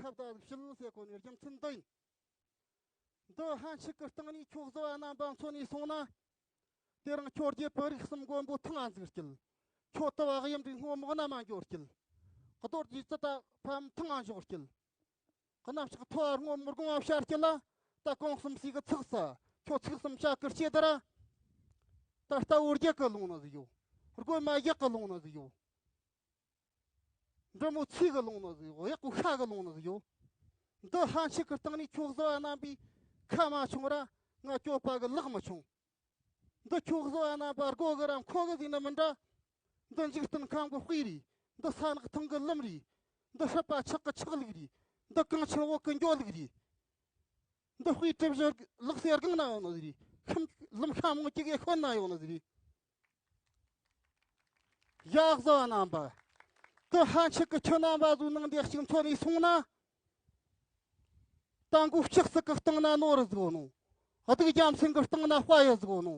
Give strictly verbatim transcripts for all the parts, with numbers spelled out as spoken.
ཁབ་ད་ཕྱིར་ཟེར་གོ་ནི་རྒྱུ་མཚན་འདི་ཡིན། འདི་ལྷན་ཆད་ཀྱི་སྟེང་ནས་ཁྱོད་གཟུ་བ་རྣམ་པ་མཚོན་ནས་སོང་ན། དེ་རིང་ཁྱོད་རྒྱལ་པོ་རིགས་གསུམ་མགོན་པོ་ཐང་ང་འཛུགས་སྐྱིལ། ཁྱོད་དུ་བ་གཡུ་འབྲུག་སྔོན་མོ་གནམ་མ་འགྱོ་སྐྱིལ། གདོད་ཀྱི་ཙི་ད་ཕམ་ཐང་ང་འཇོག་སྐྱིལ། གནམ་ཕྱོགས་མཐོ་བ་སྔོན་མོ་དགུང་ང་བཤར་སྐྱིལ་ལ། ད་གོང་གསུམ་སྲས་ཀྱི་ཚིག་ས། ཁྱོད་ཚིག་གསུམ་བྱ་ཀི་སྐྱེ་དར། ད་རྟ་བོ་རྒྱལ་གི་ལུང་ན་ཟིག་ཡོད། རྒོད་མ་གཡག་གི་ལུང་ན་ཟིག་ཡོད། འབྲི་མོ་ཚིག་གི་ལུང་ན་ཟིག་ཡོད། གཡག་པོ་ཤ་གི་ལུང་ན་ཟིག་ཡོད། འདི་ལྷན་ཆད་ཀྱི་སྟེང་ནས་ཁྱོད་གཟུ་བ་རྣམ་པའི་ཁ་མ་ཆུང་ར། ང་སྐྱོབ་པ་གི་ལག་མ་ཆུང་། འདི་ཁྱོད་གཟུ་བ་རྣམ་པ་སྒོ་གི་ར་མཁོ་གི་ཟིག་ནི་མི་འདྲ། འདི་འཇིག་རྟེན་ཁམས་གི་དཔེ་རེད། འདི་ས་ནག་ཐང་གི་ལམ་རེད། འདི་སྲིད་པ་ཆགས་གི་ཆགས་ལུགས་རེད། འདི་གངས་ཆེན་འོག་གི་འགྱོ་ལུགས་རེད། འདི་དཔེ་གྲུབ་བཞི་ལག་སེར་སྒང་ན་ཡོང་ནི་ཟིག་རེད། ཁམས་ལམ་ཤ་མོ་གཅིག་གི་ཤོད་ན་ཡོང་ནི་ཟིག་རེད། ཡ་གཟུ་བ་རྣམ་པ། འདི་ལྷན་ཆད་ཀྱི་ཁྱོད་རྣམ་པ་ཟུག་ནང་འདི་གཅིག་མཚོན་ནས་སོང་ན། ད་མགོ་ལྕགས་སྲེག་གི་སྟེང་ན་ནོར་བཟོ་ནོ། སྡུག་རྒྱུ་མཚན་གི་སྟེང་ན་དཔའ་ཡི་བཟོ་ནོ།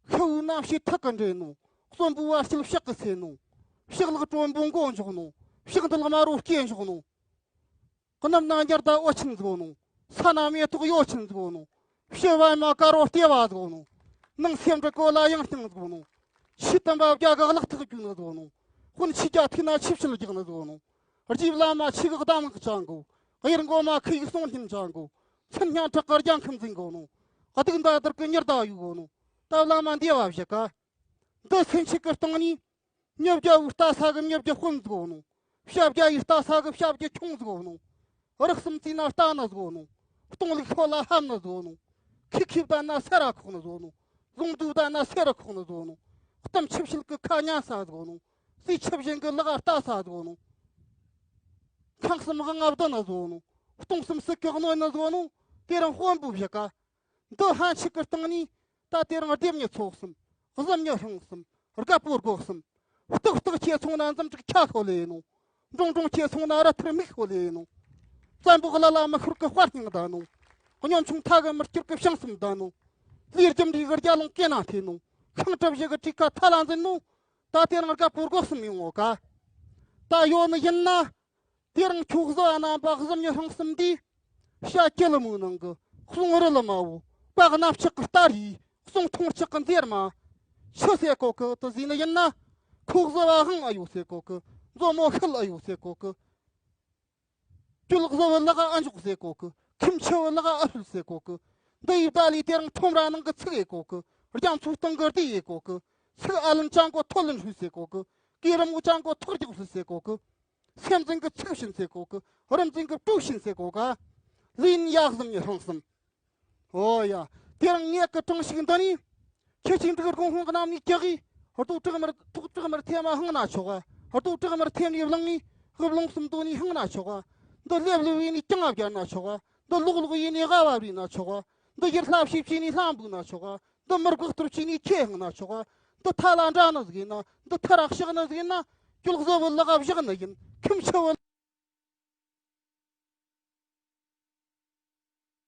ཤི་བོའི་རྣམ་ཤེས་ཐག་གི་འདྲེན་ནོ། གསོན་པོའི་བར་ཆད་ཕྱག་གི་སེལ་ནོ། ཕྱག་ལག་དྲོན་པོ་མགོ་འཇོག་ནོ། ཕྱག་མདུད་དམར་བོ་སྐེ་འཇོག་ནོ། གནམ་ན་འགྱུར་ཟླ་འོད་ཆེན་བཟོ་ནོ། ས་ན་མེ་ཏོག་གཡོ་ཆེན་བཟོ་ནོ། ཕྱི་བ་མ་དཀར་བོ་ལྟེ་བ་བཟོ་ནོ། ནང་སེམས་འདྲི་གོ་ལ་ཡང་སྟེང་བཟོ་ནོ། ཆོས་དམ་པ་བརྒྱ་ག་གླག་ཐག་རྒྱུག་ནི་བཟོ་ནོ། དཔོན་ཆོས་རྒྱ་ཐུག་ན་ཆིབས་ཞལ་རྒྱག་ནི་བཟོ་ནོ། རྗེ་བླ་མ་ཆོས་གི་གདམས་ངག་བཅང་དགོ། གཡེར་མགོ་མ་ཁུ་ཡིག་གསུང་སྙིང་བཅང་དགོ། མཚན་སྙན་བྲག་གི་རྒྱལ་ཁམས་འཛིན་དགོ་ནོ། སྡུག་མདའ་དར་གི་ཉི་ཟླ་གཡུག་དགོ་ནོ། ད་བླ་མ་འདི་བ་བཞི་ཀ། འདི་སེམས་ཤིག་གི་སྟེང་ནས། མྱི་བརྒྱ་བོའི་ལྟ་ས་གི་མྱི་བརྒྱ་དཔོན་བཟོ་ནོ། བྱ་བརྒྱ་ཡི་ལྟ་ས་གི་བྱ་བརྒྱ་ཁྱུང་བཟོ་ནོ། རིགས་གསུམ་རྩིས་ན་ལྟ་ན་བཟོ་ནོ། སྟོང་ལུག་ཤོ་ལ་ཧམ་ན་བཟོ་ནོ། ཁི་ཁི་བསྡད་ན་སེ་ར་ཁོག་ན་བཟོ་ནོ། ཟུང་དུ་བསྡད་ན་སེ་ར་ཁོག་ན་བཟོ་ནོ། གཏམ་ཆུ་བཤལ་གི་ཁ་ཉན་ས་བཟོ་ནོ། རྩིས་ཆུ་བཞིན་གི་ལག་ལྟ་ས་བཟོ་ནོ། ཁང་གསུམ་དབང་ང་བསྡུ་ན་བཟོ་ནོ། སྟོང་གསུམ་སྲིད་གི་གནོད་ན་བཟོ་ནོ། དེ་རིང་དཔོན་པོ་བཞི་ཀ། འདི་ལྷན་ཆད་ཀྱི་སྟེང་ནས་ད་དེ་རིང་སྡེ་མི་ཚོ་གསུམ། གཟུ་མི་སྲིང་གསུམ། རྒད་པོ་རྒོད་གསུམ། སྟག་སྟག་ཁྱེད་སོང་ན་འཛུམ་དྲུག་ཁྱ་ཤོ་ལེ་ནོ། འབྲོང་འབྲོང་ཁྱེད་སོང་ན་ར་ཐུར་མིག་ཤོ་ལེ་ནོ། བཙན་པོ་ལ་ལ་མི་ཤོར་གི་དཔའ་སྙིང་ད་ནོ། སྙོམ་ཆུང་མཐའ་གི་མི་སྐྱུར་གི་བྱང་སེམས་ད་ནོ། ལས་རྒྱུ་འབྲས་གི་རྒྱ་ལུང་སྐེ་ན་ཐེ་ནོ། ཤིང་གྲུ་བཞི་གི་གྲས་ཁ་ཐ་ལ་འཛིན་ནོ། ད་དེ་རིང་རྒད་པོ་རྒོད་གསུམ་ཡོང་ངོ་ཀ། ད་ཡོད་ནི་ཡིན་ན། དེ་རིང་ཁྱོད་གཟུ་བ་རྣམ་པ་གཟུ་མྱི་སྲིང་གསུམ་འདིས། བྱ་སྐྱེ་ལ་མོའི་ནང་གི་གསུང་རི་ལ་མ་བོ། པགས་གནམ་ལྕགས་ཀྱི་སྟ་རེ། གསུང་ཐུང་ལྕགས་ཀྱི་མཛེར་མ། ཆི་ཟེར་གོ་གི་དེ་ཟིན་ནི་ཡིན་ན། ཁོ་གཟུ་བ་དབང་ཨ་ཡོད་ཟེར་གོ་གི། མཛོ་མོ་ཤུལ་ཨ་ཡོད་ཟེར་གོ་གི། ཅུ་ལག་གཟུ་བའི་ལག་ཨ་འཇོག་ཟེར་གོ་གི། ཁྱིམ་ཆུ་བའི་ལག་ཨ་ཧུལ་ཟེར་གོ་གི། འདི་ཡི་བརྡ་ལས་དེ་རིང་ཁྲོམ་ར་ནང་གི་ཚིག་ཡེ་གོ་གི། རྒྱ་མཚོའི་སྟེང་གི་རྡེ་ཡེ་གོ་གི། ཚིག་ཨ་ལན་ཅང་གོ་ཐོ་ལན་ཧུ་ཟེར་གོ་གི། གི་རི་མོ་ཅང་གོ་ཐོག་རྒྱག་ཧུ་ཟེར་གོ་གི། སེམས་ཅན་གྱི་ཚིག་བྱིན་ཟེར་གོ་གི། རིམ་བྱིན་གྱི་དྲུག་བྱིན་ཟེར་གོ་ག། ལུས་ཡིན་ཡག་གཟུ་མྱི་སྲིང་གསུམ། ཨོ་ཡ། དེ་རིང་ངེད་ཀྱི་གྲངས་ཤིག་འདི་ནི། ཁྱེད་ཀྱི་འབྲུག་སྒོང་ཧོང་གནམ་ནས་ཀྱག་གིས། རྡོ་བྲག་མར་ཐོག་བྲག་མར་ཐེམ་མ་ཧང་ན་ཆོག་ག། རྡོ་བྲག་མར་ཐེམ་ནས་བླངས་ངས་ཧུབ་ལོང་གསུམ་དོ་ནས་ཧང་ན་ཆོག་ག། འདི་ལེབ་ལུ་བས་ནས་ཀྱང་ཨ་བརྒྱབ་ན་ཆོག་ག། འདི་ལོག་ལོག་ཡས་ནས་ཧ་བ་བྲིས་ན་ཆོག་ག། འདི་ཡིར་ལྷ་བྱེད་བྱས་ནས་ལྷ་འབུལ་ན་ཆོག་ག། འདི་མི་རྒོག་གཏོར་བྱས་ནས་ཁྱེད་ཧང་ན་ཆོག་ག། འདི་ཐ་ལ་འདྲ་ནི་ཟིག་ཡིན་ན། འདི་ཐ་ར་ཤག་ནི་ཟིག་ཡིན་ན། ཅུ་ལག་གཟུ་བའི་ལག་བཞག་ནི་ཡིན། ཁྱིམ་ཆུ་བའི་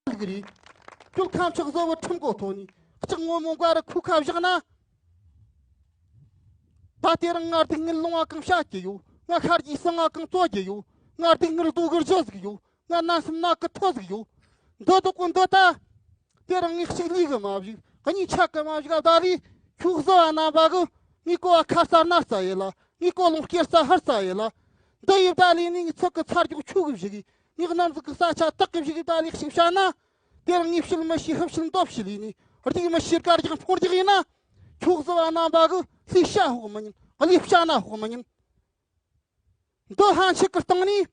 ལུགས་རེད། ཅུ་ཁམས་ཕྱོགས་གཟུ་བའི་ཁྲིམས་སྒོ་ཐོག་ནས་ལྕགས་སྔོན་མོ་འགའ་རེ་ཁུག་ཁ་བཞག་ན། ད་དེ་རིང་ང་སྡུག་བསྔལ་ལོང་བ་གང་བྱ་རྒྱུ་ཡོད། ང་ཤར་གྱི་སྲང་ང་གང་བཙོ་རྒྱུ་ཡོད། ང་སྡུག་བསྔལ་རྡོ་གི་རྒྱུ་ཟིག་ཡོད། ང་ནན་སེམས་ནག་གི་ཐོ་ཟིག་ཡོད། འདི་དག་གོ་འདི་ད། དེ་རིང་ངས་གཅིག་ལུས་གི་མ་བཞུགས། གཉིས་ཆག་གི་མ་བཞུགས། ཨ་ད་རེས་ཁྱོད་གཟུ་བ་རྣམ་པ་གི། ངའི་གོ་བ་ཁ་རྩ་སྣ་རྩ་ཡེ་ལ། ངའི་གོ་ལོང་སྐེ་རྩ་ཧར་རྩ་ཡེ་ལ། འདི་ཡི་བརྡ་ལས་ནི་ངའི་ཚིག་གི་ཚར་རྒྱུག་ཆུ་གི་བཞི་གི། ངའི་གནམ་གཟིག་གི་ས་ཆ་སྟག་གི་བཞི་གི་བརྡ་ལས་གཅིག་བྱ་ན། དེ་རིང་ངས་བཤད་མི་ཤེས་ཧུབ་བཤད་མདོ་བཤད་ལས་ནི། རྒྱུག་མི་ཤེས་དཀར་རྒྱག་འཕོར་རྒྱག་ཡིན་ན། ཁྱོད་གཟུ་བ་རྣམ་པ་གི་ལུས་ཤ་ཧོག་མི་ཉན། ལུས་ཤ་ན་ཧོག་མི་ཉན། འདི་ལྷན་ཆད་ཀྱི་སྟེང་ནས།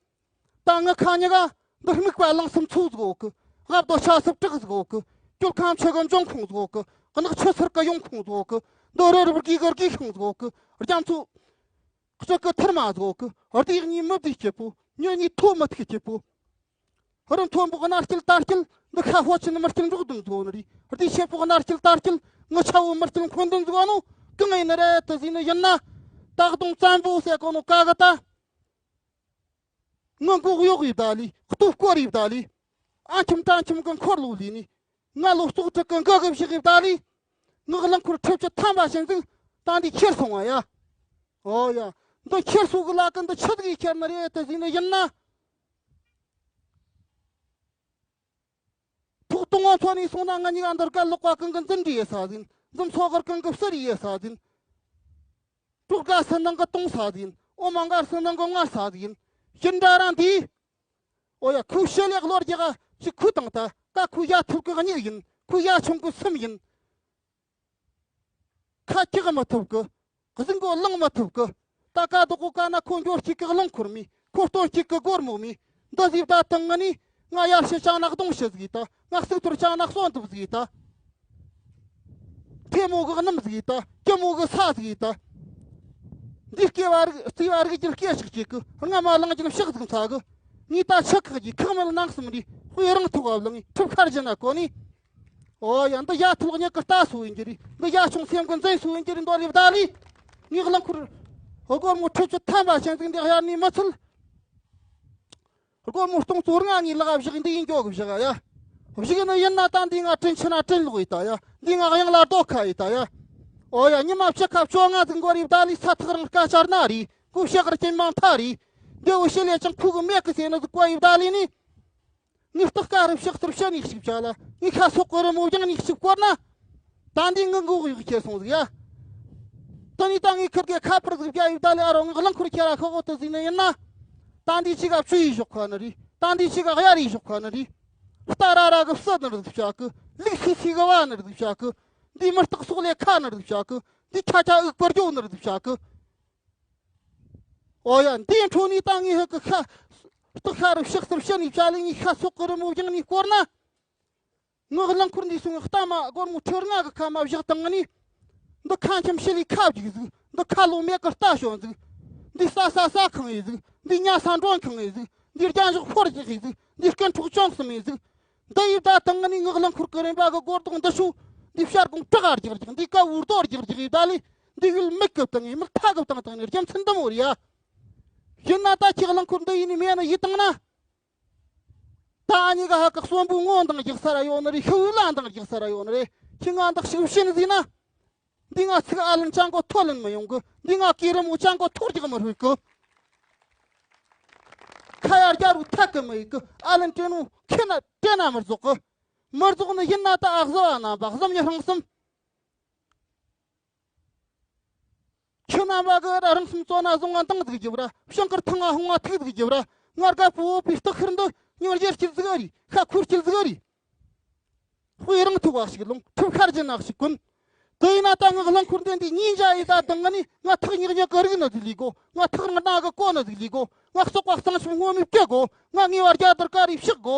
ད་ངི་ཁ་ཉི་ག། འདི་སྨུག་པ་ལང་གསུམ་ཚོ་ཟིག་ཡོད་གི། རྔ་རྡོ་ཆ་སུབ་བྲག་ཟིག་ཡོད་གི། ཅུ་ཁམས་ཕྱོགས་གི་འབྱུང་ཁུངས་ཟིག་ཡོད་གི། གནག་ཆུ་སེར་གི་ཡོང་ཁུངས་ཟིག་ཡོད་གི། འདི་རི་རབ་རྒས་གི་རྒས་ཤིང་ཟིག་ཡོད་གི། རྒྱ་མཚོ་གཅིག་གི་ཐུར་མ་ཟིག་ཡོད་གི། རྡེ་གཉིས་མི་བདེ་སྐྱིད་པོ། མྱི་གཉིས་ཐོ་མི་ཐུག་སྐྱིད་པོ། རི་མཐོན་པོ་གནའ་སྐྱེལ་ད་སྐྱེལ། འདི་ཁ་ཧོ་ཆེན་མི་སྐྱེལ་འབྲོག་འདུན་ཟིག་ཡོད་ནི་རེད། རྡེ་ཆེ་པོ་གནའ་སྐྱེལ་ད་སྐྱེལ། ངི་ཆ་བོ་མི་སྐྱེལ་འཁོན་འདུན་ཟིག་ཡོད་ནོ། གང་ཡིན་ནི་རེད་དུ་ཟིན་ནི་ཡིན་ན། སྟག་གདོང་བཙན་པོ་ཟེར་གོ་ནོ་ཀ་གི་ད། ངི་མགོ་གཡོག་ཡིབ་ད་ལི། སྟོབས་སྐོར་ཡིབ་ད་ལི། ཨ་ཁྱིམ་དྲ་ཁྱིམ་གི་འཁོར་ལོ་ལི་ནི། ང་ལོ་སོག་ཁྲི་གི་འགག་གི་བཞག་ཡིབ་ད་ལི། ངག་རླངས་འཁོར་ཁྲི་བཅུ་ཐམ་པ་ཞིག་འཛིན། ད་འདི་ཁྱེར་སོང་བ་ཡ། ཨོ་ཡ། འདི་ཁྱེར་སོང་གི་ལ་ཀི་འདི་ཆི་ཟིག་ཁྱེར་ནི་རེད་དུ་ཟིན་ནི་ཡིན་ན། སྟོང་ངོ་ཚོ་ནས་སོང་ན་ང་གཉིས་ཀ་འདིར་ག་ལོག་པ་གང་གི་འཛིན་གྲྭ་ཡེ་ས་ཟིན། འཛིན་ཚོ་གར་གང་གི་ཕྱིར་ཡེ་ས་ཟིན། གྲོགས་དགའ་སུ་ནང་གི་གཏོང་ས་ཟིན། ཨོ་མ་མགར་སུ་ནང་གི་མངའ་ས་ཟིན། ཞིན་འདྲ་རང་དེ། ཨོ་ཡ། ཁོའི་ཞི་ལི་གློ་རྒྱག་ཅིག་ཁོའི་དང་ད་ཀ་ཁོའི་ཡ་ཐུབ་གི་གཉིས་ཡིན། ཁོའི་ཡ་ཆུང་གི་གསུམ་ཡིན། ཁ་ཁྱག་མི་ཐུབ་གི། གཟིག་མགོ་ལང་མི་ཐུབ་གི། ད་ཀ་དོག་གོ་ཀ་ན་ཁོ་འབྱོར་གཅིག་གི་རླངས་འཁོར་མི། ཁོ་སྟོན་གཅིག་གི་སྒོར་མོ་མི། འདི་ཟིག་ད་དང་ང་ནི། ང་ཡར་ཞི་ཅང་ན་གདོང་ཞི་ཟིག་ད། ང་གཙུག་ཐུར་ཅང་ན་གསོན་ཐུབ་ཟིག་ད། ཐལ་མོ་གི་སྣུམ་ཟིག་ད། སྐྱི་མོ་གི་ས་ཟིག་ད། འདི་སྐྱེ་བ་རིགས་རྩིས་པ་རིགས་ཀྱི་སྐྱེ་ཞིག་གཅིག་གི། རྔ་མ་ལང་ཅིང་ཕྱག་ཟིག་འཚལ་གི། ངས་ད་ཆུ་ཁག་གི་ཁག་མེད་ནང་གསུམ་རེད། དཔེ་རང་ཐོག་བབ་ལང་ངས་ཁྲིབ་ཁར་བཞིན་ན་གོ་ནི། ཨོ་ཡ། འདི་ཡ་ཐུག་ཉག་གི་ལྟ་སུ་ཡིན་གྱི་རེད། འདི་ཡ་ཆུང་སེམས་ཀྱི་འཛིན་སུ་ཡིན་གྱི་རེད། མདོ་རེ་བདའ་ལི། ངའི་རླངས་འཁོར་སྒོར་མོ་ཁྲི་བཅུ་ཐམ་པ་ཞིག་འཛིན་འདི་གཡར་ནས་མི་ཚུལ། སྒོར་མོ་སྟོང་ཚོ་ལྔ་ངའི་ལག་བཞག་འདི་ཡིན་འགྱོ་གི་བཞག་ཡ། བཞག་ནི་ཡིན་ན་ད་འདི་ང་དྲིན་ཆེ་ན་དྲིན་ལོག་ཡིན་ད་ཡ། འདི་ང་གཡང་ལ་རྡོ་ཁ་ཡིན་ད་ཡ། ཨོ་ཡ། ཉི་མ་བཅུ་ཁ་བཅོ་ལྔ་ཟིག་མགོ་རེ་བདའ་ལི། ས་ཐག་རིང་སྐད་ཆ་རྣ་རེད། གོ་ཤག་གར་སྐྱེན་མང་ཐ་རེད། འདི་འུ་ཤི་ལས་ཀྱང་ཁུག་གི་མེད་གི་ཟེར་ནི་ཟིག་གོ་ཡི་བདའ་ལི་ནི། ངའི་སྟག་ཀ་རུ་ཕྱག་ཚུར་ཕྱི་ནས་ཞིག་བྱ་ལ། ངའི་ཁ་སོག་གི་རི་མོ་བཞེངས་ནས་ཞིག་བསྐོར་ན། ད་འདི་ངའི་མགོ་གཡོག་ཁྱེར་སོང་ཟིག་ཡ། ད་ནི་ད་ངའི་ཁུར་གེ་ཁ་པར་ཟིག་བྱ་ཡི་བདའ་ལི། ཨ་རོ། ངའི་རླངས་འཁོར་ཁྱེར་ར་ཁོ་གོ་ཏི་ཟིག་ནི་ཡིན་ན། ད་འདི་ཅི་ག་བཅུ་ཡི་ཞོག་ཁ་ནི་རེད། ད་འདི་ཅི་ག་གཡར་ཡི་ཞོག་ཁ་ནི་རེད། རྟ་ར་ར་གི་བསད་ནི་རེད་ཟིག་བྱ་གི། ལུག་སི་སི་གི་བ་ནི་རེད་ཟིག་བྱ་གི། འདི་མི་སྟག་སོག་ལས་ཁ་ནི་རེད་ཟིག་བྱ་གི། འདི་ཁྱ་ཁྱ་ཨུག་པར་རྒྱོ་ནི་རེད་ཟིག་བྱ་གི། ཨོ་ཡ། འདིའི་འཕྲོ་ནས་ད་ངའི་ཧུ་གི་ཁ། སྟག་ཤ་རུ་ཕྱག་ཚུར་ཕྱི་ནས་བྱ་ལས། ངའི་ཁ་སོག་གི་རི་མོ་བཞེངས་ནས་བསྐོར་ན། ངའི་རླངས་འཁོར་འདི་སོང་ངའི་རྟ་མ་སྒོར་མོ་ཁྲི་ལྔ་གི་ཁ་མ་བཞག་བཏང་ནི། འདི་ཁ་འཆམ་ཤི་ལི་ཁ་བརྒྱུག་ཟིག། འདི་ཁ་ལོ་མེད་གི་རྟ་ཞོན་ཟིག། འདི་ས་ས་ས་ཁང་ཡི་ཟིག། འདི་ཉ་ས་འགྲོན་ཁང་ཡི་ཟིག། འདི་རྒྱ་འཇོག་ཕོར་རྒྱག་ཡི་ཟིག། འདི་རྐན་འཕྲོག་ཅོང་གསུམ་ཡི་ཟིག། འདི་ཡི་བདག་དང་ངི་ནི་ངག་རླངས་འཁོར་གི་རིམ་པ་གི་སྒོར་དོང་འདི་ཤུ། འདི་ཤར་གོང་བྲག་ག་རྒྱག་རྒྱག། འདི་ཀ་འུར་རྡོ་རྒྱག་རྒྱག་ཡི་ད་ལི། འདི་ཡུལ་མིག་གི་བཏང་ངི་མིག་ཐག་གི་བཏང་བཏང་ནི་རྒྱུ་མཚན་འདི་མོ་རེད་ཡ། ཡིན་ན་ད་ཁྱེད་རླངས་འཁོར་འདི་ཡིན་ནི་མེད་ནི་ཡི་བཏང་ན། ད་ཨ་ནི་ག་ཧ་གི་གསོན་པོའི་ངོ་འདང་རྒྱག་ས་ར་ཡོད་ནི་རེད། ཤི་བོའི་ལ་འདང་རྒྱག་ས་ར་ཡོད་ནི་རེད། ཁྱེད་ང་འདག་ཞིག་བཤད་ནི་ཟིན་ན། འདི་ང་ཚིག་ཨ་ལན་ཅང་གོ་ཐོ་ལན་མི་ཡོང་གི། འདི་ང་སྐེ་རི་མོ་ཅང་གོ་ཐོར་རྒྱག་མི་རུལ་གི། ཁ་ཡར་རྒྱ་རུ་ཐག་གི་མི་ཡི་གི། ཨ་ལན་སྤྲད་ནོ་ཁེ་ན་སྤྲད་ན་མི་རྫོགས་གི། མི་རྫོགས་ནི་ཡིན་ན་ད་ཨ་གཟུ་བ་རྣམ་པ་གཟུ་མྱི་ཧྲང་གསུམ། ཁྱེད་རྣམ་པ་གི་ར་རང་སེམས་གཙོ་ན་བཟུང་བ་འདང་ཟིག་རྒྱབ་ར། བྱང་གར་ཐང་ང་ཧོང་ང་ཐུག་ཟིག་རྒྱབ་ར། ང་དགའ་པོ་བོད་པའི་སྟག་ཤར་འདི་སྙིང་རྗེ་སྐྱིད་ཟིག་རེད། ཤ་ཁུར་སྐྱིད་ཟིག་རེད། དཔེ་རང་ཐུག་བ་ཞིག་ལོང་། ཁྲིབ་ཤར་གྱི་ནག་ཞིག་ཀུན། དེ་ཡིན་ན་ད་ངག་རླངས་འཁོར་འདི་འདི་གཉིས་འཇའ་ཡི་ད་དང་ང་ནི། ང་ཐག་ཉག་ཉག་གི་རིག་ནི་ཟིག་ལས་གོ། ང་ཐག་རིང་རྣ་གི་གོ་ནི་ཟིག་ལས་གོ། ང་སོག་པ་གཙང་ཆུ་སྔོན་མོའི་སྐྱེ་གོ། ང་ངེས་པར་རྒྱ་དར་ཀ་རེ་ཕྱག་གོ།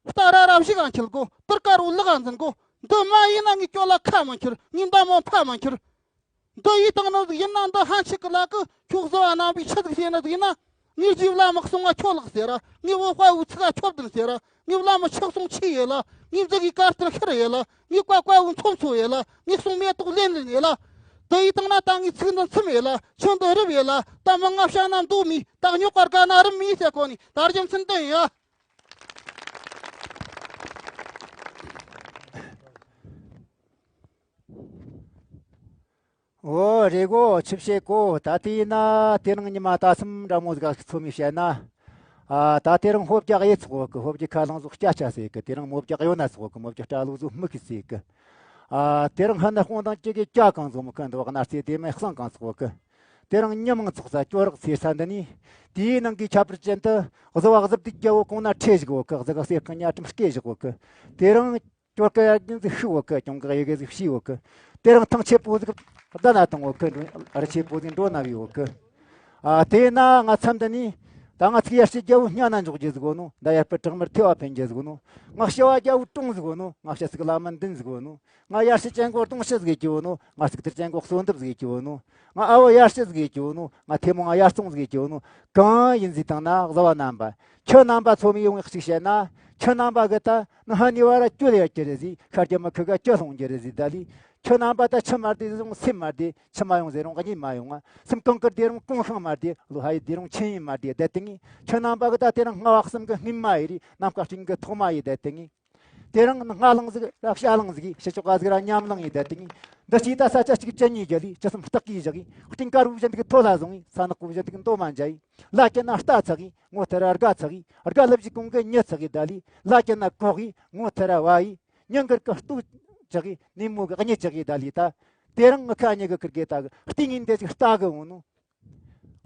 རྟ་ར་ར་བཞི་གང་འཁྱིལ་གོ། དར་ཀ་རུ་ལག་གང་འཛིན་གོ། འདི་མ་ཡིན་ན་ངའི་སྐྱོ་ལ་ཁ་མ་འཁྱེར། ངའི་མདའ་མོ་ཕ་མ་འཁྱེར། འདི་ཡིས་བཏང་ནི་ཟིག་ཡིན་ན། འདི་ཧན་ཆི་གི་ལ་གི་ཁྱོད་བཟོ་བ་རྣམ་པའི་ཆི་ཟིག་བྱས་ནི་ཟིག་ཡིན་ན། ངའི་རྗེས་བླ་མ་གསུང་བ་ཁྱོད་ལགས་ཟེར་ར། ངའི་འོ་དཔའ་བོའི་ཚིག་ག་ཁྱོད་བདུན་ཟེར་ར། ངའི་བླ་མ་ཆག་སོང་ཆི་ཡེ་ལ། ངའི་མཛུ་གི་དཀར་ཐལ་ཤར་ཡེ་ལ། ངའི་ཀ་ཀ་བོ་མཚོ་མཚོ་ཡེ་ལ། ངའི་གསུང་མེ་ཏོག་ལེན་ལེན་ཡེ་ལ། འདི་ཡིས་བཏང་ན་ད་ངའི་ཚིག་འདི་མཚམས་ཡེ་ལ། ཆུ་འདི་རུབ་ཡེ་ལ། ད་མི་ང་བྱ་ན་མདོག་མི་ད་རྙོག་པར་དགའ་ན་རུམ་མི་ཟེར་གོ་ནི་ད་རྒྱུ་མཚན་འདི་ཡིན་ཡ། འོ་རེད་གོ། ཆི་བཤད་གོ། ད་དེ་ཡིན་ན་དེ་རིང་ཉི་མ་ད་སེམས་འདྲ་མོ་ཟིག་ཚོ་མི་བཤད་ན། ཨ། ད་དེ་རིང་ཧོབ་རྒྱག་ཡེ་ཚོགས་གི། ཧོབ་ཀྱི་ཁ་ལང་ཟོག་སྐྱ་ཆ་ཟེར་གི། དེ་རིང་མོ་རྒྱག་ཡོད་ན་ཚོགས་གི། མོ་རྒྱག་སྐྲ་ལོ་ཟོག་མི་གི་ཟེར་གི། ཨ། དེ་རིང་ཧ་ན་དཔུང་དང་ཅི་གི་སྐྱ་གང་བཟོ་མི་གི། འདི་བག་ན་རྩེ་དེ་མེ་གསང་གང་ཚོགས་གི། དེ་རིང་ཉི་མང་ཚོགས་ས་ཅོ་རག་ཚེ་ས་འདི་ནི། དེའི་ནང་གི་ཁྱད་པར་ཅན་དུ་གཟུ་བ་གཟུ་བདུད་རྒྱལ་བོ་གོང་ན་ཁྲེ་ཞིག་བོ་གི། གཟུ་ག་གསེར་གི་ཉ་ཁྲིམས་སྐེ་ཞིག་བོ་གི། དེ་རིང་ཅོར་ཀ་ཡར་རྒྱུན་ཟིག་ཤི་བོ་གི། གྱོང་གི་ཡི་གེ་ཟིག་ཤི་བོ་གི། དེ་རིང་ཐང་ཆེ་པོ་ཟིག་བདའ་ན་དང་བོ་གི། རི་ཆེ་པོ་ཟིག་འགྲོ་ན་བི་བོ་གི། ཨ། དེས་ན་ང་མཚམས་འདི་ནས། ད་ང་ཚིག་ཡར་ཞི་རྒྱལ་བོ་སྙ་ན་འཇོག་རྒྱུ་ཟིག་བོ་ནོ། ད་ཡར་པི་བྲག་དམར་ཐེ་བ་འཕེན་རྒྱུ་ཟིག་བོ་ནོ། ང་ཞི་བ་རྒྱལ་བོ་ཀྲུང་ཟིག་བོ་ནོ། ང་ཞི་ཚིག་བླ་མ་འདུན་ཟིག་བོ་ནོ། ང་ཡར་ཞི་ཅན་གོ་ལྟུང་ཞི་ཟིག་གི་བོ་ནོ། ང་ཚིག་ཐེར་ཅན་གོ་གསོན་འདེབས་ཟིག་གི་བོ་ནོ། ང་ཨ་བོ་ཡར་ཞི་ཟིག་གི་བོ་ནོ། ང་ཐེ་མོ་ང་ཡར་སོང་ཟིག་གི་བོ་ནོ། གང་ཡིན་ཟིག་དང་ན་གཟུ་བ་རྣམ་པ། ཁྱོད་རྣམ་པ་ཚོ་མི་ཡོང་ངེས་ཞིག་བཤད་ན། ཁྱོད་རྣམ་པ་གི་ད་ནི་ཧ་ནི་བ་ར་ཅོ་ལེ་ཡ་ཀྱི་རེད་ཟིག། ཤར་རྒྱ་མི་ཁི་ག་ཅོ་ལྷུང་ཀྱི་རེད་ཟིག། ད་ལི། ཁྱོད་རྣམ་པ་ད་ཆུ་མ་བདེ་ཟེར་རུང་སེམས་མ་བདེ། ཆུ་མ་ཡོང་ཟེར་རུང་གཉིད་མ་ཡོང་ང་། སེམས་གངས་དཀར་བདེ་རུང་གངས་ཤིང་མ་བདེ། ལོ་ཧ་ཡི་བདེ་རུང་ཆུ་ཡི་མ་བདེ། བསྡད་དེ་ངས་ཁྱོད་རྣམ་པ་གི་ད་དེ་རིང་སྔ་བ་གསུམ་གི་སྔོན་མ་ཡི་རེད། ནམ་མཁའ་སྤྲིན་གི་ཐོག་མ་ཡི་བསྡད་དེ་ངས། དེ་རིང་ནི་སྔ་ལངས་ཟིག་ར་ཤ་ལངས་ཟིག་ཕྱི་ཕྱོགས་ག་ཟིག་ར་ཉམས་ལངས་ཡིན། ད་དེ་ངས་འདི་སྐྱེས་ད་ས་ཆ་གཅིག་བཅུ་གཉིས་བརྒྱ་ལས་ཅི་སེམས་སྟག་གིས་བཞག་གིས། སྤྲིན་དཀར་བོ་བཞིན་དུ་མཐོ་ལ་བཟུང་ངས། ས་ནག་པོ་བཞིན་དུ་མདོ་མ་འཇའ་ཡིས། ལ་ཀྱི་ན་རྟ་ཚག་གིས་ངོ་ཐེ་ར་དགའ་ཚག་གིས། དགའ་ལབ་ཀྱི་གོང་གི་མྱི་ཚག་གིས་ད་ལས། ལ་ཀྱི་ན་གོག་གིས་ངོ་ཐེ་ར་བ་ཡིས། མྱི་འགུར་གི་སྟོད་ཅག་གིས་ནས་མོ་གི་གཉིད་ཅག་གིས་ད་ལས་ད། དེ་རིང་ངི་ཁ་གཉིས་གི་ཁིར་གེ་ད་གི་ལྟས་ངན་འདི་ཅིག་ལྟ་གི་འོང་ནོ།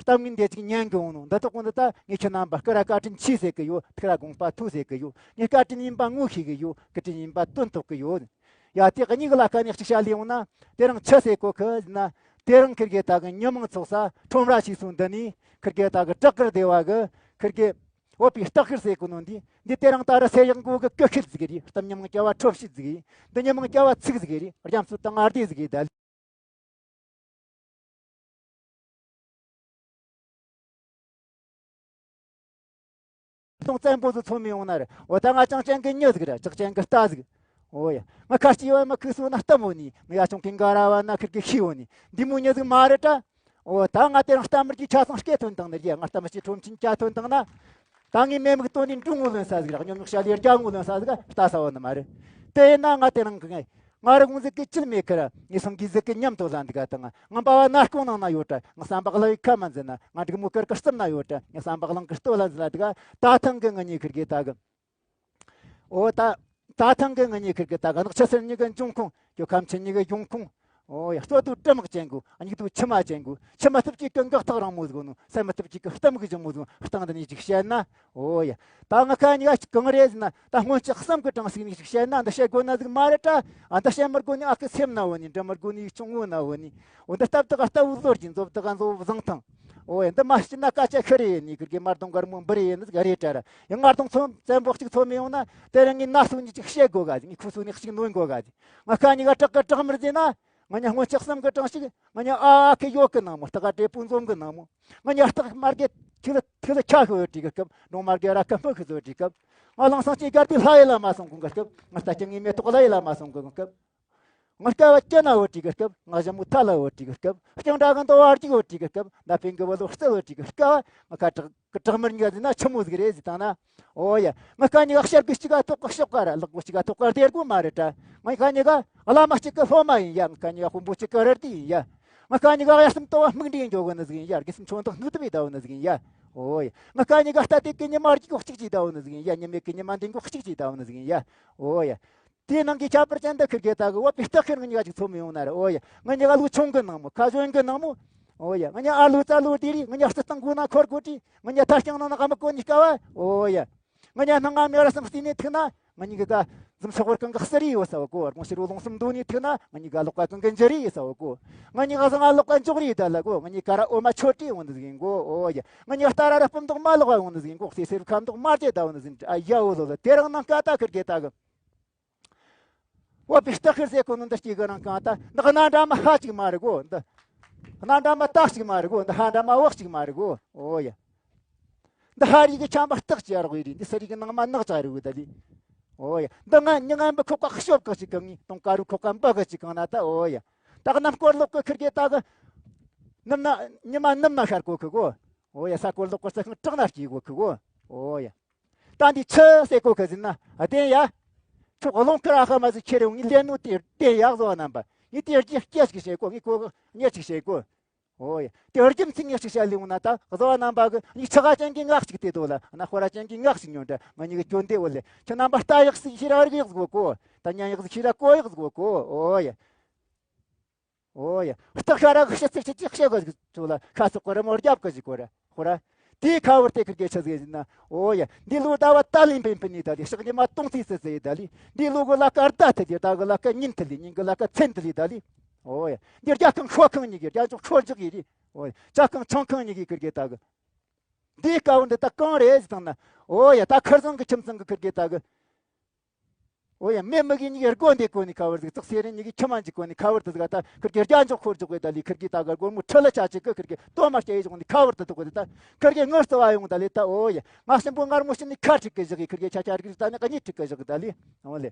གཏམ་ངན་འདི་ཅིག་ཉན་གི་འོང་ནོ། འདི་དག་གོང་དུ་ད་ངས་ཁྱེད་རྣམ་པ་སྐུ་ར་བཀའ་དྲིན་ཆེ་ཟེར་གི་ཡོད། ཐུགས་ར་དགོངས་པ་མཐོ་ཟེར་གི་ཡོད། ངས་བཀའ་དྲིན་ཡིན་པ་ངོ་ཤེས་གི་ཡོད། སྐུ་དྲིན་ཡིན་པ་དོན་ཐོག་གི་ཡོད། ཡ་དེ་གཉིས་ཀྱི་ལ་ཁ་ནས་གཅིག་བཤད་ལས་འོང་ན། དེ་རིང་ཆི་ཟེར་གོ་གི་ཟེར་ན། དེ་རིང་ཁིར་གེ་ད་གི་ཉི་མ་ཚོགས་ས་ཁྲོམ་ར་ཞིག་སོང་འདི་ནས་ཁིར་གེ་ད་གི་བྲག་དཀར་སྡེ་བ་གི་ཁིར་གེ་འོ་པའི་སྟག་ཤར་ཟེར་གོ་ནོ་འདི། འདི་དེ་རིང་ད་ར་སེ་ཡག་མགོ་གི་ཀི་ཤིད་ཟིག་རེད། གཏམ་ཉི་མ་སྐྱ་བ་ཁྲོབ་ཤིད་ཟིག་རེད། འདི་ཉི་མ་སྐྱ་བ་ཚིག་ཟིག་རེད། རྒྱ་མཚོ་དང་ཨར་སྡེ་ཟིག་རེད་ད། སྟོང་བཙན་པོ་ཚོ་ཚོ་མི་ཡོང་ན་རེད། འོ་ད་ང་ཅང་ཅན་གི་མྱི་ཟིག་རེད། ཅག་ཅན་གི་རྟ་ཟིག་འོ་ཡ། ང་ཁ་ལྕེ་བ་མ་ཁུ་སོ་ན་གཏམ་འོ་ནི། ང་ཡ་ཆུང་གི་འགའ་ར་བ་ན་ཁིར་གི་ཤི་འོ་ནི། འདི་མོ་མྱི་ཟིག་མ་རེད་ད། འོ་ད་ང་དེ་རིང་རྟ་དམར་གྱི་ཆ་ཚང་སྐད་ཐོན་དང་ནི་རྒྱ། ང་རྟ་དམར་གྱི་ཁྲོམ་ཆེན་ཆ་ཐོན་དང་ན། ད་ངའི་མེ་མིག་ཏོ་ནི་འབྲུ་ངོ་ལོན་ས་ཟིག་ར། སྙོམས་མིག་ཤ་ལེར་རྒྱ་ངོ་ལོན་ས་ཟིག་ལྟ་ས་བ་ནི་མ་རེད། དེ་ཡིན་ན་ང་དེ་རིང་གི་ང་རི་གུང་ཟིག་གི་ཅིལ་མེད་ཁར་ངའི་སང་གི་ཟིག་གི་ཉམས་དོ་ལ་འདི་ག་དང་། ང་འབའ་བ་ན་སྐོང་ནང་ན་ཡོད་དྲ། ང་བསམ་པ་གླ་ཡི་ཁ་མ་འཛིན་ན། ང་འབྲུག་མོ་ཀར་ཀར་རྩིབ་ན་ཡོད་དྲ། ང་བསམ་པ་གླང་གི་ལྟོ་ལ་འཛིན་ལ་འདི་ག་ད་ཐང་གི་ང་གཉིས་ཁིར་གི་ད་གི། འོ་ད། ད་ཐང་གི་ང་གཉིས་ཁིར་གི་ད་གི། ནག་ཆུ་སེར་གཉིས་གི་འབྱུང་ཁུངས། ཀྱོ་ཁམས་ཆེན་གཉིས་གི་འབྱུང་ཁུངས། འོ་ཡ། སྤྲོ་དུ་དྲི་མག་ཅན་གོ། ཨ་མྱིག་དུ་མཆི་མ་ཅན་གོ། མཆི་མ་ཐུབ་ཀྱི་ཀུན་འགག་ཐག་རིང་མོ་ཟིག་ནོ། སེམས་མི་ཐུབ་ཀྱི་ཀུན་གཏམ་གི་ཅི་མོ་ཟིག་ནོ། སྟེང་དུ་ནས་ཅིག་བཤད་ན། འོ་ཡ། ད་ང་ཁ་གཉིས་ཀ་གང་རེད་ཟེར་ན། ད་སྔོན་ཆད་བསམ་གི་གྲངས་ཟིག་ནས་ཅིག་བཤད་ན། འདི་བཤད་དགོས་ན་ཟིག་མ་རེད་དྲ། ཨ་འདི་བཤད་མི་དགོས་ནི་ཨ་ཁུ་སེམས་ན་བོ་ནི། འདྲི་མི་དགོས་ནི་ཡིག་ཆུང་ངུ་ན་བོ་ནི། འོ་འདི་སྟབས་དག་སྟབས་བུ་ལོར་གྱི་མཛོབ་དག་མཛོབ་བཟང་ཐང་། འོ་ཡ། འདི་མ་ཤི་ན་སྐད་ཆ་ཤི་རེ་ཡིན་ནི། ཁིར་གི་མར་དུང་དཀར་མོ་འབུ་རེ་ཡིན་ནི་ཟིག་རེད་དྲ་ར། ཡང་ང་དང་ཚོ་བཙན་པོ་གཅིག་ཚོ་མི་ཡོང་ན། དེ་རིང་ངས་ན་སུ་ནི་ཅིག་བཤད་དགོས་ག་ཟིག་ངས་ཁུ་སུ་ནི་གཅིག་ནོན་དགོས་ག་ཟིག་ང་ཁ་གཉིས་ཀ་བྲག་གི་བྲག་དམར་ཟེར་ན། ང་གཉིས་སྔོན་ཆད་བསམ་གི་གྲངས་ཤིག་ང་གཉིས་ཨ་ཨ་ཁེ་ཡོད་གི་ནང་མོ། སྟག་ག་དྲེད་པོ་འཛོམས་གི་ནང་མོ། ང་གཉིས་སྟག་དམར་གི་ཐིག་ལ་ཐིག་ལ་ཁ་ཤོ་ཡོད་དྲིས་གི་སྐབས། འབྲོང་དམར་གི་ར་ཁ་སྨུག་ཤི་བཟོ་དྲིས་སྐབས། ང་གླང་སང་སྐྱེས་གར་དུས་ལྷ་ཡི་ལ་མ་སོང་གོང་གི་སྐབས། ང་རྟ་སྐྱེ་ངའི་མེ་ཏོག་ལྷ་ཡི་ལ་མ་སོང་གོང་གི་སྐབས། ང་སྐྱ་བ་སྐྱེ་ན་བོ་དྲིས་གི་སྐབས། ང་ཞྭ་མོ་ཐ་ལ་བོ་དྲིས་གི་སྐབས། རྐྱང་འདྲ་གི་འདོ་བ་རྒྱུག་བོ་དྲིས་གི་སྐབས། མདའ་འཕེན་གི་བོ་ལོ་རྩེ་བོ་དྲིས་གི་སྐབས། ང་ཁ་བྲག་གི་བྲག་དམར་ཉག་ཟིན་ན་ཆི་མོ་ཟིག་རེད་ཟེར་བཏང་ན། འོ་ཡ། ང་ཁ་གཉིས་ཀ་ཤར་གི་གཅིག་ག་ཐོག་གི་ཤོག་ག་ར། ལག་པོ་གཅིག་ག་ཐོག་ག་སྡེར་སྒོ་མ་རེད་དྲ། ང་ཁ་གཉིས་ཀ་བླ་མ་གཅིག་གི་སློབ་མ་ཡིན་ཡ། ང་ཁ་གཉིས་ཀ་དཔོན་པོ་གཅིག་གི་རལ་གྲི་ཡིན་ཡ། ང་ཁ་གཉིས་ཀ་དབྱར་གསུམ་དུ་བ་སྨུག་འདྲའི་འཇོག་གི་ནི་ཟིག་ཡིན་ཡ། རྒྱལ་སྲིད་མཆོང་ཐག་སྣུག་ཐུབ་པའི་ཟླ་བོ་ནི་ཟིག་ཡིན་ཡ། འོ་ཡ། ང་ཁ་གཉིས་ཀ་རྟ་དེ་གི་ཉི་མ་རྒྱུག་གོ་གཅིག་གི་ཟླ་བོ་ནི་ཟིག་ཡིན་ཡ། ཉི་མའི་གི་ཉི་མ་འདི་གོ་གཅིག་གི་ཟླ་བོ་ནི་ཟིག་ཡིན་ཡ། འོ་ཡ། དེའི་ནང་གི་ཁྱད་པར་ཅན་འདི་ཁིར་གེ་ད་གི་བ་པི་སྟག་ཤར་ང་གཉིས་ཀ་ཅིག་ཚོ་མི་ཡོང་ན་ར། འོ་ཡ། ང་གཉིས་ཀ་ལུག་ཆུང་གི་ནང་མོ། ཁ་གཞོན་གི་ནང་མོ། འོ་ཡ། ང་གཉིས་ཨ་ལུ་ཙ་ལུ་དེ་རི། ང་གཉིས་རྩི་སྟངས་དགོས་ན་འཁོར་དགོས་དྲི། ང་གཉིས་ཐར་རྐྱང་ནང་ན་ཀ་མི་གོ་ནི་དཀའ་བ། འོ་ཡ། ང་གཉིས་སྣང་ང་མེ་ར་སམ་སྟེ་ནས་ཐུག་ན། ང་གཉིས་ཀ་ག་འཛུམ་ཤོག་བར་གང་གི་གསུར་ཡོད་ས་བ་གོ། རྒོང་ཕྱི་རུ་ལོང་སུམ་འདུག་ནས་ཐུག་ན། ང་གཉིས་ཀ་ལོག་ཀ་གང་གི་འཇུ་རི་ཡོད་ས་བ་གོ། ང་གཉིས་ཀ་བཟང་ང་ལོག་ཀ་འཇོག་རི་ད་ལ་གོ། ང་གཉིས་ཀ་ར་འོ་མ་ཆོ་ཏྲི་འོང་འདི་ཟིག་ཡིན་གོ། འོ་ཡ། ང་གཉིས་ཀ་རྟ་ར་ར་སྤུ་མདོག་མ་ལོག་བ་འོང་འདི་ཟིག་ཡིན་གོ། སེ་སེ་རུ་ཁ་མདོག་མ་རྒྱས་ད་འོང་འདི་ཟིག་ཨ་ཡ་འོ་ལོ་ལོ། དེ་རིང་ནང་ཀ་ད་ཁིར་གེ་ད་གི། འོ་པི་སྟག་ཤར་ཟེར་གོ་ནོ་འདི་སྐྱེས་གི་རང་གང་ད་འདི་གནའ་འདྲ་མ་ཧ་ཅིག་མ་རེད་གོ། འདི་གནའ་འདྲ་མ་ཏག་ཅིག་མ་རེད་གོ། འདི་ཧ་འདྲ་མ་བག་ཅིག་མ་རེད་གོ། འོ་ཡ། འདི་ཧ་རི་གི་ཆམ་པ་སྟག་ཅིག་ཡར་གོ་ཡི་རེད། འདི་ས་རི་གི་ནང་མ་ནག་ཅག་རེད་གོ་ད་ལི། འོ་ཡ། འདི་ང་མྱི་ངན་པ་ཁོག་ཀ་ཤོབ་ག་ཅིག་གང་ངི་དུང་དཀར་རུ་ཁོག་ཀ་འབའ་ག་ཅིག་གང་ན་ད། འོ་ཡ། ད་གནམ་སྐོར་ལོག་གི་ཁིར་གེ་ད་གི། ནུབ་ན་ཉི་མ་ནུབ་ན་ཤར་གོ་གི་གོ། འོ་ཡ། ས་སྐོར་ལོག་གི་རྩི་ཤིང་བྲག་ན་སྐྱེ་གོ་གི་གོ། འོ་ཡ། ད་འདི་ཆི་ཟེར་གོ་གི་ཟིན་ན་བདེན་ཡ། ཁྱོད་རླུང་ཁུར་ཨ་ཁ་མ་ཟིག་ཁྱེར་ཡོང་ངས་ལེན་ནོ་དེ་བདེན་ཡ་བཟོ་བ་རྣམ་པ། ངས་དེ་རྒྱུ་སྐྱེ་ཞིག་བྱེད་གོ། ངས་གོ་གཉེར་ཞིག་བྱེད་གོ། འོ་ཡ། དེ་རྒྱུ་མཚན་ངས་ཞིག་བྱ་ལེ་འོང་ན་ད་བཟོ་བ་རྣམ་པ་གི་ངས་ཆི་ག་ཅན་གྱི་ངག་ཅིག་དེ་དོ་ལ་ན་ཧོ་ར་ཅན་གྱི་ངག་ཅིག་ཉོན་དྲ། ང་གཉིས་ཀྱི་སྐྱོན་དེ་འོ་ལེ། ཁྱོད་རྣམ་པ་རྟ་ཡག་ཟིག་ཤི་ར་རིག་ཡག་ཟིག་གོ། ད་ཉན་ཡག་ཟིག་ཤི་ར་གོ་ཡག་ཟིག་གོ། འོ་ཡ། འོ་ཡ། སྟག་ཤ་ར་གི་ཤི་ཚིག་ཅིག་ཅིག་བཤད་གོ་ཟིག་ཚོ་ལ་ཁ་སོག་གོ་ར་མོ་རྒྱབ་གི་ཟིག་གོ་ར་ཧོ་ར། དེའི་ཁ་བར་དེ་ཁི་དགེ་ཆ་ཟིག་ཟིན་ན། འོ་ཡ། འདི་ལོ་ཟླ་བ་ད་ལིན་པིན་པིན་ནི་ད་ལི། ཕྱག་ཉི་མ་སྟོང་ཚིགས་སི་སི་ཡི་ད་ལི། འདི་ལོ་གི་ལ་ཀ་ཟླ་ཐི་ལི། ཟླ་གི་ལ་ཀ་ཉིན་ཐི་ལི། ཉིན་གི་ལ་ཀ་མཚན་ཐི་ལི་ད་ལི། འོ་ཡ། འདི་རྒྱ་ཁང་ཤོ་ཁང་གཉིས་ཀྱི་རྒྱ་མཚོ་ཁྲོ་རྒྱག་ཡི་རི། འོ་ཡ། ཇ་ཁང་ཆང་ཁང་གཉིས་ཀྱི་ཁི་དགེ་ད་གི། འདིའི་དཀའ་བ་འདི་ད་གང་རེད་ཟེར་བཏང་ན། འོ་ཡ། ད་ཁར་ཟང་གི་ཁྱིམ་ཚང་གི་ཁི་དགེ་ད་གི། འོ་ཡ། མེ་མི་གི་གཉིས་ཀྱི་སྒོ་འདི་གོ་ནི་ཁ་བར་ཟིག་ཙག་སེ་རེ་གཉིས་ཀྱི་ཁྱི་མ་འཇིག་གོ་ནི་ཁ་བར་དུ་ཟིག་ད་ཁིར་གི་རྒྱ་འཇོག་ཁོར་འཇོག་གི་ད་ལི། ཁིར་གི་ད་ག་སྒོར་མོ་ཁྲི་ལ་ཆ་ཅིག་གི་ཁིར་གི་ལྟོ་མ་སྐྱེ་ཡི་འཇོག་ནི་ཁ་བར་དུ་དུ་གོ་ད། ཁིར་གི་ངར་སི་བ་ཡོང་ད་ལི་ད། འོ་ཡ། ང་སྲིན་པོ་ངར་མོ་ཤི་ནི་ཁ་ཁྲིག་གི་བཞག་གི། ཁིར་གི་ཆ་ཆ་རིག་རིག་ད་ནི་གཉིས་ཁྲིག་གི་བཞག་གི་ད་ལི། འོ་ལེ།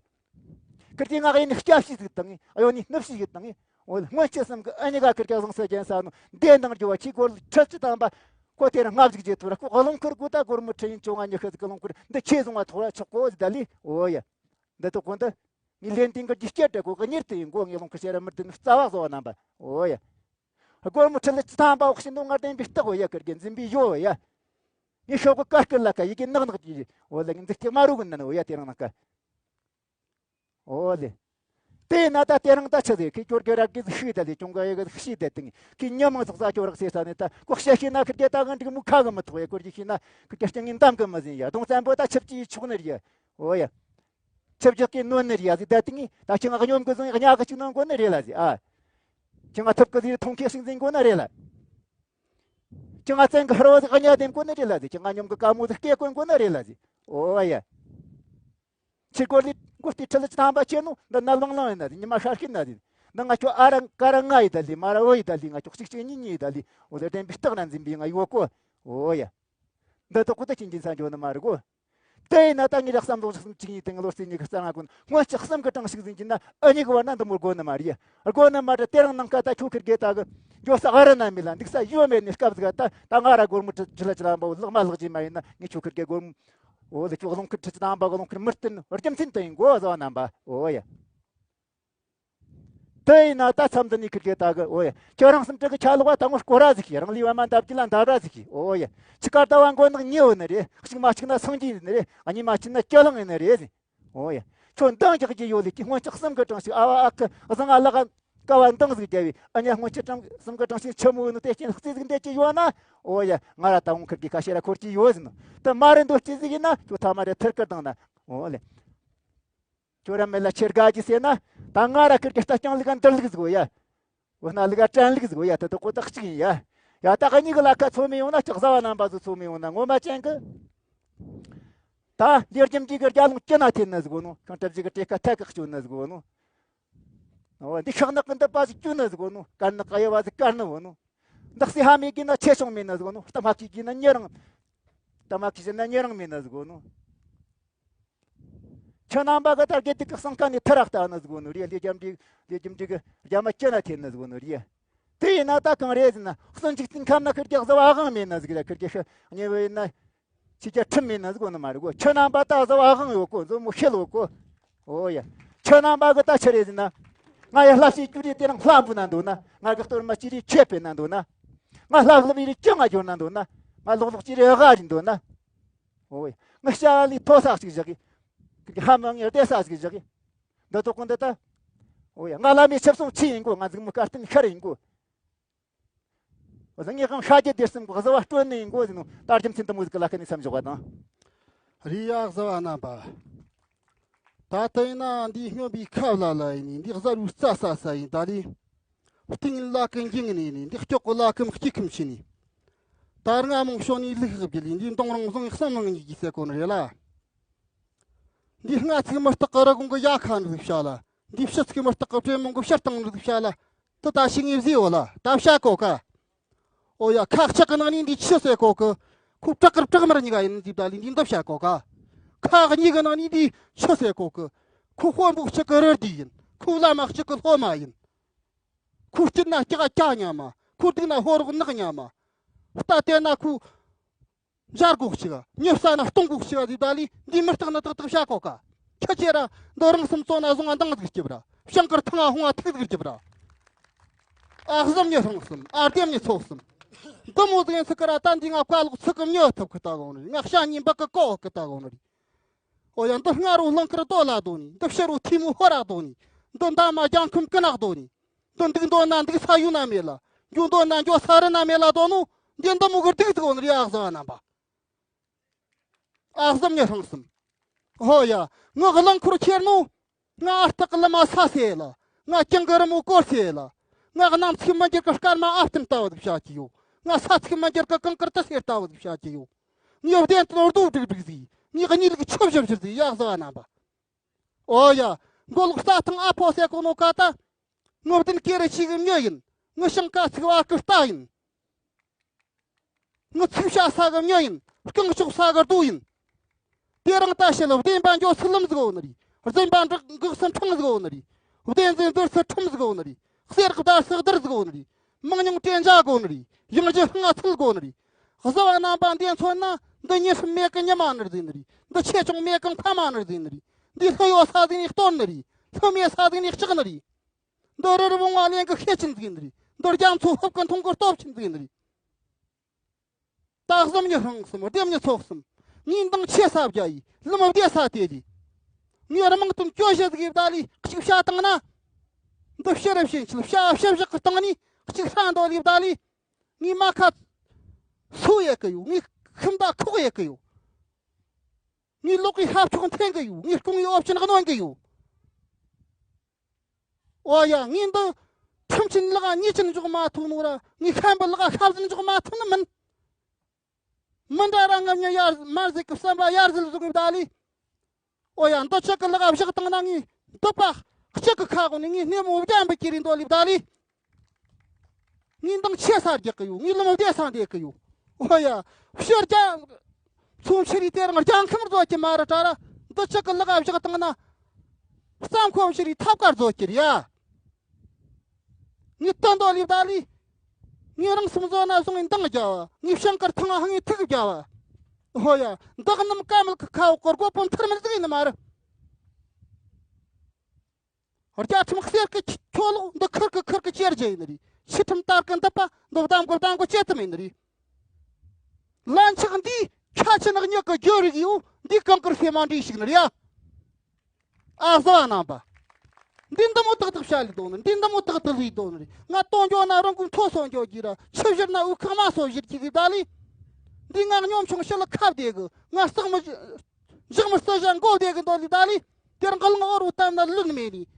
ཁིར་གི་ང་གི་ནི་སྐྱ་ཤི་ཟིག་དང་ཨ་ཡོ་ནི་ནུབ་ཤི་ཟིག་དང་། འོ་ལེ། སྔོན་ཆད་བསམ་གི་ཨ་ནི་ག་ཁིར་གི་བཟང་ས་ཅན་ས་ནོ་འདས་འདང་རྒྱུ་བ་ཁྱི་སྒོར་ཁྲི་བཅུ་ཐམ་པ་ཁོ་དེ་ར་ལྔ་བཞི་བརྗེད་ཐུབ་ར། ཁོ་རླུང་ཁུར་དགོས་ད་སྒོར་མོ་ཁྲི་ཡིན་བཅོ་ལྔ་ཉི་ཤུ་ཟིག་གི་རླུང་ཁུར་འདི་ཁྱེད་བཟུང་བ་ཐོག་ར་ཆོག་གོ་ཟིག་ད་ལི། འོ་ཡ། འདི་ཐོག་གོ་འདི། ངས་ལན་དེ་གི་རྒྱུ་སྐྱེད་དྲ་གོ་གི་གཉེར་དུ་ཡིན་གོ། ངས་ལོང་གི་ཤེས་ར་མི་དེ་ནི་རྩ་བ་བཟོ་བ་རྣམ་པ། ཨོ་ཡ། སྒོར་མོ་ཁྲི་ལ་བཅུ་ཐམ་པ་འོག་ཤི་ནོ་ང་བདེན་པའི་རྟགས་ཡོད་ཡ། ཁིར་གི་འཛིན་པའི་ཡོད་ཡ། ངས་ཤོག་གི་ཀ་སྐུར་ལ་ཀ་ཡི་གེ་ནག་ནག་གི། ཨོ་ལ་ངས་འཛིག་ཐེག་མ་རུ་གི་ནན། ཨོ་ཡ། དེ་རང་ནག་ཀ། ཨོ་ལེ། དེས་ན་ད་དེ་རིང་ད་ཆི་ཟིག་ཁི་ཁྱོད་ཀྱི་ར་གི་ཟིག་ཤི་ད་ལེ། ཅུང་ག་ཡི་གི་ཟིག་ཤི་ད་དེང་ཁི་ཉི་མ་ཟིག་ཟ་ཁྱོད་རག་ཟེར་ས་ནི། ད་ཁོ་ཤ་ཤི་ན་ཁི་རྒྱ་ད་གི་འགྲིག་མུ་ཁ་གི་མི་ཐོག་ཡ། ཁོར་གྱི་ཤི་ན་ཁི་རྒྱ་སྤྱང་ངི་འདམ་གི་མི་ཟིན་ཡ། གདོང་བཙན་པོ་ད་ཆབ་ཀྱི་ཆོག་ནི་རེད་ཡ། ཨོ་ཡ། ཆབ་རྒྱག་གི་ནོན་ནི་རེད་ཡ་ཟིག། ད་དེང་ད་ཁྱི་ང་གཉོམ་གི་ཟིག་གཉའ་གི་ཅིག་ནོན་གོ་ནི་རེད་ལ་ཟིག། ཨ། ཁྱི་ང་ཐུབ་གི་ཟིག་མཐོང་ཁེ་ཟིག་འཛིན་གོ་ནི་རེད་ལ། ཁྱི་ང་བཙན་གི་ཧར་བ་ཟིག་གཉའ་འདེམ་གོ་ནི་རེད་ལ་ཟིག། ཁྱི་ང་གཉོམ་གི་ཀ་མོ་ཟིག་སྐེ་གོན་གོ་ནི་རེད་ལ་ཟིག། ཨོ་ཡ། ཁྱི་སྒོར་ལི་སྒོར་ཏི་ཁྲི་ལི་ཅི་ཐང་པ་ཁྱེར་ནོ། འདི་ན་ལང་ལང་ཡིན་ན་ཟིག། ཉི་མ་ཧྲ་ཤི་ན་ཟིག། འདི་ང་ཁྱོད་ཨ་ར་ཀ་ར་ང་ཡི་ད་ལི། མ་ར་འོ་ཡི་ད་ལི། ང་ཁྱོད་གཅིག་གཅིག་གཉིས་གཉིས་ཡི་ད་ལི། འོ་ལེ་བདེན་པའི་རྟགས་ན་འཛིན་པའི་ང་ཡོད་གོ། ཨོ་ཡ། འདི་ཐོག་གོ་ད་ཅིན་ཅིན་ས་འཇོག་ནི་མ་རེད་གོ། དེ་ཡིན་ན་ད་ངས་ར་བསམ་བློ་བཞག་སུམ་གཅིག་གཉིས་དེ་ང་ལོ་རྩིས་གཉིས་གི་རྩ་ང་གོ་ན། སྔོན་ཆད་གསུམ་གི་གྲངས་ཤིག་ཟིན་གྱི་ན་ཨ་གཉིས་གི་བར་ན་འདི་མོ་དགོ་ནི་མ་རེད། དགོ་ནི་མ་རེད། དེ་རིང་ནངས་ཀ་ད་ཁྱོད་ཁིར་གེ་ད་གི་འགྱོ་ས་ཨ་ར་ན་མི་ལ་འདུག་ས་ཡོད་མེད་ནི་སྐབས་ཟིག། ད་ད་ང་ར་སྒོར་མོ་ཁྲི་ཁྲི་ལ་ཅི་ལ་འབའ་ལག་མ་ལག་ཅི་མ་ཡིན་ན། ངས་ཁྱོད་ཁིར་གེ་སྒོར་མོ། འོ་ལེ། ཁྱོད་རླུང་ཁུར་ཁྲི་ཅི་དང་འབའ་རླུང་ཁུར་མི་བསྟན་ནོ་རྒྱུ་མཚན་དེ་ཡིན་གོ་ཟ་བ་རྣམ་པ། ཨོ་ཡ། དེ་ཡིན་ན་ད་མཚམས་འདི་ནས་ཁིར་གེ་ད་གི། ཨོ་ཡ། ཁྱོད་རང་སེམས་ཁྲལ་གི་ཆ་ལོག་པ་ད་ངོ་སྐོར་ར་ཟིག་གི། རང་ལུས་པ་མ་འདབ་ཀྱི་ལ་འདབ་ར་ཟིག་གི། ཨོ་ཡ། ཆི་ཀར་ད་བ་མགོ་ནག་ཉེ་བོ་ནི་རེད། གཅིག་མ་གཅིག་ན་སངས་རྒྱས་ནི་རེད། གཉིས་མ་གཅིག་ན་སྤྱི་གླིང་ནི་རེད། ཨོ་ཡ། ཁྱོད་འདང་རྒྱག་རྒྱུ་ཡོད་ལེ། ཁྱི་སྔོན་ཆད་གསུམ་གི་གྲངས་ཤིག་ཨ་བ་ཨ་ཁུ་བཟང་ང་ལག་ཀ་བ་འདང་ཟིག་རྒྱབ་བས། ཨ་ཉ་སྔོན་ཆད་གྲངས་གསུམ་གི་གྲངས་ཤིག་ཆི་མོ་ཡོད་ནོ་དེ་རྐྱེན་རྩིས་ཟིག་འདེད་ཀྱི་ཡོད་ན། ཨོ་ཡ། ང་ར་ད་འོང་ཁིར་གི་ཁ་ཤས་ར་འཁོར་གྱི་ཡོད་ཟིན་ནོ། ད་མ་རེད་འདོད་ཅི་ཟིག་ཡིན་ན་ཁྱོད་ཐ་མ་རེ་ཐིར་ཀི་བཏང་ན། ཨོ་ལེ། ཁྱོད་ར་མེད་ལ་ཁྱེར་དགའ་གི་ཟེར་ན། ད་ང་ར་ཁིར་གི་རྟ་རྐྱང་ལི་ག་འདིར་ལུག་ཟིག་ཡ། འོ་ན་ལི་ག་དྲན་ལུག་ཟིག་ཡ། ད་དུ་ཀོ་ཏག་གཅིག་ཡིན་ཡ། ཡ་ད་ག་གཉིས་གི་ལ་ཁ་ཚོ་མི་ཡོང་ན། ལྕགས་ཟ་བ་རྣམ་པ་ཚོ་ཚོ་མི་ཡོང་ན་ངོ་མ་ཅན་གི། ད་ལེར་རྒྱམ་གྱི་གི་རྒྱ་ལུང་སྐྱི་ན་ཐེན་ན་ཟིག་ནོ། ཤིང་གྲབ་ཅིག་གི་ཏྲེ་ཁ་ཐད་གི་སྐྱོ་ན་ཟིག་ནོ། འོ་འདི་ཤག་ནག་གི་འདི་པ་ཟིག་སྐྱོ་ན་ཟིག་ནོ། དཀར་ནག་ག་ཡ་བ་ཟིག་དཀར་ནི་བོ་ནོ། འདག་སི་ཧ་མི་གི་ན་ཆེ་ཆུང་མེད་ན་ཟིག་ནོ། རྟ་མ་གི་གི་ན་ཉེ་རང་། རྟ་མ་གི་ཟེར་ན་ཉེ་རང་མེད་ན་ཟིག་ནོ། ཁྱོད་རྣམ་པ་གི་ད་དགེ་སྡིག་གི་སྲང་ཁ་ནས་ཐི་ར་ལྟ་ན་ཟིག་ནོ་རེད། ལས་རྒྱམ་འདི་ལས་རྒྱམ་འདི་གི་རྒྱ་མ་སྐྱི་ན་ཐེན་ན་ཟིག་ནོ་རེད། དེ་ཡིན་ན་ད་གང་རེད་ཟེར་ན། གསོན་ཅིག་རྩིང་ཁམས་ན་ཁིར་གི་གཟི་བ་དབང་མེད་ན་ཟིག་ར། ཁིར་གི་ཤི་ཉེ་བོ་ཡིན་ན། ཕྱི་རྒྱལ་ཁྲིམས་མེད་ན་ཟིག་ནི་མ་རེད་གོ། ཁྱོད་རྣམ་པ་ད་གཟི་བ་དབང་ཡོད་གོ། མཛོ་མོ་ཤེལ་ཡོད་གོ། ཨོ་ཡ། ཁྱོད་རྣམ་པ་གི་ད་ཆི་རེད་ཟེར་ན། ང་ཡ་ལྷ་སའི་ཅུ་རེ་དེ་རིང་ལྷ་འབུལ་ན་འདོད་ན། ང་གི་གཏོར་མ་ཅི་རེ་ཆད་སྤེལ་ན་འདོད་ན། ང་ལྷ་ལྷ་བི་རེ་ཅི་ང་སྦྱོར་ན་འདོད་ན། ང་ལོག་ལོག་ཅི་རེ་ཨ་རེ་འདོད་ན། ཨོ་ཡ། ང་ཤ་ལི་ཐོ་ས་ཞིག་བཞག་གི། ཧ་མ་ངེར་བདེ་ས་ཞིག་བཞག་གི། འདི་ཐོག་གོ་འདི་ད། ཨོ་ཡ། ང་བླ་མའི་ཆབ་སྲུང་ཆི་ཡིན་གོ། ང་འཛིང་མོ་དཀར་སྟེང་ཤར་ཡིན་གོ། བཟང་ངས་གང་ཤ་རྒྱལ་སྡེ་གསུམ་གི་གཟི་བ་སྤྲོད་ནི་ཡིན་གོ་ཟེར་ནོ། ད་རྒྱུ་མཚན་དུ་མོ་ཟིག་གི་ལ་ཁ་ནས་མཚམས་འཇོག་པ་དང་། རི་ཡ་གཟི་བ་རྣམ་པ། ད་ལྟ་ཡིན་ན་འདིའི་སྨྱོན་པའི་ཁབ་ལ་ལ་ཡིན་ནི། འདིའི་གཟར་བུའི་རྩྭ་ས་ས་ཡིན་ད་ལི། སྟེང་ལ་ཀི་འགྱིང་ནི་ཡིན་ནི། འདིའི་སྐྱོག་གི་ལ་ཁམ་སྐྱི་ཁམ་ཆི་ནི། ད་རྔ་མོང་ཤོ་ནི་ལུག་ཧག་བརྒྱུད་ལི། འདིའི་མདུང་རང་བཟུང་གསང་ནང་གཉིས་ཀྱི་ཟེ་གོ་ནི་རེད་ལ། འདིའི་སྔ་ཚིག་མི་རྟག་གི་རི་གོང་གི་ཡ་ཁ་ནི་ཟིག་བྱ་ལ། འདིའི་ཕྱི་ཚིག་མི་རྟག་གི་བྲེ་མོང་གི་ཕྱིར་བཏང་ནི་ཟིག་བྱ་ལ། དེ་ད་ཤི་ངེས་བཟི་ཡོད་ལ་ད་བྱ་གོ་ཀ། ཨོ་ཡ། ཁ་ལྕགས་ཀྱི་ནང་ནས་འདི་ཆུ་ཟེར་གོ་གི། ཁོ་བྲག་དཀར་བྲག་དམར་གཉིས་ཀ་ཡིན་འདི་ད་ལི་འདི་འདི་བྱ་གོ་ཀ། ཁ་གཉིས་ཀྱི་ནང་ནས་འདི་ཆུ་ཟེར་གོ་གི། ཁོ་དཔོན་པོ་གཅིག་གི་རུ་རྡེ་ཡིན། ཁོ་བླ་མ་གཅིག་གི་སློབ་མ་ཡིན། ཁོ་སྐྱིད་ན་སྐྱག་སྐྱག་ཉ་མ། ཁོ་སྡུག་ན་ཕོ་རོག་ནག་ཉ་མ། རྟ་དེ་ན་ཁོ་འཇར་གོ་གཅིག་ག། ཉི་ས་ན་སྟོང་གོ་གཅིག་ག་ཟིག་ད་ལི་འདི་མི་རྟག་ན་ཏག་ཏག་བྱ་གོ་ཀ། ཁྱི་ཆེ་ར་འདི་རང་སེམས་བཙོ་ན་བཟུང་ང་འདང་ཟིག་སྐྱིབ་ར། བྱང་དཀར་ཐང་ང་ཧོང་ང་ཐུག་ཟིག་སྐྱིབ་ར། ཨ་གཟམ་ཉི་ཧྲང་གསུམ། ཨ་ལྡེམ་ཉི་ཚོགས་གསུམ། འདི་མོ་ཟིག་ཡིན་ཚུལ་གི་ར་ད་འདི་ང་བཀའ་ལོག་ཚིག་གི་མྱི་ཐུབ་གི་ལྟ་གོ་ནི་རེད། ང་ཤ་ཉིན་འབག་གི་ཀོ་གི་ལྟ་གོ་ནི་རེད། ཨོ་ཡ། འདི་སྔ་རུ་གླང་དཀར་རྡོ་ལ་རྡོ་ནི། འདི་ཕྱི་རུ་ཐི་མུ་ཧོ་ར་རྡོ་ནི། འདི་འདབ་མ་ལྗང་ཁུམ་ཀི་ནག་རྡོ་ནི། འདི་འདུག་འདོད་ན་འདུག་ས་ཡུལ་ན་མེད་ལ། འགྱོ་འདོད་ན་འགྱོ་ས་རི་ན་མེད་ལ་རྡོ་ནོ། འདི་འདི་མོ་གི་འདུག་ཟིག་གོ་ནི་རེད། ཨ་གཟུ་བ་རྣམ་པ། ཨ་གཟམ་ཉི་ཧྲང་གསུམ། ཧོ་ཡ། ངག་གླང་འཁོར་ཁྱེར་ནོ། ང་ཨ་སྟག་གི་ལི་མ་ས་སེ་ལ། ང་ཀྱང་གི་རི་མོ་སྐོར་སེ་ལ། ང་གནམ་ཚིག་མི་འགྱུར་གི་སྐར་མ་ཨ་བསྟན་ལྟ་བུ་ཟིག་བྱ་གི་ཡོད། ང་ས་ཚིག་མི་འགྱུར་གི་གངས་དཀར་ཏི་སེ་ལྟ་བུ་ཟིག་བྱ་གི་ཡོད། ངའི་བདེན་དུ་རྡོ་སྒྲིག་སྒྲིག་ཟིག། ངའི་གཉིད་ལུག་ཆུ་བཞུར་བཞུར་ཟིག། ཡ་གཟུ་བ་རྣམ་པ། ཨོ་ཡ། མགོ་ལོག་རྩྭ་ཐང་ཨ་ཕོ་སེ་གོ་ནོ་ཀ་ད། ངི་བདུན་ཀེ་རི་ཆི་གི་མྱི་ཡིན། ངི་ཞིང་ཀ་ཚིག་བ་ཀི་རྟ་ཡིན། ངི་ཚིག་བྱ་ས་གི་མྱི་ཡིན། རྐང་ཕྱོགས་ས་གི་རྡོ་ཡིན། དེ་རིང་ད་ཕྱི་ལ་བདེན་པ་འཇོག་ཚུལ་ལམ་ཟིག་འོ་ནི་རེད། རྫུན་པ་འགག་ཚུལ་འཕྲང་ཟིག་འོ་ནི་རེད། བདེན་རྫུན་བསྡུར་ཚུལ་ཁྲིམས་ཟིག་འོ་ནི་རེད། གསེར་གི་བརྡར་ཚུལ་བརྡར་ཟིག་འོ་ནི་རེད། མང་ཉུང་དྲན་འཇག་དགོ་ནི་རེད། ཡང་རྒྱུ་སྔ་ཚུལ་དགོ་ནི་རེད། གཟུ་བ་རྣམ་པ་འདི་མཚོན་ན་འདི་ཉི་ཤུ་མེད་གི་ཉི་མ་ནི་རེད་ཟེར་ནི་རེད། འདི་ཆེ་ཆུང་མེད་གི་མཐའ་མ་ནི་རེད་ཟེར་ནི་རེད། འདི་ལྷོད་ཡོད་ས་ཟིག་ནས་གཏོར་ནི་རེད། ལྷོད་མེད་ས་ཟིག་ནས་ལྕག་ནི་རེད། འདི་རི་རི་བོང་བ་གླིང་གི་ཤེད་ཆེན་ཟིག་ནི་རེད། འདི་རྒྱ་མཚོ་ཧུབ་ཀི་འཐུང་གི་སྟོབས་ཆེན་ཟིག་ནི་རེད། ད་གཟིམ་ཉི་ཧྲང་གསུམ་སྡེ་མི་ཚོགས་གསུམ། ངས་འདང་ཆེ་ས་བརྒྱ་ཡིས་ལམ་བདེ་ས་དེ་ལས། ངས་ར་མང་དུམ་སྐྱོ་ཤ་ཟིག་ཡིབ་ད་ལས་གཅིག་བཤད་བཏང་ན། འདི་ཕྱི་རབས་ཕྱིན་ཆད་བྱ་བྱ་བཞག་གི་སྟེང་ནས་གཅིག་ཧྲ་འདོད་ཡིབ་ད་ལས། ངས་མ་ཁ་སུ་ཡེ་གི་ཡོད། ངས་ཤིམ་ད་ཁོག་ཡེ་གི་ཡོད། ངས་ལོག་གི་ཧབ་ཆོག་འཐེན་གི་ཡོད། ངས་སྐུང་ཡོད་ཨོབ་ཆེན་གནོན་གི་ཡོད། ཨོ་ཡ། ངས་འདི་ཁྲིམས་ཆེན་ལག་ཉེས་ཆེན་འཇོག་མ་ཐུབ་ནོ་ར། ངས་ཤན་པ་ལག་ཤ་ཟན་འཇོག་མ་ཐུབ་ནི་མིན། མི་འདྲ་ར་ངམ་ཉ་ཡར་མར་ཟིག་གི་བསམ་པ་ཡར་ཟིལ་བཟུང་གི་བདའ་ལི། ཨོ་ཡ། འདི་ཆག་གི་ལག་བཞག་བཏང་ན་ངས་འདི་པ་གཅིག་གི་ཁ་གོ་ནས་ངས་སྣེ་མོ་བརྒྱ་འབུད་ཀྱི་རེད་འདོད་ལི་བདའ་ལི། ངས་འདང་ཆེ་ས་རྒྱག་གི་ཡོད། ངས་ལམ་བདེ་ས་འདེད་གི་ཡོད། ཨོ་ཡ། ཕྱིར་རྒྱ་མཚོ་ཕྱི་རི་དེ་རང་རྒྱང་ཁམས་རྫོགས་ཀྱི་མ་ར་དྲ་ར། འདི་ཆག་གི་ལག་བཞག་བཏང་ན་བསམ་ཁོམ་ཕྱི་རི་ཐབ་ཀར་རྫོགས་ཀྱི་རེད་ཡ། ངས་ལྟ་འདོད་ལི་བདའ་ལི། ངས་རང་སེམས་བཟོ་ན་བཟུང་ངས་འདང་རྒྱག་བ། ངས་བྱང་དཀར་ཐང་ང་ངས་ཐུག་རྒྱག་བ། ཧོ་ཡ། འདག་རྣམས་ཀ་མལ་གི་ཁ་འོག་གི་སྒོ་པོ་མཐར་མི་ཟིག་ཡིན་ནི་མ་རེད། རྒྱ་ཁྲིམས་གསེར་གི་ཁྱོ་ལོག་འདི་ཁུར་གི་ཁུར་གི་ཅེར་རྒྱ་ཡིན་ནི་རེད། ཕྱི་ཁྲིམས་དར་གི་འདི་པ་འདི་བདམ་གི་བདམ་གི་ཅེ་ཐུམ་ཡིན་ནི་རེད། ལན་ཆགས་འདི་ཁ་ཆེ་ནག་ཉག་གི་རྒྱུ་རིག་ཡོད། འདི་གང་གི་སེ་མ་འདྲེས་ཞིག་ནི་རེད་ཡ། ཨ་བཟའ་བ་རྣམ་པ། འདི་འདི་མོ་ཏག་ཏག་བྱ་ལི་དོ་ནི། འདི་འདི་མོ་ཏག་ཏག་ལི་དོ་ནི་རེད། ང་སྟོང་འགྱོ་ན་རང་ཀུན་མཐོ་སོང་འགྱོ་གི་ར། ཆུ་བཞུར་ན་འུ་ཁག་མ་སོ་བཞུར་གི་གི་ད་ལི། འདི་ང་སྙོམ་ཆུང་ཤི་ལ་ཁབ་བསྡད་གི། ང་སྟག་མི་འཇག་མི་རྩི་ཞང་མགོ་བསྡད་གི་འདོད་ལི་ད་ལི། དེར་འགལ་ང་འོར་བུ་བཏབ་ན་ལུག་མེད་ནི།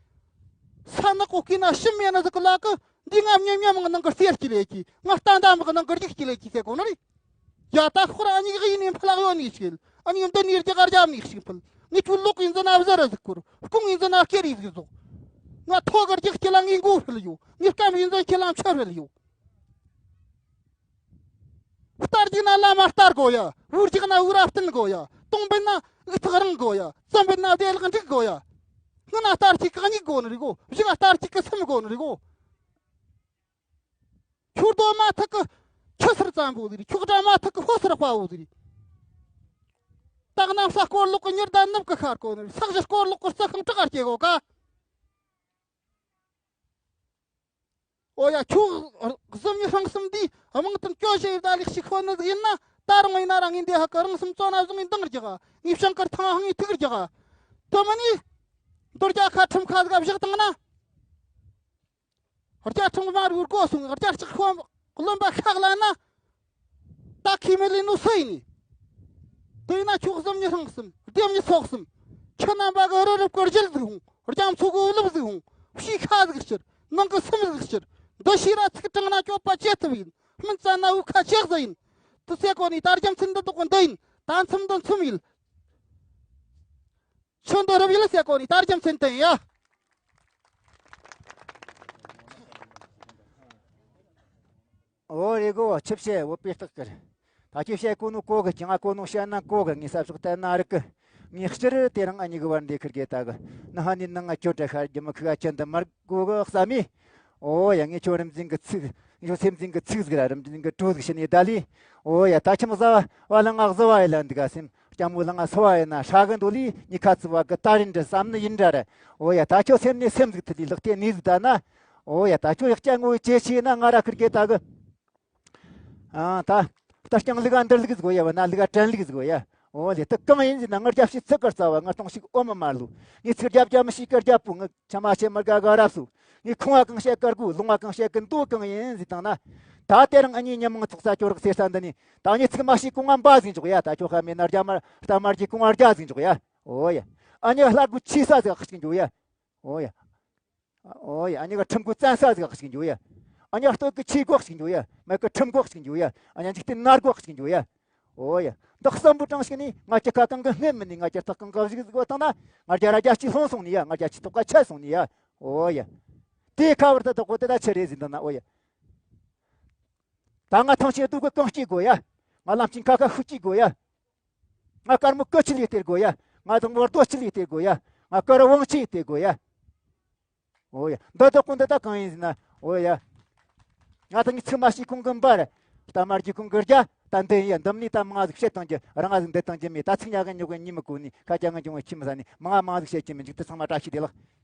ས་ནག་པོ་སྐྱེས་ན་ཤི་མེད་ན་ཟིག་གི་ལ་གི། འདི་ང་སྙོམ་སྙོམ་ངི་ནང་གི་གསེར་གྱི་ལས་ཀྱི། ང་རྟ་འདམ་གི་ནང་གི་རྒྱུག་གི་ལས་ཀྱི་ཟེར་གོ་ནི་རེད། ཡ། ད་ཁོ་ར་ཨ་ཉིག་ཡིན་ནི་ཕ་ལག་ཡོད་ནི་ཞིག་ཨ་ཉིག་འདི་ནི་རྒྱ་གར་རྒྱབ་ནི་ཞིག་ཕུལ། ངི་ཆུ་ལོག་ཡིན་ཟི་ན་བཟི་ར་ཟིག་ཁུར། སྐུང་ཡིན་ཟི་ན་སྐེ་རི་ཟིག་ཟོག་ང་ཐོ་གར་རྒྱག་ཁྱི་ལ་ངི་མགོ་ཧྲིལ་ཡོད། ངི་སྐམ་ཡིན་ཟི་ཁྱི་ལ་མཆུ་ཧྲིལ་ཡོད། རྟ་རྒྱུག་ན་བླ་མ་རྟ་དགོ་ཡ། འུར་རྒྱག་ན་འུ་ར་བསྟན་དགོ་ཡ། སྟོང་པན་ན་འུ་ཐག་རིང་དགོ་ཡ། ཙམ་པན་ན་བདེ་ལག་འགྲིག་དགོ་ཡ། སྔོན་ན་རྟ་གཅིག་གི་གཉིས་དགོ་ནི་རེད་གོ། བཞི་ན་རྟ་གཅིག་གི་གསུམ་དགོ་ནི་རེད་གོ། ཁྱོད་རྡོ་མ་ཐག་གི་ཆུ་སེར་ཙམ་པོ་ཟིག་རེད། ཁྱོད་སྒྲ་མ་ཐག་གི་ཕོ་སེར་དཔའ་བོ་ཟིག་རེད། སྟག་གནམ་ས་སྐོར་ལོག་གི་ཉི་ཟླ་ནུབ་གི་ཤར་གོ་ནི་རེད། ས་གཞི་སྐོར་ལོག་གི་རྩི་ཤིང་བྲག་ག་སྐྱེ་གོ་ཀ་ཨོ་ཡ། ཁྱོད་གཟིམ་ཉི་ཧྲང་གསུམ་འདིས་དམངས་དོན་སྐྱོ་ཞེས་ཡིབ་ད་ལེགས་ཤིག་ཤོད་ནི་ཟིག་ཡིན་ན། ད་རུང་ཡིན་ན་ར་ངས་འདི་ཧ་གི་རང་སེམས་བཙོན་ན་བཟུང་ངས་འདང་རྒྱག་ངས་བྱང་དཀར་ཐང་ཧང་ངས་ཐུག་རྒྱག་དེ་མིན་ནི་འདོར་རྒྱ་ཁ་ཁྲིམས་ཁ་ཟིག་བཞག་བཏང་ན། རྒྱ་ཁྲིམས་མ་རུལ་གོ་སོང་། རྒྱ་ལྕགས་ཁོམ་རློན་པ་ཤག་ལ་ན། ད་ཁས་མི་ལེན་ནོ་སུ་ཡིན་ནི། དེ་ན་ཁྱོད་གཟིམ་ཉི་ཧྲང་གསུམ་སྡེ་མི་ཚོགས་གསུམ། ཁྱེད་རྣམ་པ་གི་རི་རབ་ཀྱི་རྒྱུད་ཟིག་ཧོང་། རྒྱ་མཚོ་གི་རླབས་ཟིག་ཧོང་། ཕྱིའི་ཁ་ཟིག་ཕྱིར། ནང་གི་སེམས་ཟིག་ཕྱིར། འདི་ཤེས་ར་ཚིག་དྲང་ན་སྐྱོབ་པ་ཅི་ཐུབ་ཡིན། སྨིན་བཙལ་ན་འུ་ཁ་ཅི་ཟིག་ཡིན། དུ་སེ་གོ་ནི་ད་རྒྱུ་མཚན་འདི་དག་གི་འདི་ཡིན། ད་མཚམས་འདི་མཚམས་ཡིན། ཆུ་འདི་རབ་ཡིན་ཟེར་གོ་ནི་ད་རྒྱུ་མཚན་དེ་ཡིན་ཡ། འོ་རེད་གོ། ཆི་བཤད་བོད་པའི་རྟགས་ཀྱི་རེད། ད་ཁྱོད་བཤད་གོ་ནོ་གོ་གི། ཁྱོས་ང་གོ་ནོ་བཤད་ན་གོ་གི། ངས་ས་ཕྱོགས་བལྟས་ན་རིག་གི། ངས་སྤྱིར་དེ་རིང་ཨ་མྱེས་གི་བར་འདི་ཁུར་གེ་ད་གི། ན་ཧ་ནི་ནང་ང་ཁྱོད་འདྲ་ཤར་རྒྱུ་མི་ཁུག་ཨ་ཁྱོད་འདི་མར་གོ་གི་བསམ་མི། འོ་ཡ། ངས་ཁྱོད་རིམ་འཛིན་གི་ཚིག་ཁྱོད་སེམས་འཛིན་གི་ཚིག་ཟིག་ར་རིམ་འཛིན་གི་བྲོ་ཟིག་བྱིན་ནས་ད་ལི། འོ་ཡ། ད་ཁྱིམ་བཟའ་བ་ལ་ང་བཟི་བ་ཡི་ལ་འདུག་ག་སེམས། སྐྱ་མོ་ལ་ང་སོ་བ་ཡིན་ན་ཧྲ་གི་འདུག་ལི། ཉི་ཁ་ཚི་བ་གི་ད་རིན་འདྲ་བསམ་ནི་ཡིན་འདྲ་རེད། འོ་ཡ། ད་ཁྱོད་སེམས་ནས་སེམས་ཟིག་ཐི་ལི་ལག་ཏེ་ནི་ཟིག་ད་ན། འོ་ཡ། ད་ཁྱོད་ཡག་སྐྱ་ངོ་ཡི་ཅེ་ཤི་ཡིན་ན་ང་ར་ཁུར་གེ་ད་གི། ཨ་ད། ད་རྐྱང་ལི་ག་འདིར་ལི་གི་ཟིག་གོ་ཡ། བ་ན་ལི་ག་དྲན་ལི་གི་ཟིག་གོ་ཡ། འོ་ལེ། ད་གང་ཡིན་ཟེར་ན་ངར་རྒྱབ་ཕྱི་ཚི་གར་རྩ་བ་ངར་གཏོང་ཞིག་ཨོ་མ་མར་ལུ། ངས་ཚིག་རྒྱབ་རྒྱབ་མི་ཤིག་གར་རྒྱབ་པོ་ངར་ཆ་མ་ཤེས་མར་ག་ག་རབ་སུ། ངས་ཁུང་བ་གང་བཤད་གར་གུ་ལུང་བ་གང་བཤད་གི་འདུག་གང་ཡིན་ཟེར་དང་ན། ད་དེ་རིང་ཨ་མྱེས་ཉི་མང་ཚོགས་ས་ཅོ་རག་སེ་ས་འདི་ནི་ད་ངས་ཚིག་མ་ཤེས་གོང་ང་འབའ་ཟིག་འཇོག་ཡ། ད་ཁྱོད་ཁ་མེད་ན་རྒྱ་མར་རྟ་མར་གྱི་གོང་ང་རྒྱ་ཟིག་འཇོག་ཡ། འོ་ཡ། ཨ་མྱེས་ལྷ་དགུ་ཆི་ས་ཟིག་ཁ་ཅིག་འཇོག་ཡ། འོ་ཡ། འོ་ཡ། ཨ་མྱེས་ག་ཁྲིམས་གུ་བཙན་ས་ཟིག་ཁ་ཅིག་འཇོག་ཡ། ཨ་མྱེས་སྟོད་གི་ཆི་གོ་ཁ་ཅིག་འཇོག་ཡ། མེད་གི་ཁྲིམས་གོ་ཁ་ཅིག་འཇོག་ཡ། ཨ་མྱེས་འཇིག་རྟེན་ནར་གོ་ཁ་ཅིག་འཇོག་ཡ། འོ་ཡ། འདི་གསོན་པོ་དྲང་ཞིག་ནི་ང་ཅི་ཁ་གང་གི་སྔས་མི་ནི་ང་ཅི་ཐག་གང་གི་བཞུགས་ཟིག་གོ་དང་ན། ང་རྒྱ་ར་རྒྱ་ཆི་ལྷོང་སོང་ནི་ཡ། ང་རྒྱ་ཆི་ཐོག་ཁ་ཆད་སོང་ནི་ཡ། འོ་ཡ། དེའི་ཁ་བར་ད་དོག་གོ་དེ་ད་ཆི་རེད་ཟིན་དང་ན། འོ་ཡ། ད་ང་ཐང་ཆེན་སྡུག་གི་གང་སྐྱེ་དགོ་ཡ། ང་ལམ་ཆེན་ཁ་ཁ་ཤུགས་སྐྱེ་དགོ་ཡ། ང་དཀར་མོ་ཀི་ཆི་ལི་སྟེར་དགོ་ཡ། ང་དང་མོར་རྡོ་ཆི་ལི་སྟེར་དགོ་ཡ། ང་དཀར་བང་ཆི་སྟེར་དགོ་ཡ། འོ་ཡ། འདི་དག་གོ་འདི་ད་གང་ཡིན་ཟེར་ན། འོ་ཡ། ང་དང་ངི་ཚིག་མ་ཤེས་གོང་གི་འབར། རྟ་མར་གྱི་གོང་གི་རྒྱ། ད་འདི་ཡིན་ཡ། འདི་མིན་ད་མང་ང་ཟིག་བཤད་བཏང་རྒྱུ། རང་ང་ཟིག་འདི་བཏང་རྒྱུ་མེད། ད་ཚིག་ཉག་གི་ཉོག་གི་གཉིད་མི་ཁུག་ནི། ཁ་རྒྱ་ངན་གྱོང་གི་ཁྱི་མི་ཟ་ནི། མང་ང་མང་ང་ཟིག་བཤད་རྒྱུ་མི་འཇུག། དེ་ཚང་མ་བཀྲ་ཤིས་བདེ་ལེགས།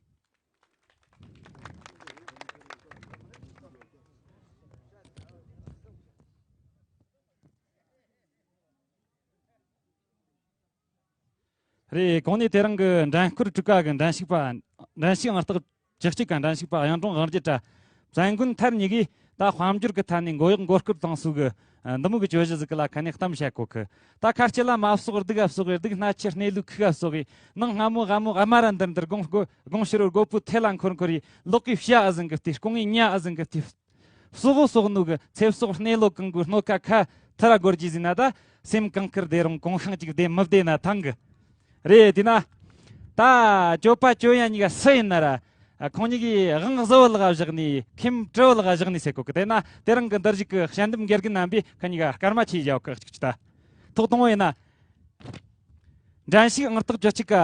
རེད། གོང་ནས་དེ་རིང་གི་འགྲན་སྐོར་དྲུག་ཀ་གི་འགྲན་ཞུགས་པ། འགྲན་ཞུགས་ཨང་རྟགས་བཅུ་གཅིག་ག་འགྲན་ཞུགས་པ་གཡུང་དྲུང་དབང་རྒྱལ་ར། བཙན་མགོན་ཐར་གཉིས་ཀས་ད་དཔལ་འབྱོར་གི་ཐད་ནས་མགོ་གཡོག་མགོ་སྐོར་བཏང་སོ་གི། ཨ། འདི་མོ་གི་བརྗོད་གཞི་ཟིག་གི་ལ་ཁ་ནས་གཏམ་བཤད་གོ་གི། ད་ཁ་སྐྱེ་ལ་མ་བསོག་སྡུག་ག་བསོག་གི། སྡུག་སྣ་ཆེ་སྣེ་ལུག་ཁུག་ག་བསོག་གི། ནང་སྔ་མོ་སྔ་མོ་ཨ་མ་ར་འདིར་འདིར་དགོང་དགོང་ཕྱི་རུ་སྒོ་ཕུ་ཐེ་ལ་འཁོར་འཁོར་ཡི། ལོག་གི་ཕྱི་ཨ་ཟིན་གི་སྟེ། སྐུང་ངི་ཉ་ཨ་ཟིན་གི་སྟེ། སོག་བོ་སོག་ནུ་གི་ཚེ་སོག་སྣེ་ལོ་གང་གི་སྣོད་ཁ་ཁ་ཐ་ར་སྒོར་གྱི་ཟིན་ན། ད་སེམས་གང་ཁུར་བདེ་རུང་གོང་ཤང་གཅིག་བདེ་མི་བདེ་ན་ཐང་གི། རེད། དེ་ན་ད་གྱོད་པ་གྱོད་ཡ་གཉིས་ཀ་སུ་ཡིན་ན་ར། ཁོང་གཉིས་ཀྱིས་དབང་གཟུ་བོ་ལག་བཞག་ནས། ཁེམ་གྲུ་བོ་ལག་བཞག་ནས་ཟེར་གོ་གི། དེ་ན་དེ་རིང་གི་འདིར་བཞུགས་གི་དཔྱད་འདེམས་དགེ་རྒན་རྣམ་པས་ཁ་གཉིས་ཀ་སྐར་མ་ཆེ་བཞག་གི་གཅིག་གཅིག་ད། ཐོག་དང་པོ་ཡིན་ན། འགྲན་ཞུགས་ཨང་རྟགས་བཅུ་གཅིག་ག་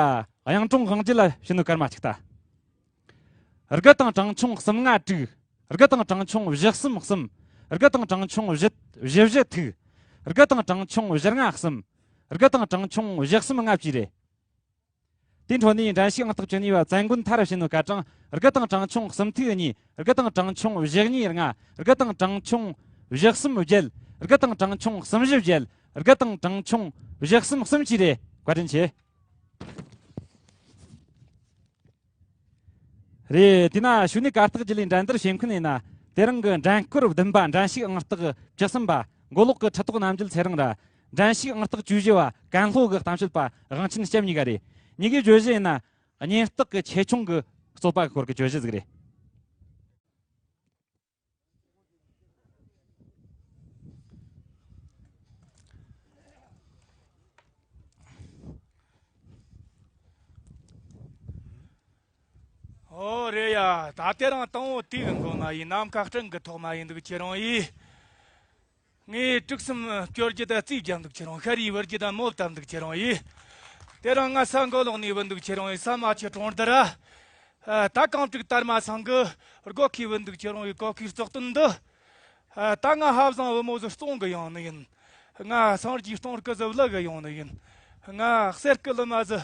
གཡུང་དྲུང་དབང་རྒྱལ་ལ་བྱིན་ནོ་སྐར་མ་གཅིག་ད། དགུ་དང་གྲངས་ཆུང་གསུམ་ལྔ་དྲུག། དགུ་དང་གྲངས་ཆུང་བཞི་གསུམ་གསུམ། དགུ་དང་གྲངས་ཆུང་བཞི་བཞི་བཞི་དྲུག། དགུ་དང་གྲངས་ཆུང་བཞི་ལྔ་གསུམ། དགུ་དང་གྲངས་ཆུང་བཞི་གསུམ་ལྔ་བཅས་རེད། དེའི་འཕྲོ་ནས་འགྲན་ཞུགས་ཨང་རྟགས་བཅུ་གཉིས་པ་བཙན་མགོན་ཐར་བྱིན་ནོ་སྐར་གྲངས་དགུ་དང་གྲངས་ཆུང་གསུམ་ཐིག་གཉིས། དགུ་དང་གྲངས་ཆུང་བཞི་གཉིས་ལྔ། དགུ་དང་གྲངས་ཆུང་བཞི་གསུམ་བརྒྱད། དགུ་དང་གྲངས་ཆུང་གསུམ་བཞི་བརྒྱད། དགུ་དང་གྲངས་ཆུང་བཞི་གསུམ་གསུམ་བཅས་རེད། བཀའ་དྲིན་ཆེ། རེད། དེས་ན་ཞུ་ནི་གར་སྟེགས་བརྒྱུད་ལས་འགྲན་བསྡུར་བྱེད་མཁན་ཡིན་ན། དེ་རིང་གི་འགྲན་སྐོར་བདུན་པ་འགྲན་ཞུགས་ཨང་རྟགས་བཅུ་གསུམ་པ་མགོ་ལོག་གི་ཁྲི་ཐོག་རྣམ་རྒྱལ་ཚེ་རིང་ར། འགྲན་ཞུགས་ཨང་རྟགས་བཅུ་བཞི་བ་ཀན་ལྷོ་གི་གཏམ་བཤད་པ་དབང་ཆེན་སྐྱབས་གཉིས་ཀ་རེད། གཉིས་ཀའི་བརྗོད་གཞི་ཡིན་ན། གཉེན་རྟགས་ཀྱི་ཆེ་ཆུང་གི་རྩོད་པ་གི་སྐོར་གྱི་བརྗོད་གཞི་ཟིག་རེད། ཨོ་རེད་ཡ། ད་དེ་རིང་དང་པོ་དུས་ཀྱི་མགོ་མ་ཡིན། ནམ་མཁའ་སྤྲིན་གྱི་ཐོག་མ་ཡིན་འདུག་ཁྱེད་རང་ཡིས། ངས་དྲུག་གསུམ་སྐྱོར་རྒྱུ་དང་རྩིས་རྒྱབ་འདུག་ཁྱེད་རང་། ཤར་ཡིས་བུར་རྒྱུ་དང་མོ་བཏབ་འདུག་ཁྱེད་རང་ཡིས། དེ་རིང་ང་ས་མགོ་ལོག་ནས་བུད་འདུག་ཁྱེད་རང་ཡིས། ས་མ་ཆུ་གྲོང་རྡལ་ར། ཨ། ད་རྐང་དྲུག་དར་མ་ཚང་གི་སྒོ་ཁའི་བུད་འདུག་ཁྱེད་རང་ཡིས། གོ་ཁའི་བཙོག་དོན་འདི། ཨ། ད་ང་ཧ་བཟང་བུ་མོ་ཟིག་བཙོང་གི་ཡོང་ནི་ཡིན། ང་སངས་རྒྱས་སྟོང་སྐུ་ཟིག་བླུ་གི་ཡོང་ནི་ཡིན། ང་གསེར་སྐུ་ལི་མ་ཟིག་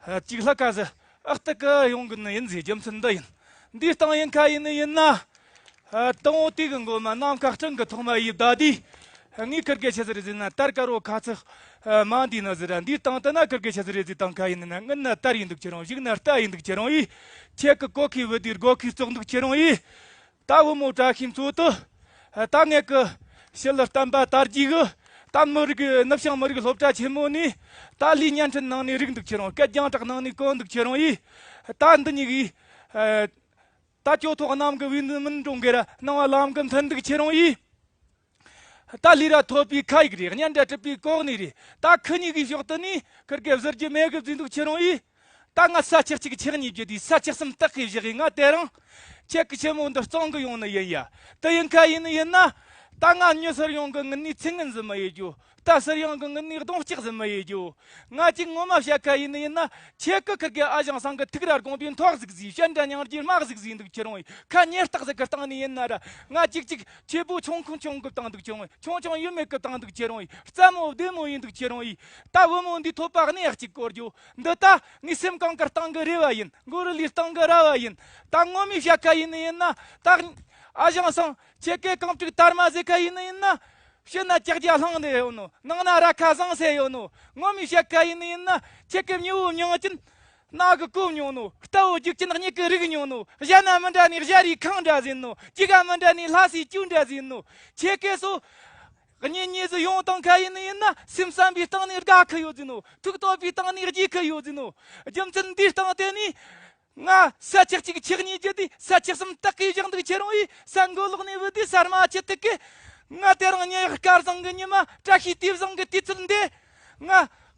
ཨ། གཅིག་ལྷག་ག་ཟིག་ཨག་ཏུ་གི་ཡོང་གི་ནི་ཡིན་ཟེར། རྒྱུ་མཚན་འདི་ཡིན། འདིའི་སྟེང་ཡིན་ཁ་ཡིན་ནི་ཡིན་ན། ཨ། དང་པོ་དུས་ཀྱི་མགོ་མ། ནམ་མཁའ་སྤྲིན་གྱི་ཐོག་མ་ཡིན་ད་དུས། ངས་ཁིར་གེ་ཆི་ཟིག་རེད་ཟེར་ན། དར་དཀར་བོ་ཁ་ཚིག་ཨ། མ་འདི་ནི་ཟིག་ར། འདིའི་སྟེང་དུ་ན་ཁིར་གེ་ཆི་ཟིག་རེད་ཟེར་བཏང་ཁ་ཡིན་ན། སྔུན་ན་དར་ཡིན་འདུག་ཁྱེད་རང་། གཞུག་ན་རྟ་ཡིན་འདུག་ཁྱེད་རང་ཡིས། ཁྱེད་ཀྱི་གོ་ཁའི་བུ་དེའི་སྒོ་ཁའི་བཙོག་འདུག་ཁྱེད་རང་ཡིས། ད་བུ་མོ་བཀྲ་ཤིས་མཚོ་དུ། ད་ངེད་ཀྱི་ཞི་ལི་བསྟན་པ་དར་རྒྱས་གི། ད་མི་རིགས་ནུབ་བྱང་མི་རིགས་སློབ་གྲྭ་ཆེན་མོ་ནས། ད་ལས་བརྙན་འཕྲིན་ནང་ནས་རིག་འདུག་ཁྱེད་རང་། སྐད་རྒྱང་བསྒྲགས་ནང་ནས་གོ་འདུག་ཁྱེད་རང་ཡིས། ད་འདི་གཉིས་ཀྱིས། ད་ཇོ་ཐོག་གནམ་གྱི་བུས་མིན་འགྲོ་འགེ་ར། སྣང་བ་ལམ་གྱི་མཐུན་འདུག་ཁྱེད་རང་ཡིས། ད་ལས་ར་ཐོབ་པའི་ཁ་ཡིག་རེད། སྙན་གྲགས་གྲུབ་པའི་གོ་གནས་རེད། ད་ཁི་གཉིས་ཀྱི་ཕྱོགས་དུ་ནས་ཁིར་གེ་གཟིར་རྒྱུ་མེད་གི་བཟོས་འདུག་ཁྱེད་རང་ཡིས། ད་ང་ས་ཆ་གཅིག་ཆགས་ཉིས་བརྒྱུད་དུས་ས་ཆ་གསུམ་བཏགས་གི་བཞག་གི། ང་དེ་རིང་ཁྱེད་ཀྱི་ཆེན་མོ་འདི་གཙང་གི་ཡོང་ནི་ཡིན་ཡ། དེ་ཡིན་ཁ་ཡིན་ནི་ཡིན་ན། ད་ང་མྱི་སེར་ཡོངས་ཀྱི་ངི་ནས་ཚིག་ངན་ཟིག་མི་ཡེད་རྒྱུ། རྟ་སེར་ཡོངས་ཀྱི་ངི་ནས་གདོང་ལྕག་ཟིག་མི་ཡེད་རྒྱུ། ང་གཅིག་ངོ་མ་བཤད་ཁ་ཡིན་ནི་ཡིན་ན། ཁྱེད་ཀྱི་ཁིར་གེ་ཨ་ཞང་སང་གི་ཐུགས་ར་དགོངས་པའི་མཐོ་ཟིག་ཟིག་བཤད་འདྲ་ཉང་རྒྱུའི་དམག་ཟིག་ཟིག་འདུག་ཁྱེད་རང་ཡིས། ཁ་ཉེས་རྟགས་ཟིག་གི་སྟེང་ནས་ཡིན་ན་ར། ང་གཅིག་གཅིག་ཆེ་པོ་ཆུང་ཁུང་ཆུང་གི་བཏང་འདུག་ཁྱེད་རང་ཡིས། ཆུང་ཆུང་ཡོད་མེད་གི་བཏང་འདུག་ཁྱེད་རང་ཡིས། རྩ་མོ་བདེ་མོ་ཡིན་འདུག་ཁྱེད་རང་ཡིས། ད་བུ་མོ་འདི་ཐོབ་པ་གནས་གཅིག་བསྐོར་རྒྱུ། འདི་ད་ངའི་སེམས་གངས་དཀར་སྟེང་གི་རེ་བ་ཡིན། མགོ་རུ་ལུས་སྟེང་གི་ར་བ་ཡིན། ད་ངོ་མས་བཤད་ཁ་ཡིན་ནི་ཡིན་ན། ད་ཨ་ཞང་སང་ཁྱེད་ཀའི་རྐང་དྲུག་དར་མ་ཟེར་ཁ་ཡིན་ནི་ཡིན་ན། ཕྱི་ན་ལྕགས་རྒྱ་ལྷུང་ནས་ཡོད་ནོ། ནང་ན་ར་ཁ་བཟང་ཟེར་ཡོད་ནོ། ངོ་མས་བཤད་ཁ་ཡིན་ནི་ཡིན་ན། ཁྱེད་ཀའི་མྱི་བོ་མྱོང་ཅན་རྣ་གི་གོ་མྱོང་ནོ། རྟ་བོ་རྒྱུག་ཅན་གཉིད་ཀྱི་རིག་མྱོང་ནོ། གཞན་ན་མི་འདྲ་ནི་གཞའ་རིའི་ཁང་འདྲ་ཟིན་ནོ། ཅི་ག་མི་འདྲ་ནི་ལྷ་སའི་ཅུ་འདྲ་ཟིན་ནོ། ཁྱེད་ཀའི་སོ། གཉེན་ཉེ་ཟིག་ཡོང་བཏང་ཁ་ཡིན་ནི་ཡིན་ན། སེམས་བསམ་པའི་སྟེང་ནས་དགའ་ཁི་ཡོད་ཟིན་ནོ། ཐུགས་སྟོབས་པའི་སྟེང་ནས་རྒྱས་ཁི་ཡོད་ཟིན་ནོ། རྒྱུ་མཚན་འདིའི་སྟེང་དེ་ནས། ང་ས་ཆ་གཅིག་ཆགས་ཉིས་བརྒྱུད་དུས་ས་ཆ་གསུམ་བཏགས་གི་བཞག་འདུག་ཁྱེད་རང་ཡིས། ས་མགོ་ལོག་ནས་བུད་དུས་ས་དམར་ཆུ་ཐིགས་གི། ང་དེ་རིང་ཉི་གཡག་དཀར་བཟང་གི་ཉི་མ། བཀྲ་ཤིས་དུས་བཟང་གི་དུས་ཚོད་འདི། ང་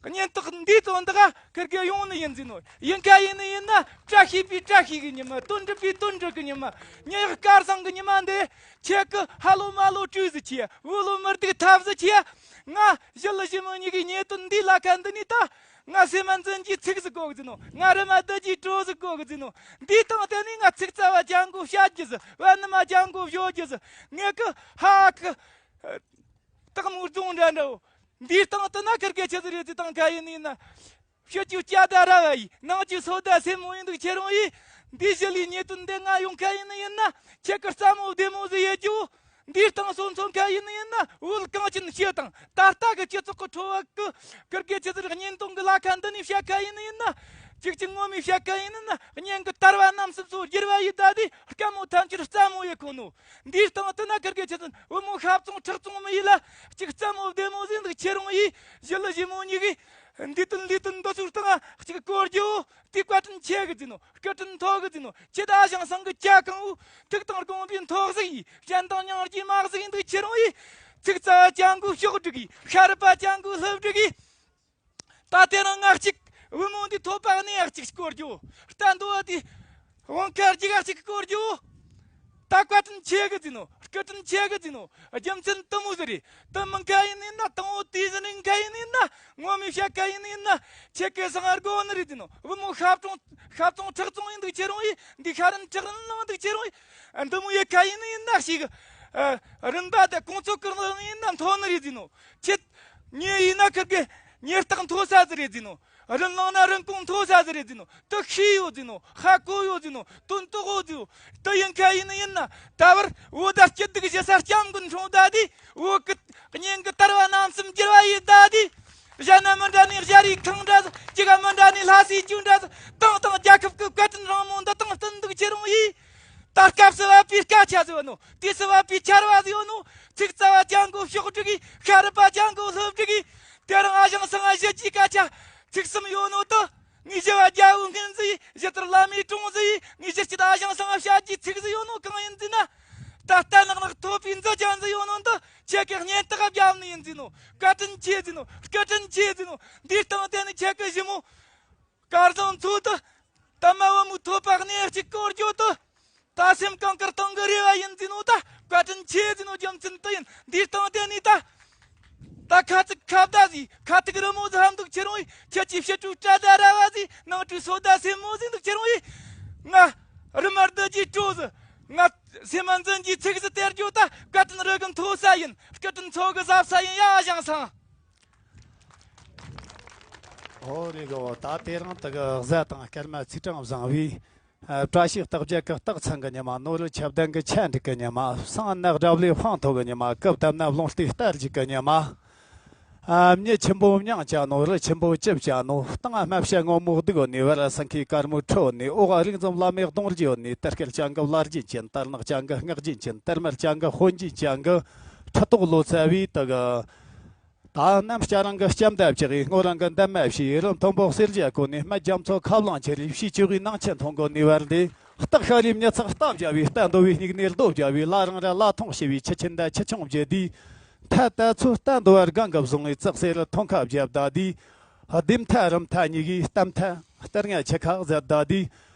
གཉེན་རྟགས་འདིའི་དོན་དག་ག་ཁིར་གེ་ཡོང་ནི་ཡིན་ཟིན་ནོ། ཡིན་ཁ་ཡིན་ནི་ཡིན་ན། བཀྲ་ཤིས་པའི་བཀྲ་ཤིས་གི་ཉི་མ། དོན་འགྲུབ་པའི་དོན་འགྲུབ་གི་ཉི་མ། ཉི་གཡག་དཀར་བཟང་གི་ཉི་མ་འདི། ཁྱེད་ཀྱི་ཧ་ལོ་མ་ལོ་སྤྲོས་ཟིག་ཆེ། འུ་ལོ་མི་སྡུག་ཐབས་ཟིག་ཆེ། ང་ཞི་ལི་ཞི་མོ་གཉིས་ཀྱི་ཉེས་དོན་འདིའི་ལ་ཁ་འདི་ནས་ད། ང་སེམས་མ་འཛིན་གྱི་ཚིག་ཟིག་གོ་གི་ཟིན་ནོ། ང་རི་མ་བདུད་ཀྱི་བྲོ་ཟིག་གོ་གི་ཟིན་ནོ། འདིའི་སྟེང་དེ་ནས་ང་ཚིག་རྩ་བ་ཅང་གོ་བཤད་རྒྱུ་ཟིག་བན་ནི་མ་ཅང་གོ་བཞོ་རྒྱུ་ཟིག་ངེད་ཀི་ཧ་ཀི། སྟག་མོའི་རྫོང་འདྲ་འདྲ་བོ། འདིའི་སྟེང་དུ་ན་ཁིར་གེ་ཆི་ཟིག་རེད། དེ་དང་ཁ་ཡིན་ཡིན་ན། ཕྱི་ཆུ་སྐྱ་ད་ར་བ་ཡིས། ནང་ཆུ་སོ་ད་སེན་མོ་ཡིན་འདུག་ཁྱེད་རང་ཡིས། འདི་ཞི་ལིའི་ཉེས་དོན་འདི་ང་ཡོང་ཁ་ཡིན་ཡིན་ན། ཁྱེད་ཀྱི་རྩ་མོ་བདེ་མོ་ཟིག་ཡེད་རྒྱུ། འདིའི་སྟེང་སོ་མཚོན་ཁ་ཡིན་ཡིན་ན། བོད་གངས་ཅན་སྐྱེས་དང་ད་ལྟ་གི་སྤྱི་ཚོགས་ཀྱི་ཁྲོད་བ་གི་ཁིར་གེ་ཆི་ཟིག་རེད། གཉེན་དོན་གི་ལ་ཁ་འདི་ནས་བཤད་ཁ་ཡིན་ཡིན་ན། ཅིག་ཅིག་ངོ་མས་བཤད་ཁ་ཡིན་ཡིན་ན། གཉེན་གི་དར་བ་རྣམ་གསུམ་སོ་བསྒྱུར་བ་ཡིས་ད་དེ་དཀའ་མོ་ཐམས་ཅད་རྩ་མོ་ཡེད་ཁོ་ནོ། འདིའི་སྟེང་དུ་ན་ཁིར་གེ་ཆི་ཟིག་བུ་མོ་ཤ་བཙོང་ཁྲག་བཙོང་མི་ཡིས་ལ། གཅིག་རྩ་མོ་བདེ་མོ་ཟིག་འདུག་ཁྱེད་རང་ཡིས། ཞི་ལི་ཞི་མོ་གཉིས་ཀྱིས། འདི་དོན་འདི་དོན་འདི་ཚོའི་སྟེང་གཅིག་བཀོད་རྒྱུ། དེ་བཀའ་དྲིན་ཆེ་གི་ཟེར་ནོ། སྐུ་དྲིན་ཐོབ་གི་ཟེར་ནོ། ཁྱེད་ཨ་ཞང་སང་གི་ཅ་གང་བོ། ཐུགས་དང་དགོངས་པའི་མཐོ་གཟིགས་ཡིས། སྤྱན་དང་སྙིང་རྗེའི་དམའ་གཟིགས་ཡིན་འདུག་ཁྱེད་རང་ཡིས། ཚིག་རྩ་བ་ཅན་གོ་ཕྱོགས་སྒྲིག་གིས། ཤ་རུས་པ་ཅན་གོ་ལྷུ་སྒྲིག་གིས། ད་དེ་རིང་ང་གཅིག་བུ་མོ་འདི་ཐོབ་པ་ནས་གཅིག་བཀོད་རྒྱུ། རྟ་འདོ་བ་དེ་དབང་ཁ་གཅིག་གཅིག་བཀོད་རྒྱུ། ད་བཀའ་དྲིན་ཆེ་གི་ཟེར་ནོ། སྐུ་དྲིན་ཆེ་གི་ཟེར་ནོ། རྒྱུ་མཚན་དེ་མོ་ཟིག་རེད། དེ་མིན་ཁ་ཡིན་ཡིན་ན། དང་བོ་དེ་ཟིན་ཁ་ཡིན་ཡིན་ན། ངོ་མས་བཤད་ཁ་ཡིན་ཡིན་ན། ཁྱེད་ཀྱི་སང་ཨར་གོ་ནི་རེད་ཟེར་ནོ། བུ་མོ་ཤ་བཙོང་ཤ་བཙོང་ཁྲག་བཙོང་ཡིན་འདུག་ཁྱེད་རང་ཡིས། འདི་ཤ་རིན་ཁྲག་རིན་ལངས་འདུག་ཁྱེད་རང་ཡིས། འདི་མོ་ཡེད་ཁ་ཡིན་ཡིན་ན་ཞིག་ཨ། རིན་པ་དེ་གོང་ཚོད་ཀྱི་ལངས་ཡིན་ན་མཐོ་ནི་རེད་ཟེར་ནོ། ཁྱེད། ཉེ་ཡིན་ན་ཁིར་གི་ཉེ་རྟགས་མཐོ་ས་ཟིག་རེད་ཟེར་ནོ། རིན་བླངས་ན་རིན་གོང་མཐོ་ས་ཟིག་རེད་ཟེར་ནོ། དེ་ཤེས་ཡོད་ཟེར་ནོ། ཧ་གོ་ཡོད་ཟེར་ནོ། དོན་རྟོགས་ཡོད་ཟེར་ནོ། དེ་ཡིན་ཁ་ཡིན་ཡིན་ན། ད་བར་བོད་ཟླ་སྐྱིད་སྡུག་ཞུ་ས་སྐྱབས་མགོན་འཁྲུངས་ད་དེ། བོད་ཀྱི་གཉེན་གྱི་དར་བ་རྣམ་གསུམ་བསྒྱུར་བ་ཡིན་ད་དེ། གཞན་ན་མི་འདྲ་ནས་ཞ་རིའི་ཁང་འདྲ་ཟིག་ཅི་ག་མི་འདྲ་ནས་ལྷ་སའི་ཆོས་འདྲ་ཟིག་ཏང་དང་རྒྱལ་ཁབ་ཀྱི་བཀའ་དྲིན་རིང་མོ་འདི་དང་བསྟུན་འདུག་ཁྱེད་རང་ཡིས། ད་སྐབས་སུ་བབ་པའི་སྐད་ཆ་ཟིག་ཡོད་ནོ། དུས་སུ་བབ་པའི་ཆར་བ་ཟིག་ཡོད་ནོ། ཚིག་རྩ་བ་ཅན་གོ་ཕྱོགས་སྒྲིག་གིས། ཤ་རུས་པ་ཅན་གོ་ལྷུ་སྒྲིག་གིས། དེ་རིང་ཨ་ཞང་སང་ཨ་ཞེ་གཅིག་སྐད་ཆ་ཚིག་གསུམ་ཡོད་ནོ་དེ། ངས་ཞུ་བ་རྒྱལ་བོའི་སྔོན་ཟིག་ཡིས། ཞུ་དར་བླ་མའི་དྲུང་ཟིག་ཡིས། ངས་ཞུ་སྐྱིད་ཨ་ཞང་སང་ཨ་བཤད་རྒྱུའི་ཚིག་ཟིག་ཡོད་ནོ་གང་ཡིན་ཟེར་ན། ད་ལྟ་ནག་ནག་ཐོབ་པའི་མཛོད་ཅན་ཟིག་ཡོད་ནོ་འདི། ཁྱེད་ཀྱི་སྙན་ཐག་བརྒྱབ་ནི་ཡིན་ཟེར་ནོ། བཀའ་དྲིན་ཆེ་ཟེར་ནོ། སྐུ་དྲིན་ཆེ་ཟེར་ནོ། འདིའི་སྟེང་དེ་ནི་ཁྱེད་ཀྱི་ཞི་མོ། སྐལ་བཟང་མཚོ་དེ། ད་མ་བུ་མོ་ཐོབ་པ་གནས་གཅིག་བསྐོར་རྒྱུ་དེ། ད་སེམས་གངས་དཀར་སྟེང་གི་རེ་བ་ཡིན་ཟེར་ནོ་ད། བཀའ་དྲིན་ཆེ་ཟེར་ནོ་རྒྱུ་མཚན་དེ་ཡིན། འདིའི་སྟེང་དེ་ནི་ད། ད་ཁ་ཚིག་ཁ་བརྡ་ཟིག་ཁ་ཐུག་རི་མོ་ཟིག་ཧམ་འདུག་ཁྱེད་རང་ཡིས། ཁྱེད་ཀྱི་ཕྱི་དྲོའི་སྐྲ་ད་ར་བ་ཟིག་ནང་དྲོའི་སོ་ད་སེན་མོ་ཟིག་འདུག་ཁྱེད་རང་ཡིས། ང་རི་མ་རྡོ་རྗེའི་སྤྲོ་ཟིག་ང་སེམས་མ་འཛིན་གྱི་ཚིག་ཟིག་སྟེར་རྒྱུ་ད། བཀའ་དྲིན་རི་གི་མཐོ་ས་ཡིན། སྐུ་དྲིན་མཚོ་གི་ཟབ་ས་ཡིན་ཡ་ཞང་སང་། ཨོ་རེད་གོ། ད་དེ་རིང་དེ་གི་གཟའ་དང་སྐར་མ་ཚེས་གྲངས་བཟང་བའི་ཨ། བཀྲ་ཤིས་རྟགས་བརྒྱད་ཀྱི་རྟགས་མཚན་གྱི་ཉི་མ། ནོར་བུ་ཆབ་ལྡན་གྱི་ཆ་འགྲིག་གི་ཉི་མ། སང་ནག་སྒྲ་བླའི་དཔངས་མཐོ་གི་ཉི་མ། སྐབས་དམ་ན་རླུང་རྟའི་རྟ་རྒྱུག་གི་ཉི་མ། ཨ། མྱི་ཆེན་པོ་མྱང་བྱ་ནོ། རི་ཆེན་པོ་ལྕི་བྱ་ནོ། སྟེང་སྨ་བྱ་སྔོན་མོ་སྡུག་ནི། བར་སེང་གེ་དཀར་མོའི་ཁྲི་ནི། འོག་རིག་འཛོམས་བླ་མའི་གདུང་རྒྱུད་ནི། དར་སྐལ་ཅན་གི་བླ་རྒྱུད་ཅན། དར་ནག་ཅན་གི་སྔགས་རྒྱུད་ཅན། དར་དམར་ཅན་གི་དཔོན་རྒྱུད་ཅན་གི་ཁྲི་ཐོག་ལོ་ཚ་བའི་དེ་གི། ད་གནམ་སྐྱ་རང་གི་ལྕམ་དབ་ཅི་གི། སྔོ་རང་གི་འདབ་མ་བྱི་རི། མཐོན་པོ་གསེར་རྒྱ་གོ་ནས། སྨད་རྒྱ་མཚོ་ཁ་རླངས་ཆེ་རི། བྱི་ཅུ་གི་ནང་ཆེན་མཐོང་གོ་ནས། བར་ལས་སྟག་ཤ་རིའི་མྱི་ཚག་རྟ་བྱ་བའི། རྟ་འདོ་བའི་སྙིགས་ནས་རྡོ་བྱ་བའི། བླ་རང་ར་བླ་མཐོང་ཞི་བའི། ཆུ་ཆེན་ད་ཆུ་ཆུང་བྱེད་དུས། ཐ་ད་ཚོ་རྟ་འདོ་བར་སྒང་གི་བཟུང་བའི་ཙག་སེ་རི་ཐོང་ཁ་བྱབ་ད་དུས། ལྡེམ་ཐ་རམ་ཐ་གཉིས་ཀྱིས་གཏམ་ཐ་སྟར་ང་ཆུ་ཁ་བཟད་ད་དུས།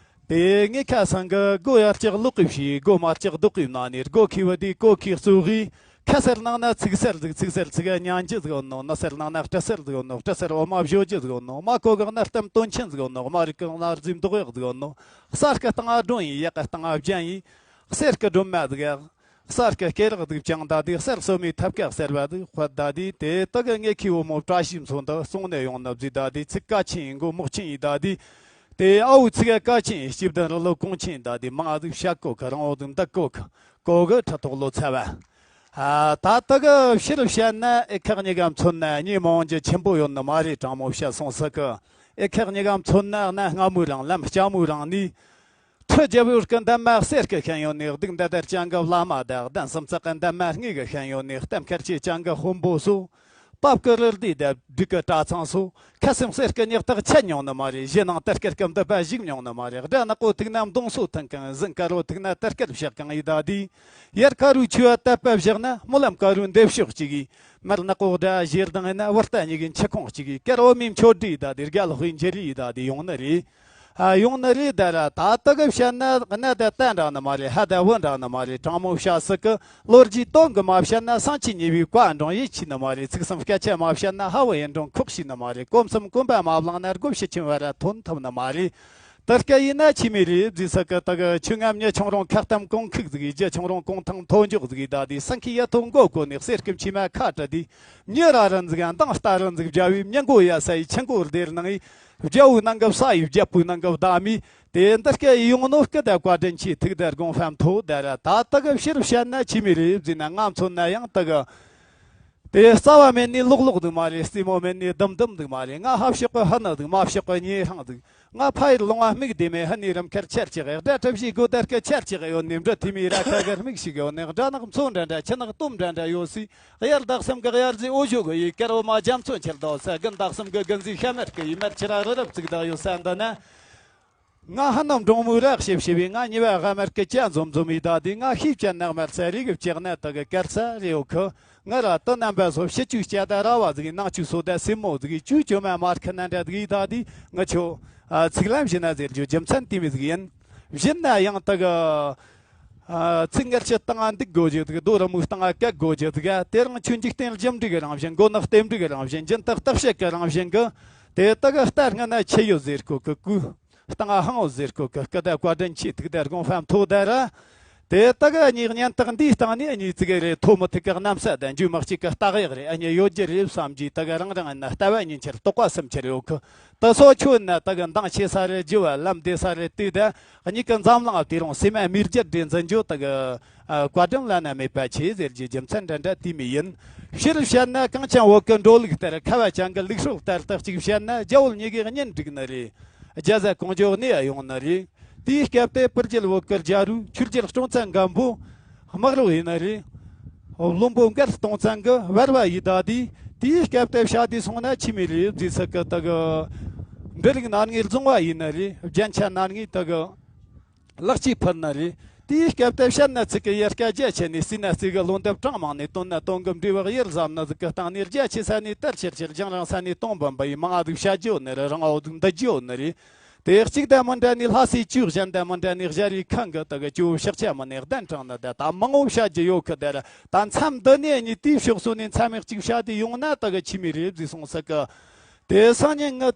དེ་ངའི་ཁ་སང་གི་སྒོ་ཡར་ལྕགས་ལོག་གི་བྱིས། སྒོ་མར་ལྕགས་རྡོག་གི་ནང་ནས། སྒོ་ཁའི་བུ་དེ་གོ་ཁའི་གཙོ་གི། ཁ་སེར་ནང་ན་ཚིག་སེར་ཟིག་ཚིག་སེར་ཚིག་ག་ཉན་རྒྱུ་ཟིག་ཡོད་ནོ། ནི་སེར་ནང་ན་སྤྲི་སེར་ཟིག་ཡོད་ནོ། སྤྲི་སེར་འོ་མ་བཞོ་རྒྱུ་ཟིག་ཡོད་ནོ། མ་གོ་གི་ནི་གཏམ་དོན་ཆེན་ཟིག་ཡོད་ནོ། མ་རིག་གི་ནི་རྫུས་མདོག་གཡོག་ཟིག་ཡོད་ནོ། གསར་གི་སྟེང་ང་སྒྲོན་ཡིན། ཡག་གི་སྟེང་ང་བརྒྱན་ཡིན། གསེར་གི་སྒྲོན་མ་ཟིག་ཡག་གསར་གི་སྐེ་རགས་ཟིག་བཅིངས་ད་དུས། གསེར་སོ་མའི་ཐབ་ཀ་གསར་བ་ཟིག་དཔལ་ད་དུས། དེ་དག་གི་ངེད་ཁའི་བུ་མོ་བཀྲ་ཤིས་མཚོ་འདི་སོང་ནས་ཡོང་ནི་བཟོས་ད་དུས། ཚིག་ཀ་ཆེན་ཡིན། མགོ་མོག་ཆེན་ཡིན་ད་དུས། དེ་ཨ་བོའི་ཚིག་ཀ་ཆེན་ཡིན། སྐྱིད་དང་རི་ལོ་གོང་ཆེན་ད་དུས། མང་ཟིག་བཤད་གོ་གི། རང་བོ་ཟིག་འདུག་གོ་གི། གོ་གི་ཁྲི་ཐོག་ལོ་ཚ་བ། ཨ། ད་དག་གི་ཕྱིར་བཤད་ན། ཨེ་ཁག་གཉིས་ཀ་མཚོན་ན་མྱི་མང་རྒྱུ་ཆེན་པོ་ཡོད་ནི་མ་རེད། དྲང་མོ་བཤད་སོང་ཟིག་གི། ཨེ་ཁག་གཉིས་ཀ་མཚོན་ན་གནའ་སྔ་མོའི་རིང་ལམ་སྐྱ་མོའི་རིང་ནས། ཁྲི་རྒྱལ་པོའི་སྐུ་འདབ་མ་གསེར་གི་ཤན་ཡོད་ནས། གདུགས་མདའ་དར་ཅན་གི་བླ་མ་དང་། གདན་གསུམ་བརྩེགས་གི་འདབ་མ་དངུལ་གི་ཤན་ཡོད་ནས། གཏམ་ཁར་ཆེ་ཅན་གི་དཔོན་པོ་སོགས། པབ་ཀི་རི་ལྡེ་དང་སྦྲུལ་གི་གྲྭ་ཚང་སོགས། ཁ་སེམས་གསེར་གི་ཉག་ཐག་ཆད་མྱོང་ནི་མ་རེད། གཞི་ནང་དར་དཀར་གི་མདུད་པ་བཞུགས་མྱོང་ནི་མ་རེད། དགྲ་ནག་པོ་ཐུག་ན་མདུང་སོ་ཐོན་གང་། གཟན་དཀར་བོ་ཐུག་ན་དར་དཀར་བཤགས་གང་ཡིན་ད་དུས། ཡར་དཀར་བོའི་ཆུ་བ་དད་པ་བཞག་ན། སྨོན་ལམ་དཀར་བོའི་འདེབས་ཤོག་གཅིག་ཡིན། མར་ནག་པོ་དགྲ་ཞེ་སྡང་ཡིན་ན། བུ་རྟ་གཉིས་ཀྱི་འཆི་ཁུང་གཅིག་ཡིན། དཀར་བོ་མིའི་མཆོད་སྒྲིག་ཡིན་ད་དུས། རྒྱལ་ལོ་དཔེ་འཇིར་ཡིན་ད་དུས། ཡོང་ནི་རེད། ཨ། ཡོང་ནི་རེད་ད་ར། ད་དག་གི་བཤད་ན་གནའ་དང་ད་འདྲ་ནི་མ་རེད། ཧ་ད་བུ་འདྲ་ནི་མ་རེད། དྲང་མོ་བཤད་ཟིག་གི། ལོ་རྒྱུས་དོན་གི་མ་བཤད་ན། སང་ཆེན་ཉེ་བའི་བཀའ་འགྲོང་ཡིད་ཆེས་ནི་མ་རེད། ཚིག་གསུམ་སྐད་ཆ་མ་བཤད་ན། ཧ་བོ་ཡིན་འགྲོང་ཁོག་ཤེས་ནི་མ་རེད། གོམ་གསུམ་གོམ་པ་མ་བླངས་ན། སྒོ་ཕྱི་ཆེན་བར་ར་ཐོན་ཐུབ་ནི་མ་རེད། ད་སྐད་ཡིན་ན་ཆི་མི་རེད་ཟེར་ས་གི་ད་གི་ཆུ་ང་མྱི་ཆུང་རུང་ཁ་གཏམ་གོང་ཁུག་ཟིག་ཡིས་རྒྱ་ཆུང་རུང་གོང་ཐང་མཐོ་འཇོག་ཟིག་ཡིས་ད་དེ་སེང་ཁའི་ཡ་ཐོ་མགོ་བསྐོར་ནས་གསེར་སྐུམ་ཆེ་མ་ཁ་བྲལ་དེ་མྱི་ར་རན་ཟིག་མདངས་རྟ་རན་ཟིག་བརྒྱ་བའི་མྱི་མགོ་ཡ་ས་ཡི་ཆུ་མགོ་སྡེར་ནང་ཡི་རྒྱ་བོའི་ནང་གི་ས་ཡི་རྒྱ་པོའི་ནང་གི་བདག་མི་དེ་འདི་སྐད་ཡིས་ཡོང་ནོ་སྐུ་ད་བཀའ་དྲིན་ཆེ་ཐུགས་ད་དགོངས་ཕམ་ཐོ་ད་ར་ད་ད་གི་ཕྱིར་བཤད་ན་ཆི་མི་རེད་ཟེར་ན་ང་མཚོན་ན་ཡང་ད་གི་དེ་རྩ་བ་མེད་ནི་ལོག་ལོག་འདུག་མ་རེད། རྩེ་མོ་མེད་ནི་ལྡུམ་ལྡུམ་འདུག་མ་རེད། ང་ཧབ་ཤོག་གི་ཧ་ན་འདུག་མ་ཤོག་གི་ཉེ་ཧྲང་འདུག་ང་ཕ་ཡུལ་ལུང་བ་སྨུག་ལྡེ་མེད་ཧ་ནི་རམ་ཁར་ཆར་ཅིག་སྒྲ་གྲབ་བཞི་སྒོ་དར་གི་ཆར་ཅིག་ཡོད་ནི་འབྲི་ཐི་མི་ར་ཁ་གར་མིག་ཞིག་ཡོད་ནི་སྒྲ་ནག་མཚོ་འདྲ་འདྲ་ཆུ་ནག་སྟོམ་འདྲ་འདྲ་ཡོད་སི། དབྱར་ཟླ་གསུམ་གི་དབྱར་རྩི་འོ་ཞོ་གི་ཡི་ཀར་འོ་མ་རྒྱ་མཚོ་འཁྱིལ་དོ་ས། དགུན་ཟླ་གསུམ་གི་དགུན་ཟི་ཤ་མར་གི་ཡི་མར་ཆི་ར་རི་རབ་བཙུགས་དག་ཡོད་ས་འདི་ན། ང་ཧ་ནམ་འབྲོང་མོའི་རག་ཤེབ་ཤེབ་ཡིན། ང་ཉི་བ་ཧ་མར་གི་ཅ་འཛོམ་འཛོམ་ཡིན། ད་དེ་ང་ཤེས་བྱ་ནག་མར་ས་རི་གི་ལྕགས་ནད་དག་གི་དཀར་ས་རེའོ་ཁི། ང་ར་ཏི་རྣམ་པ་སོ་ཕྱི་ཅུ་སྐྱ་ད་ར་བ་ཟིག་ནང་ཅུ་སོ་ད་སེམས་མོ་ཟིག་ཅུ་ཅོ་མ་མར་ཁི་ན་འདྲ་ཟིག་ད་དེ་ང་ཆོ་ཚིག་ལམ་བཞི་ན་ཟེར་རྒྱུ་རྒྱུ་མཚན་དེ་མི་ཟིག་ཡིན། བཞི་ན་ཡང་དག་ཚིག་ངར་ཆུ་སྟེང་ང་འདུག་དགོས་རྒྱུ་ཟིག་རྡོ་རི་མོའི་སྟེང་ང་བཀལ་དགོས་རྒྱུ་ཟིག་དེ་རིང་ཆོས་འཇིག་རྟེན་རྒྱུ་འབྲས་རང་བཞིན། མགོ་ནག་རྟེན་འབྲས་རང་བཞིན། སྦྱིན་བདག་བརྟག་དཔྱད་ཀྱི་རང་བཞིན་གི་དེ་དག་གི་ལྟར་སྔ་ན་ཆི་ཡོད་ཟེར་གོ་གི་གུ། སྟེང་ང་ཧང་ཟེར་གོ་གི་སྐུ་ད་བཀའ་དྲིན་ཆེ་ཐུགས་ད་དགོངས་ཕམ་ཐོག་ད་ར། དེ་དག་གི་གཉིས་གཉེན་རྟགས་འདིའི་སྟེང་ནས་གཉིས་བཙུགས་རེད། ཐོ་མི་ཐུག་གི་གནམ་ས་དང་འཇུ་མ་གཅིག་གི་རྟགས་ཡག་རེད། ཨ་ནི་ཡོད་རྒྱུ་རེད་བསམ་གྱིས་དག་རང་རང་ཡིན་ན་ལྟ་བ་གཉིས་ཆར་དོགས་པ་སེམས་ཆེར་ཡོད་གི། དེ་སོ་ཆོད་ན་དག་མདང་ཆེ་ས་རེ་རྒྱུ་བ་ལམ་བདེ་ས་རེ་དུས་ད་གཉིས་ཀྱི་འཛམ་གླིང་དེ་རུང་སེམས་མ་མིར་རྒྱལ་འདྲེ་འཛིན་འཇོ་དག་བཀའ་དྲིན་བླ་ན་མེད་པ་ཆེ་ཟེར་རྒྱུ་རྒྱུ་མཚན་འདྲ་འདྲ་དེ་མི་ཡིན། ཕྱིར་བཤད་ན་གངས་ཅན་བོད་ཀྱི་འགྲོ་ལུགས་ལྟར་ཁ་བ་ཅན་གྱི་ལུགས་སྲོལ་ལྟར་དག་ཅིག་བཤད་ན་རྒྱ་བོད་གཉིས་ཀའི་གཉེན་འགྲིག་ནི་རེད། རྒྱ་བཟའ་གོང་ཇོ་གནས་ཡོང་ནི་རེད། དེའི་སྐབས་དེ་སྤུར་རྒྱལ་བོད་ཀྱི་རྒྱལ་རུ་ཆོས་རྒྱལ་སྲོང་བཙན་སྒམ་པོ་དམག་རོགས་ཡིན་ནི་རེད། བློན་པོ་མགར་སྟོང་བཙན་གྱི་བར་བ་ཡི་ད་དེ། དེའི་སྐབས་དེ་བྱ་དེ་སོང་ན་ཆི་མི་རེད་བཟས་ས་གི་ད་གི་འབྲུ་རིགས་སྣ་ལྔའི་རྫོང་བ་ཡིན་ནི་རེད། རྒྱན་ཆ་སྣ་ལྔའི་ད་གི་ལག་ཆས་ཕུལ་ནི་རེད། དེའི་སྐབས་དེ་བཤད་ན་ཚིག་གི་ཡལ་ག་རྒྱ་ཆེ་ནས་བརྩིས་ན་བརྩིས་གི་ལོ་འདབ་གྲངས་མང་ནས་བཏོན་ན་བཏོན་གི་འབྲས་བུ་གཡུར་ཟམ་ནི་ཟིག་གི་སྟེང་ནས་རྒྱ་ཆེ་ས་ནས་དར་ཆེར་ཆེར་རྒྱང་རིང་ས་ནས་སྟོང་འབུམ་པ་ཡི་མང་ང་ཟིག་བཤད་རྒྱུ་ནི་རེད། རང་འོ་ཟིག་འདི་རྒྱུ་ནི་རེད། དེ་གཅིག་དང་མི་འདྲ་ནི་ལྷ་སའི་ཇོ་གཞན་དང་མི་འདྲ་ནི་གཞལ་རི་ཁང་གི་དག་གི་ཇོ་བོ་ཕྱག་ཆ་མི་ནས་གདན་དྲངས་ནི་དང་དང་མང་བོ་བཤད་རྒྱུ་ཡོད་གི། དེར་ད་མཚམས་འདི་ནས་ཉིད་དེའི་ཕྱོགས་སུ་ནས་མཚམས་མི་གཅིག་བཤད་དེ་ཡོང་ན་དག་གི་ཆི་མི་རེད་བཟས་སོང་ས་གི། དེ་སང་ཉིན་ངི་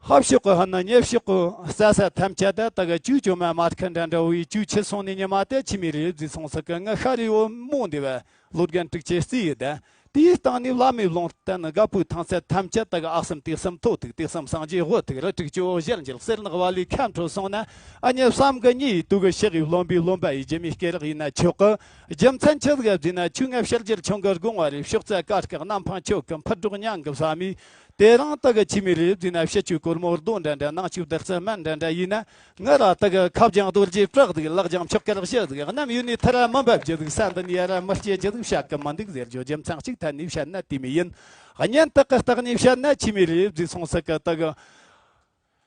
ཧབ་ཕྱོགས་གི་ཧ་ན་ཉེ་ཕྱོགས་གི་ས་ས་ཐམས་ཅད་དག་གི་ཇོ་ཇོ་མ་མར་ཁ་འདྲ་འདྲ་བོའི་ཇོ་ཆི་སོང་ནས་ཉི་མ་དེ་ཆི་མི་རེད་བཟས་སོང་ས་གི། ངི་ཤ་རི་བོ་མོ་འདི་བ་ལོ་རྒན་དྲུག་ཅུ་རྩིས་ཡི་ད། དེའི་སྟེང་ནས་བླ་མའི་ལུང་བསྟན་དགའ་པོའི་ཐང་ཚད་ཐམས་ཅད་དག་ཨག་གསུམ་དུས་གསུམ་ཐོ་ཐུག་དུས་གསུམ་སངས་རྒྱས་དབུ་ཐུག་རི་དྲུག་ཅུ་བོ་ཞལ་འཇལ་གསེར་ནག་བ་ལི་ཁ་འཕྲོ་སོང་ན། ཨ་ཉེ་བསམ་གི་གཉིས་དུ་གི་ཕྱག་གི་བློན་པོའི་བློན་པ་ཡི་རྒྱུ་མའི་སྐེ་རགས་ཡིན་ན་ཆོག་གི། རྒྱུ་མཚན་ཆི་ཟིག་བཟས་ན་ཆུ་ང་ཕྱི་རྒྱལ་ཆུང་གི་དགོངས་བ་རེད། ཕྱོགས་རྩ་དཀར་སྐག་གནམ་འཕང་ཆོག་གི་འཕུར་སྒྲོག་ཉང་གི་བསམ་མི། དེ་རང་དག་གི་ཆི་མི་རེད་བཟས་ན་ཕྱི་ཆུ་གོར་མོ་རྡོ་འདྲ་འདྲ་ནང་ཆུ་བདག་རྩལ་སྨན་འདྲ་འདྲ་ཡིན་ན། ང་ར་དག་གི་ཁ་བྱང་རྡོ་རྗེ་བྲག་ཟིག་ལག་བྱང་ཕྱོགས་སྐར་བཞི་ཟིག་གནམ་ཡུལ་ནས་ཐར་ར་མི་འབབ་རྒྱུ་ཟིག་ས་འདི་ནས་ཡར་ར་མི་སྐྱེ་རྒྱུ་ཟིག་བཤད་གི་མི་འདུག་ཟེར་རྒྱུ་རྒྱུ་མཚན་གཅིག་ཐད་ནས་བཤད་ན་དེ་མི་ཡིན། གཉེན་རྟགས་གི་རྟགས་ནས་བཤད་ན་ཆི་མི་རེད་བཟས་སོང་ས་གི་དག་གི།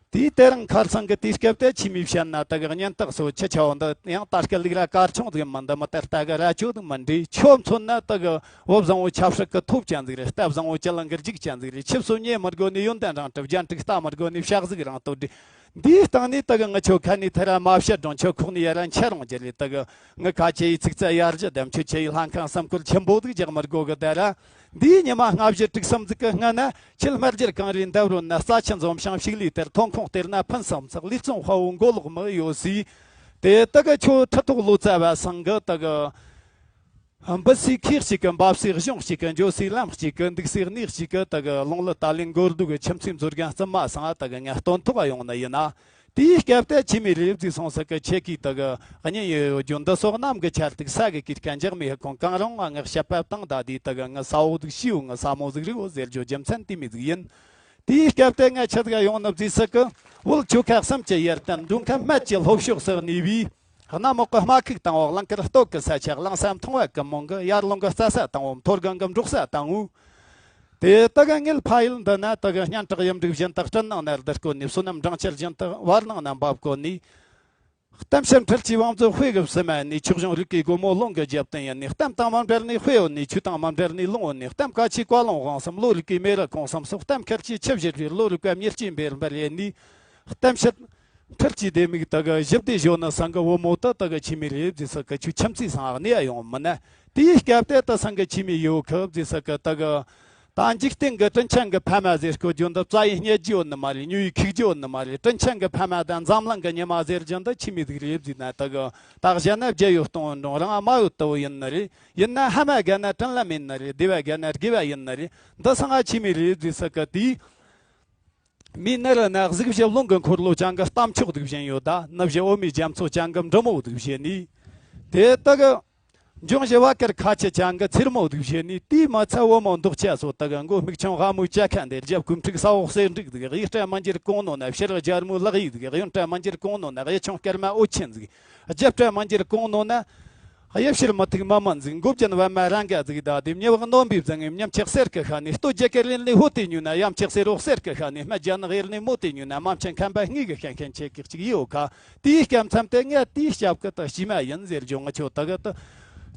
དེའི་དེ་རིང་ཁར་སང་གི་དུས་སྐབས་དེ་ཆི་མི་བཤད་ན་དག་གི་གཉེན་རྟགས་སོ་ཆི་ཆ་བོ་འདི་ཡང་ད་སྐད་ལུག་ར་གར་ཆུང་ཟིག་མི་འདི་མི་ལྟར་ལྟ་གི་ར་ཅོ་ཟིག་མི་འདྲེ་ཆོ་མཚོན་ན་དག་གི་བོ་བཟང་བོ་ཆབ་སྲིད་གི་ཐོབ་ཅན་ཟིག་རེད། རྟ་བཟང་བོ་ཅི་ལང་གི་རྒྱུག་ཅན་ཟིག་རེད། ཆིབས་སོ་ཉེ་མི་དགོ་ནི་ཡོན་ཏན་རང་གྲུབ་རྒྱན་དྲུག་ལྟ་མི་དགོ་ནི་བཤག་ཟིག་རང་ལྟོ་འདྲི། འདིའི་སྟེང་ནས་དག་ངི་ཆོ་ཁ་ནས་ཐེ་ར་མ་བཤད་རུང་ཆོ་ཁོག་ནས་ཡ་ར་འཆར་རུང་རྒྱུ་ལས་དག་ངི་ཁ་ཆེ་ཡི་ཚིག་རྩ་ཡར་རྒྱ་དམ་ཆོས་ཆེ་ཡི་ལྷ་ཁང་སམ་ཁུལ་ཆེན་པོ་དུ་རྒྱག་མི་དགོ་གི་དེ་ར། འདིའི་ཉི་མ་ལྔ་བཞི་དྲུག་གསུམ་ཟིག་གི་སྔ་ན་ཆེད་སྨད་རྒྱུད་གངས་རིའི་འདབས་རོལ་ན་རྩ་ཆེན་འཛོམས་ཤིང་ཕྱུགས་ལས་དེར་ཐོན་ཁུངས་སྟེར་ན་ཕུན་སུམ་ཚོགས་ལུས་གཙང་དཔའ་བོ་མགོ་ལོག་མི་ཡོད་སི། དེ་དག་གི་ཆོ་ཁྲི་ཐོག་ལོ་ཙཱ་བ་སང་གི་དག་གི། འབུད་སའི་ཁོག་གཅིག་གི། འབབ་སའི་གཞུང་གཅིག་གི། འགྱོ་སའི་ལམ་གཅིག་གི། འདུག་སའི་གནས་གཅིག་གི། དེ་གི་ལུང་ལི་ཏཱ་ལའི་མགོ་རྡོ་གི་ཁྱིམ་མཚེས་མཛོད་རྒན་བཙུན་མ་ཚང་དེ་གི་ངས་སྟོན་ཐོག་ཡོང་ནི་ཡིན་ན། དེའི་སྐབས་དེ་ཆི་མི་རེད་བཟས་སོང་ས་གི་ཁྱེད་ཀྱིས་དེ་གི་གཉེན་ཡོད་ཡོད་རྒྱུ་འདི་སོགས་གནམ་གི་ཆར་ཐིགས་ས་གི་གིར་ཁ་འཇག་མི་ཧ་གོང་གང་རུང་ང་ངག་བཤད་པ་བཏང་ད་དེ་དེ་གི་ངི་ས་བོ་ཟིག་ཤི་བོ་ངི་ས་མོ་ཟིག་རིག་བོ་ཟེར་རྒྱུ་རྒྱུ་མཚན་དེ་མི་ཟིག་ཡིན། དེའི་སྐབས་དེ་ངས་ཆི་ཟིག་ཡོང་ནི་བཟས་ས་གི། བོད་ཆོལ་ཁ་གསུམ་གྱི་ཡར་བསྟན་མགྲོན་ཁང་སྨད་ཀྱི་ལྷོ་ཕྱོགས་སུ་གནས་པའི། གནམ་འོག་གི་སྨྲ་ཁུག་དང་བོ། གླིང་དཀར་སྟོད་ཀྱི་ས་ཆ། གླིང་ས་མཐོང་བ་ཀུན་སྨོན་གྱི། ཡར་ཀླུང་གི་རྩྭ་ས་དང་བོ། མཐོ་སྒང་གི་འབྲོག་ས་དང་བོ། དེ་དག་གི་ངེད་ཕ་ཡུལ་འདི་ན་དག་གི་སྙན་གྲགས་ཡུམ་འབྲུག་བཞིན་དུ་སྤྲིན་ནང་ནར་བསྡུ་བཀོད་ནས། བསོད་ནམས་སྦྲང་ཆར་བཞིན་དུ་བར་སྣང་ན་འབབ་བཀོད་ནས། གཏམ་ཕྱིར་འཕྲུལ་གྱི་བང་མཛོད་དཔེ་གི་བསུ་མ་ནས། ཆོས་གཞུང་རིག་གི་སྒོ་མོ་ལུང་གི་རྒྱབ་རྟེན་ཡིན་ནས། གཏམ་དང་མ་འབྲལ་ནས་དཔེ་ཡོད་ནས། ཆོས་དང་མ་འབྲལ་ནས་ལུང་ཡོད་ནས། གཏམ་བཀའ་ཆོས་བཀའ་ལུང་དབང་གསུམ། བློ་རིག་གི་མེ་རི་གོང་གསུམ་སོགས། གཏམ་ཁར་གྱི་ཆུ་བཞུར་བའི། བློ་རིག་པ་མྱུར་སྐྱེས་འབེལ་འབེལ་ཡིན་ནས། གཏམ་ཕྱིར་འཕྲུལ་གྱི་ལྡེ་མིག་དག་གི་ཞི་བདེ་ཞོ་ནི་སང་གི་བུ་མོ་དག་དག་གི་ཆི་མི་རེད་བཟས་ས་གི་ཆོས་ཁྱིམ་མཚེས་སང་གནས་ཡོང་མིན་ན། དེའི་སྐབས་དེ་དག་སང་གི་ཆི་མི་ཡོད་གི་བཟས་ས་གི་དག་གི། ད་འཇིག་རྟེན་གྱི་དྲིན་ཆེན་གྱི་ཕ་མ་ཟེར་དགོས་རྒྱུ་འདི་རྩ་བའི་རྙེད་རྒྱུ་ཡོད་ནི་མ་རེད། ཉོ་ཡི་ཁུག་རྒྱུ་ཡོད་ནི་མ་རེད། དྲིན་ཆེན་གྱི་ཕ་མ་དང་འཛམ་གླིང་གི་ཉི་མ་ཟེར་རྒྱུ་འདི་ཆི་མོ་ཟིག་རེད་ཟེར་ན། ད་གི་ད་གཞན་ན་བརྗེད་ཡོད་གཏོང་བ་འགྲོ་རང་ཨ་མ་ཡོད་ལྟ་བུ་ཡིན་ནི་རེད། ཡིན་ན་ཕ་མ་དགའ་ན་དྲིན་ལམ་ཡིན་ནི་རེད། སྡེ་བ་དགའ་ན་དགེ་བ་ཡིན་ནི་རེད། འདི་སང་ཨ་ཆི་མོ་རེད་ཟེར་ས་གི་དེའི། མིའི་ནད་རིགས་ན་གཟུགས་ཞིབ་རླུང་གི་འཁོར་ལོ་ཅན་གྱི་གཏམ་མཆོག་ཟིག་བཞིན་ཡོད། ད་ནུབ་ཞི་འོ་མའི་རྒྱ་མཚོ་ཅན་གྱི་འབྲི་མོ་ཟིག་བཞིན་ནི། དེ་ལྟ་གི་འབྱུང་བཞི་བ་དཀར་ཁ་ཆུ་ཅན་གྱི་ཚེར་མོ་ཟིག་བཞིན་ནི། དེའི་མི་ཚད་བུ་མོ་མདོག་ཆ་སོ་ལྟ་གི་མགོ་སྨུག་ཆུང་ཧ་མོའི་ཅ་ཁ་འདི། རྒྱབ་གོས་འཁྲུག་ས་འོག་གསེར་འབྲུག་ཟིག་གཡས་སྤྲ་མི་འགྱུར་གོང་ནོ་ན་ཕྱི་རུ་རྒྱལ་མོའི་ལག་ཡིག་ཟིག་གཡོན་སྤྲ་མི་འགྱུར་གོང་ནོ་ན་གཡས་ཆུང་སྐར་མ་འོད་ཆེན་ཟིག་རྒྱབ་སྤྲ་མི་འགྱུར་གོང་ནོ་ན། གཡས་ཕྱིར་མི་ཐུག་མི་མིན་ཟིག་མགོ་བརྒྱན་བ་མ་རང་ག་ཟིག་ད་དེ་མྱི་བག་རྣོན་པའི་བཟང་ངམ་ཉམས་ཆག་གསེར་གི་ཤ་ནི། ལྟོ་རྒྱ་གར་ལེན་ལེ་ཧོ་དེ་ཉུ་ན་ཡམ་ཆག་གསེར་འོག་གསེར་གི་ཤ་ནི། སྨད་རྒྱ་ནག་ཡར་ནི་མོ་དེ་ཉུ་ན་མམ་ཆེན་ཁམ་པ་སྔས་གི་ཤན་ཤན་ཆེ་གི་གཅིག་ཡོད་ཁ། དེའི་སྐབས་མཚམས་དེ་ངས་དེའི་ཞབས་ཀི་ད་ཤི་མ་ཡིན་ཟེར་རྒྱུ་ང་ཆོ་ད་གི་ད།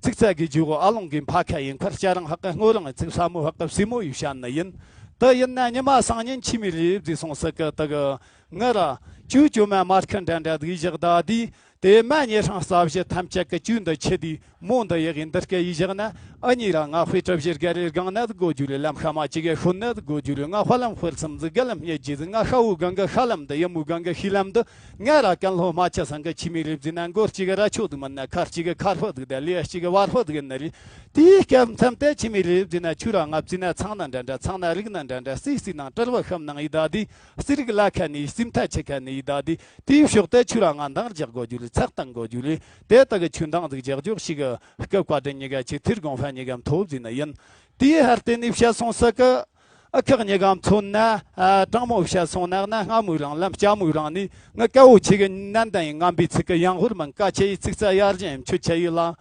ཚིག་ཚ་གི་རྒྱུ་གོ་ཨ་ལོང་གི་ཕ་ཁ་ཡིན་ཁར་སྐྱ་རང་ཧ་ཀ་སྔོ་རང་ཚིག་ས་མོ་ཧ་ཀ་སི་མོ་ཡི་བཤད་ནི་ཡིན། ད་ཡིན་ན་ཉི་མ་སང་ཉིན་ཆི་མི་རེད་ཟེར་སོང་ས་གི་ད་གི། ང་ར་ཅུ་ཅུ་མ་མར་ཁ་འདྲ་འདྲ་དུ་བཞག་ད་དེ། དེ་མ་ཉེ་ཧྲང་རྩ་བཞི་ཐམས་ཅད་ཀྱི་བཅུད་འདི་ཆེ་དུས་མོ་འདི་ཡག་གི་འདི་སྐད་ཡིས་བཞག་ན། ཨ་ནི་ར་ང་དཔེ་གྲབས་བཞིར་དགའ་རེ་སྒང་ན་དགོ་རྒྱུ་རེད། ལམ་ཤ་མ་ཅིག་གི་ཤུན་ན་དགོ་རྒྱུ་རེད། ང་དཔའ་ལམ་དཔེར་སམ་ཟི་དགའ་ལམ་སྙེད་ཀྱི་ཟི། ང་ཤ་བོ་གང་གི་ཤ་ལམ་འདི་ཡ་མོ་གང་གི་ཤི་ལམ་འདི། ང་ར་ཀན་ལྷོ་མ་ཆ་སང་གི་ཆི་མི་རེད་ཟི་ན། མགོ་གཅིག་གི་ར་ཆོ་དུ་མིན་ན་ཁ་གཅིག་གི་ཁར་ཧོ་དུ་ད་ལི་ཡ་གཅིག་གི་བར་ཧོ་དུ་གི་ན་རེད། དེའི་སྐབས་མཚམས་དེ་ཆི་མི་རེད་ཟི་ན། ཆུ་ར་ང་བཙི་ན་ཚང་ན་འདྲ་འདྲ། ཚང་ན་རིག་ན་འདྲ་འདྲ། སི་སི་ནང་བྲལ་བ་ཤམ་ནང་ཡི་ད་དེ། རྩིས་རིག་ལ་ཁ་ནས་སེམས་ཐག་ཆད་ཁ་ནས་ཡི་ད་དེ། དེའི་ཕྱོགས་དེ་ཆུ་ར་ང་འདང་རྒྱག་དགོས་རྒྱུ་ལས་ཚགས་བཏང་དགོས་རྒྱུ་ལས། དེ་དག་གི་ཆུ་འདང་ཟིག་རྒྱག་རྒྱུ་ཞིག་གི་སྐབས་བཀའ་དྲིན་གཉིས་ཀ་ཆེ། ཐིར་དགོང་ཧྥ་གཉིས་ཀ་མཐོ་བཟོས་ན་ཡིན། དེའི་ཧར་བརྟེན་ནས་བཤད་སོང་ས་གི། ཨ་ཁག་གཉིས་ཀ་མཚོན་ན། ཨ་དྲང་མོ་བཤད་སོང་ན་ན་སྔ་མོའི་རིང་ལམ་སྐྱ་མོའི་རིང་ནས་ང་སྐལ་བོ་ཆེ་གི་ནན་ཏན་ཡིན། ངན་པའི་ཚིག་གི་ཡང་ཧུར་མིན། ཀ་ཆེ་ཡི་ཚིག་རྩ་ཡར་བཞིན་མཆུ་ཆེ་ཡི་ལ།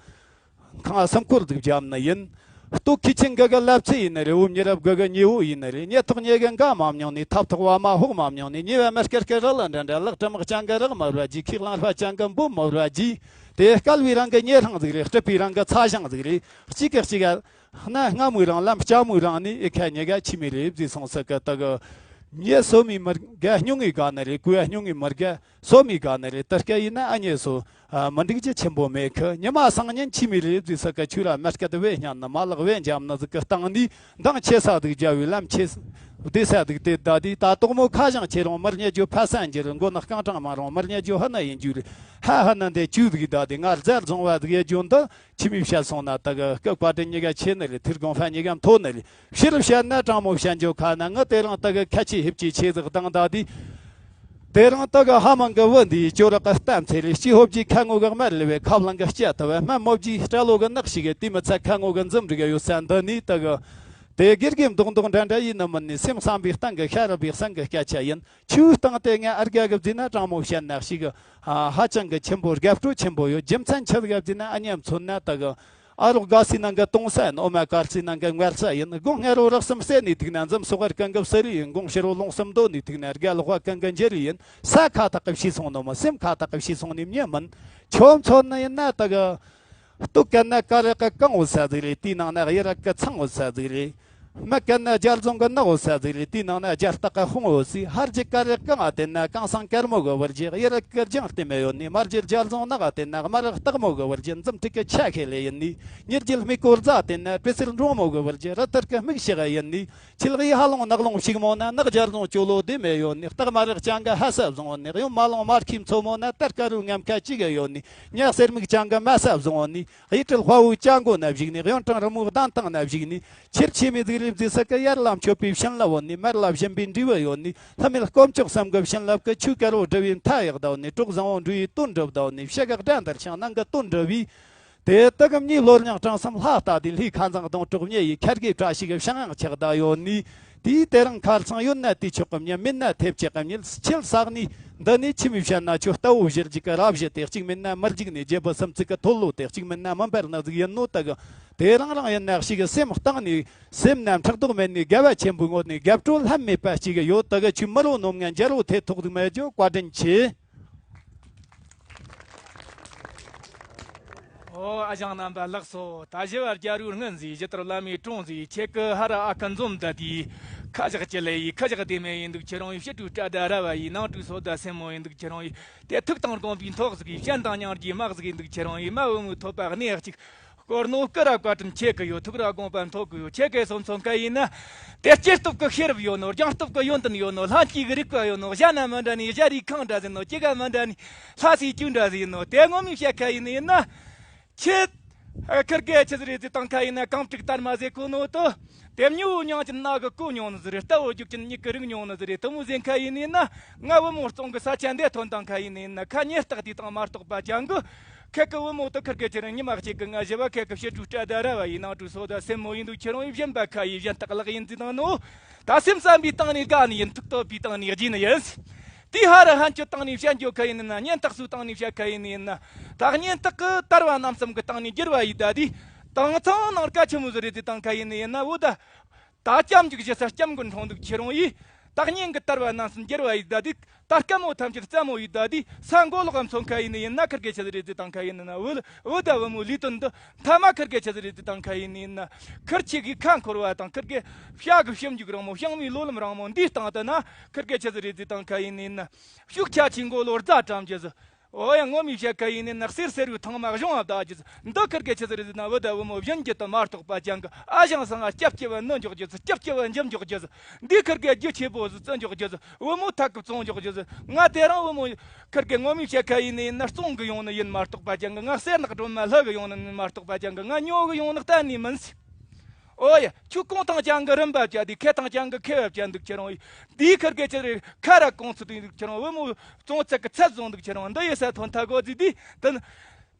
ཁང་སུམ་སྐོར་འདུག་བརྒྱབ་ནི་ཡིན། ལྟོ་ཁི་ཆེན་གི་གི་ལབ་ཚེ་ཡིན་ནི་རེད། འོ་མྱི་རབས་གི་གི་ཉེ་བོ་ཡིན་ནི་རེད། ཉེ་ཐོག་ཉེ་གི་འགའ་མ་མྱོང་ནི། ཐབ་ཐོག་བ་མ་ཧོག་མ་མྱོང་ནི། ཉེ་བ་མི་སྐེར་སྐེར་རི་ལ་འདྲ་འདྲ། ལག་གྲི་མག་ཅན་གི་རག་མ་རུ་བ་ཇི། ཁིག་ལང་ཧྲ་ཅན་གི་འབུ་མ་རུ་བ་ཇི། དེ་སྐལ་བའི་རང་གི་ཉེ་རང་ཟིག་རེད། སྲིད་པའི་རང་གི་ཚ་ཞང་ཟིག་རེད། གཅིག་གི་གཅིག་ག་ན་སྔ་མོའི་རང་ལམ་སྐྱ་མོའི་རང་ནི་ཨེ་ཁ་ཉེ་ག་ཆི་མི་རེད་བཟོས་སོང་ས་གི་ད་གི། ཉེ་སོ་མི་མི་དགའ་སྙིང་ངི་དགའ་ནི་རེད། གུ་ཡ་སྙིང་ངི་མི་དགའ་སོ་མི་དགའ་ནི་རེད། ད་སྐད་ཡིན་ན་ཨ་ཉེ་སོ། ཨ་མི་འགྲིག་རྒྱུ་ཆེན་པོ་མེད་ཁི། ཉི་མ་སང་ཉིན་ཆི་མི་རེད་བཟོས་ས་གི་ཆུ་ར་མ་སྐད་དུ་བས་སྙམ་ནི་མ་ལག་བས་འཇམ་ནི་ཟིག་གི་སྟེང་ནས་འདང་ཆེ་ས་ཟིག་རྒྱབ་བའི་ལམ་ཆེ་ས་བདེ་ས་ཟིག་དེ་ད་དེ་ད་དོག་མོ་ཁ་བཞང་ཆེ་རུང་མི་རྙེད་རྒྱུ་ཕ་ས་འགྱུར། མགོ་ནག་རྐང་གྲངས་མ་རུང་མི་རྙེད་རྒྱུ་ཧ་ན་ཡིན་རྒྱུ་རེད། ཧ་ཧ་ན་འདི་ཆུ་ཟིག་ད་དེ་ང་རྫར་བཟུང་བ་ཟིག་ཡེ་རྒྱུ་འདི། ཆི་མི་བཤད་སོང་ན་ད་གི་སྐབས་བཀའ་དྲིན་གཉིས་ཀ་ཆེ་ནི་རེད། ཐིར་དགོང་ཧྥ་གཉིས་ཀ་མཐོ་ནི་རེད། ཕྱིར་བཤད་ན་དྲང་མོ་བཤད་འཇོག་ཁ་ན་ང་དེ་རིང་ད་གི་ཁ་ཆེ་ཧིབ་ཆེ་ཆེ་ཟིག་བཏང་ད་དེ། དེ་རིང་ད་གི་ཧ་མང་གི་བུ་འདིའི་ཅོ་རག་གི་གཏམ་ཚེ་རེད། སྐྱི་ཧོབ་ཀྱི་ཁ་ངོ་གི་དམར་ལི་བའི་ཁ་བླངས་གི་སྐྱ་ཐུ་བ་སྨན་མོ་བརྒྱའི་སྐྲ་ལོ་གི་ནག་ཞིག་གི་དེ་མི་ཚད་ཁ་ངོ་གི་འཛུམ་རིག་ཡོད་ས་འདི་ནི་ད་གི། དེ་དགེ་རྒན་མདོག་མདོག་འདྲ་འདྲ་ཡིན་ནི་མིན་ནི། སེམས་བསམ་པའི་སྟེང་གི་ཤ་རུ་བའི་སང་གི་སྐད་ཆ་ཡིན། ཆུའི་སྟེང་དེ་ངས་ཨར་དགའ་གི་བརྫིས་ན་དྲང་མོ་བཤད་ན་ཞིག་ཧ་ཅང་གི་ཆེན་པོ་དགའ་སྤྲོ་ཆེན་པོ་ཡོད། རྒྱུ་མཚན་ཆི་ཟིག་བརྫིས་ན་ཨ་མཉམ་མཚོན་ན་ད་གི། ཨ་རོགས་དགའ་སའི་ནང་གི་གཏོང་ས་ཡིན། འོ་མ་དཀར་སའི་ནང་གི་མངར་ས་ཡིན། དགུང་སྔ་རོ་རག་གསུམ་བསད་ནས་ཐུག་ན་འཛུམ་སོག་གར་གང་གི་བསུ་རི་ཡིན། དགུང་ཕྱི་རོ་ལོང་གསུམ་རྡོ་ནས་ཐུག་ན་དགའ་ལོག་པ་གང་གི་འཇེ་རི་ཡིན། ས་ཁ་ཐག་གི་ཕྱི་སོང་ནོ་མ་སེམས་ཁ་ཐག་གི་ཕྱི་སོང་ནི་མྱི་མིན། ཆོ་མཚོན་ནི་ཡིན་ན་ད་གི། སྟོད་གན་ན་དཀར་རག་གི་གང་འོད་ས་ཟིག་རེད། དེའི་ནང་ན་གཡུ་རག་གི་ཚང་འོད་ས་ཟིག་རེད། སྨད་གན་ན་རྒྱ་རྫོང་གི་ནག་འོད་ས་ཟིག་རེད། དེའི་ནང་ན་རྒྱ་སྟག་གི་ཧོང་འོད་ཟིག་ཧར་རྒྱུ་དཀར་རག་གང་ང་བསྟན་ན་གངས་སེང་དཀར་མོ་གི་བུ་རྒྱུ། གཡུ་རག་གི་ལྗང་ལྟེ་མེ་ཡོད་ནི། མར་རྒྱུ་རྒྱ་རྫོང་ནག་ང་བསྟན་ན་དམར་རག་སྟག་མོ་གི་བུ་རྒྱུ། འཛུམ་ཁྲིག་གི་ཆ་ཤས་ལས་ཡིན་ནི། ཉེར་རྒྱུ་སྨི་སྐོར་རྫ་བསྟན་ན་དཔེ་སེར་འབྲོང་མོ་གི་བུ་རྒྱུ། རི་ཐུར་གི་སྨུག་ཤག་ཡིན་ནི། ཆི་ལག་ཡི་ཧ་ལོང་ནག་ལོང་ཞིག་མོ་ན་ནག་རྒྱ་རྫོང་ཅོ་ལོ་དེ་མེ་ཡོད་ནི། སྟག་དམར་རག་ཅང་གི་ཧ་ས་བཟུང་ནི། གཡོན་མ་ལོང་དམར་ཁའི་མཚོ་མོ་ན་དར་དཀར་རུ་ངམ་ཁ་ཅིག་ཡོད་ནི། ཉ་གསེར་མིག་ཅང་གི་དམའ་ས་བཟུང་ནི། གཡུ་ཁྲི་དཔའ་བོའི་ལྕགས་མགོ་ན་བཞུགས་ནས། གཡོན་བྲང་རི་མོའི་གདན་སྟེང་ན་བཞུགས་ནས། ཆེར་ཆེ་མི་ཟིག་རེ་བརྫིས་ས་གི། ཡར་ལ་མཆོད་པའི་བྱིན་རླབས་ཡོད་ནི། མར་ལ་བྱིན་པའི་འབྲས་བུ་ཡོད་ནི། ལྷ་མེད་དཀོན་མཆོག་གསུམ་གི་བྱིན་རླབས་ཀྱིས། ཆོས་དཀར་བོ་སྒྲུབ་པའི་མཐའ་ཡག་ཟླ་བ་ནི། གྲོགས་བཟང་བོ་འགྲོ་བའི་དོན་འགྲུབ་ཟླ་བ་ནི། ཕྱི་གི་དགྲ་འདུལ་ཞིང་ནང་གི་དོན་འགྲུབ་བའི། དེ་དག་གི་མྱི་ལོ་རྙིང་གྲངས་སམ་ལྷ་ལྟ་དེ། ལྷའི་ཁ་འཛིན་གདོང་གྲོགས་མྱི་ཡི། ཁ་དགེ་བཀྲ་ཤིས་ཀྱི་བྱིན་ཡང་ཆགས་བསྡད་ཡོད་ནི། དེའི་དེ་རིང་ཁར་ཚང་ཡོད་ན་དེ་ཆོག་གི། མྱི་མེད་ན་ཐེབས་ཆག་གི། མྱི་ཆེར་བསགས་ནི་འདི་ནི་ཆི་མོ་བཤད་ན་ཆོ་ལྟ་བུ་གཞིར་འཇུག་གི་རབ་བཞི་སྟེ། གཅིག་མིན་ན་མི་འཇིགས་ནི་རྒྱལ་པོ་སུམ་བརྩེགས་ཀྱི་མཐོལ་ལོ་སྟེ། གཅིག་མིན་ན་མི་འབར་ནག་ཟིག་ཡིན་ནོ། ད་གི་དེ་རང་རང་ཡིན་ན་ཞིག་གི་སེམས་གཏིང་ནས་སེམས་ན་ཕྲག་དོག་མེད་ནི། དགའ་བ་ཆེན་པོའི་ངོ་ནས་དགའ་སྤྲོ་ལྷམ་མེད་པ་ཞིག་ཡོད། ད་གི་ཆུ་མི་རོ་ནོམ་ངན་འཇའ་རོ་ཐེ་ཐོག་ཟིག་མེད་རྒྱུ་བཀའ་དྲིན་ཆེ། ཨོ་ཨ་ཞང་རྣམ་པ་ལགས་སོ། ད་ཞི་བ་རྒྱལ་རུའི་སྔུན་ཟིག་ཞི་དར་བླ་མའི་དྲུང་ཟིག་ཁྱེད་ཀི་ཧ་ར་ཨ་ཁུ་འཛོམས་ད་དེ། ཁ་བཞག་ཅི་ལེ་ཡི། ཁ་བཞག་དེ་མེ་ཡི་འདུག་ཁྱེད་རང་ཡི། ཕྱི་དྲུག་སྐྲ་ད་ར་བ་ཡི། ནང་དྲུག་སོ་ད་སེན་མོ་ཡི་འདུག་ཁྱེད་རང་ཡི། དེ་ཐུགས་དང་དགོངས་པའི་མཐོ་ཟིག་ཡི། སྤྱན་དང་མཉམ་རྒྱུའི་དམག་ཟིག་ཡི་འདུག་ཁྱེད་རང་ཡི། མ་བུ་མོའི་ཐོད་པ་སྣེ་གཅིག་སྐོར་ནོ་སྐུ་ར་བཀའ་དྲིན་ཆེ་གི་ཡོད། ཐུགས་ར་དགོངས་པ་མཐོ་གི་ཡོད། ཁྱེད་ཀྱི་སོ་མཚོན་ཁ་ཡིན་ན། དེ་སྐྱེ་སྟོབས་ཀྱི་ཤེས་རབ་ཡོད་ནོ། སྦྱང་སྟོབས་ཀྱི་ཡོན་ཏན་ཡོད་ནོ། ལྷན་སྐྱེས་ཀྱི་རིག་པ་ཡོད་ནོ། གཞན་ན་མི་འདྲ་ནི་གཞན་རིགས་ཁང་འདྲ་ཟིན་ནོ། སྐྱེ་ག་མི་འདྲ་ནི་ལྷ་སའི་རྒྱུ་འདྲ་ཟིན་ནོ། དེ་ངོ་མའི་བཤད་ཁ་ཡིན་ནི་ཡིན་ན། ཁྱེད། ཨ། ཁིར་གེ་ཆི་ཟིག་རེད་ཟེར་དང་ཁ་ཡིན་ན། གང་དྲུག་དར་མ་ཟེར་གོ་ནོ་དོ། དེ་མྱི་བོ་མྱང་ཅན་ན་གི་གོ་མྱོང་ནི་ཟིག་རེད། རྟ་བོ་རྒྱུག་ཅན་མྱིག་གི་རིག་མྱོང་ནི་ཟིག་རེད། དེ་མོ་ཟེར་ཁ་ཡིན་ནི་ཡིན་ན། ང་བུ་མོ་བཙོང་གི་ས་ཆ་འདི་ཐོན་དང་ཁ་ཡིན་ནི་ཡིན་ན། ཁ་ཉེ་རྟགས་དེ་དང་མ་གཏོགས་པ་ཅང་གི། ཁེ་གི་བུ་མོ་དུ་ཁིར་གེ་ཁྱེད་རང་ཉི་མ་གཅིག་གི་ང་ཞི་བ་ཁེ་གི་ཕྱི་དྲུག་སྐྲ་ད་ར་བ་ཡིན། ནང་དྲུག་སོ་ད་སེན་མོ་ཡིན་འདུག་ཁྱེད་རང་ཡིན་གཞན་པ་ཁ་ཡིན། གཞན་སྟག་ལག་ཡིན་ཟེར་དང་ནོ། ད་སེམས་བསམ་པའི་སྟེང་ནས་དགའ་ནི་ཡིན། ཐུགས་སྟོབས་པའི་སྟེང་ནས་རྒྱས་ནི་ཡིན། དེའི་ཧ་ར་ཧན་ཆོ་སྟེང་ནས་བཤད་འགྱོ་ཁ་ཡིན་ན། གཉེན་སྟག་སུའི་སྟེང་ནས་བཤད་ཁ་ཡིན་ནི་ཡིན་ན། ད་གཉེན་སྟག་གི་དར་བ་རྣམ་གསུམ་གི་སྟེང་ནས་བསྒྱུར་བ་ཡིན་ད་དེ། དང་ཚང་ནང་ཀ་ཆི་མོ་ཟིག་རེད་ཟེར་དང་ཁ་ཡིན་ནི་ཡིན་ན། འོ་ད། ད་སྐྱམ་འཇུག་རྒྱུ་ས་སྐྱམ་གི་འཁྲུངས་འདུག་ཁྱེད་རང་ཡིས། ད་གཉེན་གི་དར་བ་རྣམ་གསུམ་བསྒྱུར་བ་ཡིན་ད་དེ། ད་སྐམ་མོ་ཐམས་ཅད་རྩ་མོ་ཡིན་ད་དེ། ས་མགོ་ལོག་མཚོན་ཁ་ཡིན་ནི་ཡིན་ན། ཁིར་གེ་ཆི་ཟིག་རེད་ཟེར་དང་ཁ་ཡིན་ནི་ན། འོ་ལ་འོ་ད་བུ་མོ་ལུས་དོན་འདི་མཐའ་མ་ཁིར་གེ་ཆི་ཟིག་རེད་ཟེར་དང་ཁ་ཡིན་ནི་ཡིན་ན། ཁིར་ཆེ་གི་ཁ་འཁོར་བ་དང་། ཁིར་གེ་བྱ་གི་ཞིབ་འཇུག་རིང་མོ། བྱང་མའི་ལོ་ལམ་རིང་མོ་འདིའི་སྟེང་དུ་ན། ཁིར་གེ་ཆི་ཟིག་རེད་ཟེར་དང་ཁ་ཡིན་ནི་ཡིན་ན། ཤུགས་ཆ་ཆེན་མགོ་ལོ་རྫ་གྲམ་གྱི་ཟི། འོ་ཡ། ངོ་མའི་བཤད་ཁ་ཡིན་ནི་ན། གསེར་སེར་བའི་ཐང་མ་གཞུང་བ་བདག་རྒྱུ་ཟི། འདི་ཁིར་གེ་ཆི་ཟིག་རེད་ཟེར་ན། བུ་ད་བུ་མོ་གཞན་གྱི་དུ་མ་གཏོགས་པ་ཅང་གི། ཨ་ཞང་སང་ང་སྐྱབས་སྐྱེ་བ་ནི་འཇོག་རྒྱུ་ཟི། སྐྱབས་སྐྱེ་བ་འཇམ་འཇོག་རྒྱུ་ཟི། འདི་ཁིར་གེ་རྒྱུ་ཆེ་པོ་ཟི་བརྩི་འཇོག་རྒྱུ་ཟི། བུ་མོ་ཐག་གི་བཙོང་འཇོག་རྒྱུ་ཟི། ང་དེ་རིང་བུ་མོ་ཁིར་གེ་ངོ་མའི་བཤད་ཁ་ཡིན་ནི་ཡིན་ན། བཙོང་གི་ཡོང་ནི་ཡིན་མ་གཏོགས་པ་ཅང་གི། ང་གསེར་ནག་སྒྲོན་མ་ལྷ་གི་ཡོང་ནི་ཡིན་མ་གཏོགས་པ་ཅང་གི། ང་ཉོ་གི་ཡོང་ནི་གཏན་ནས་མིན་ཟི། ཨོ་ཡ། ཁྱོད་གོང་ཐང་ཅང་གི་རིན་པ་བཅད་དེ། ཁེ་ཐང་ཅང་གི་ཁེ་བ་བཅད་འདུག་ཁྱེད་རང་ཡིས། འདིའི་ཁིར་གེ་ཆི་རེད། ཁ་ར་གོང་ཚུད་དུ་འདུག་ཁྱེད་རང་བུ་མོ་བཙོང་ཚད་གི་ཚད་བཟུང་འདུག་ཁྱེད་རང་འདི་ཡི་ས་ཐོན་ཐ་གོ་ཟི་དེ་དུ།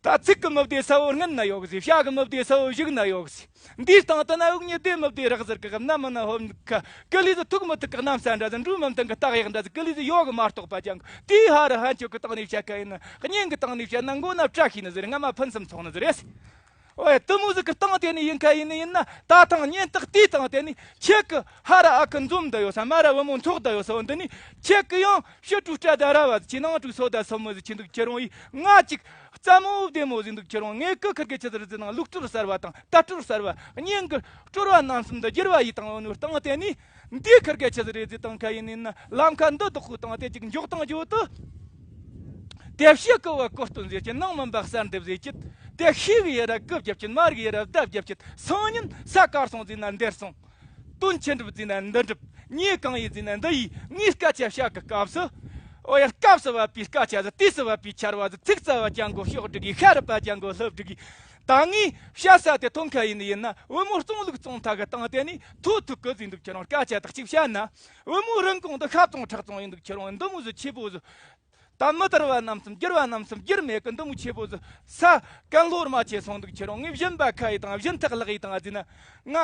ད་ཚིག་གི་མི་བདེ་ས་བོ་སྔུན་ན་ཡོད་གི་ཟི། བྱ་གི་མི་བདེ་ས་བོ་གཞུག་ན་ཡོད་གི་ཟི། འདིའི་སྟེང་དུ་ན་འུག་ཉི་བདེ་མི་བདེ་རག་ཟེར་གི་གམ་ན་མི་ན་ཧོབ་ཁ་ཀི་ལི་ཟི། ཐུག་མི་ཐུག་གི་གནམ་ས་འདྲ་ཟི། འགྲོ་མི་མཐུན་གི་སྟག་གཡག་འདྲ་ཟི། ཀི་ལི་ཟི་ཡོད་གི་མ་གཏོགས་པ་ཅང་གི། དེའི་ཧ་ར་ཧན་ཆོ་གི་སྟེང་ནས་བཤད་ཁ་ཡིན་ན། གཉེན་གི་སྟེང་ནས་བཤད་ན། མགོ་ན་བཀྲ་ཤིས་ནི་ཟེར། རྔ་མ་ཕུན་སུམ་ཚོགས་ནི་ཟེར། ཨོ་ཡ། དུ་མོ་ཟིག་གི་སྟེང་དེ་ནས་ཡིན་ཁ་ཡིན་ནི་ཡིན་ན། ད་ཐང་གཉེན་སྟག་དེའི་སྟེང་དེ་ནས་ཁྱེད་ཀྱི་ཧ་ར་ཨ་ཁུ་འཛོམས་ད་ཡོད་ས། མ་ར་བུ་མོ་འཚོགས་ད་ཡོད་ས། འོ་འདི་ནས་ཁྱེད་ཀྱི་ཡང་ཕྱི་དྲུག་སྐྲ་ད་ར་བ་ཟི། ཁྱེད་ནང་དྲུག་སོ་ད་སོ་མོ་ཟིག་ཁྱེད་འདུག་ཁྱེད་རང་ཡིས། ང་ཅིག་རྩ་མོ་བདེ་མོ་ཟིག་འདུག་ཁྱེད་རང་ངས་ཀི་ཁིར་གེ་ཆི་ཟིག་རེད་ཟེར་ན། ལུགས་སྲོལ་གསར་བ་དང་ལྟ་སྲོལ་གསར་བ། གཉེན་གྱི་སྲོལ་བ་རྣམ་གསུམ་དུ་བསྒྱུར་བ་ཡིས་བཏང་ཡོད་ནོ་སྟེང་དེ་ནས། འདིའི་ཁིར་གེ་ཆི་ཟིག་རེད་ཟེར་དང་ཁ་ཡིན་ནི་ན། ལམ་ཁ་འདི་བདག་པོ་དང་དེ་ཅིག་འཇོག་སྟངས་བརྗོད་དུ། དེ་ཕྱི་གི་བ་གོ་སྟོན་ཟེར་གྱི། ནང་མིན་པ་གསར་འདེབས་ཟེར་གྱི། དེ་ཤེས་གི་ཡི་ར་གི་རྒྱབ་ཀྱི། མར་གི་ཡི་ར་བརྡ་རྒྱབ་ཀྱི། སང་ཉིན་ས་གར་སོང་ཟེར་ན་འདིར་སོང་། དོན་ཆེན་འགྲུབ་ཟེར་ན་འདི་འགྲུབ། ཉེས་གང་ཡིན་ཟེར་ན་འདི་ཡིས། ངས་སྐད་ཆ་བཤད་གི་སྐབས་སུ། ཨོ་ཡ། སྐབས་སུ་བབ་པའི་སྐད་ཆ་ཟིག་དུས་སུ་བབ་པའི་ཆར་བ་ཟིག་ཚིག་རྩ་བ་ཅན་གོ་ཤོག་སྒྲིག་གི། ཤ་རུ་པ་ཅན་གོ་ལྷུབ་སྒྲིག་གི། ད་ངས་བཤད་ས་དེ་ཐོན་ཁ་ཡིན་ནི་ཡིན་ན། བུ་མོ་བཙོང་ལུགས་བཙོང་ཐག་གི་སྟེང་དེ་ནས་ཐོ་ཐུག་གི་ཟིན་འདུག་ཁྱེད་རང་སྐད་ཆ་དག་ཅིག་བཤད་ན། བུ་མོ་རིན་གོང་དུ་ཤ་བཙོང་ཁྲག་བཙོང་ཡིན་འདུག་ཁྱེད་རང་འདི་མོ་ཟིག་ཆེ་པོ་ཟིག་ད་མི་དར་བ་རྣམ་གསུམ་བསྒྱུར་བ་རྣམ་གསུམ་བསྒྱུར་མེད་གི། འདི་མོ་ཆེ་པོ་ཟིག་ས་ཀན་ལོར་མ་ཆེ་སོང་འདུག་ཁྱེད་རང་ངས་བཞིན་པ་ཁ་ཡི་དང་བཞིན་ཐག་ལག་ཡི་དང་ཟེར་ན། ང་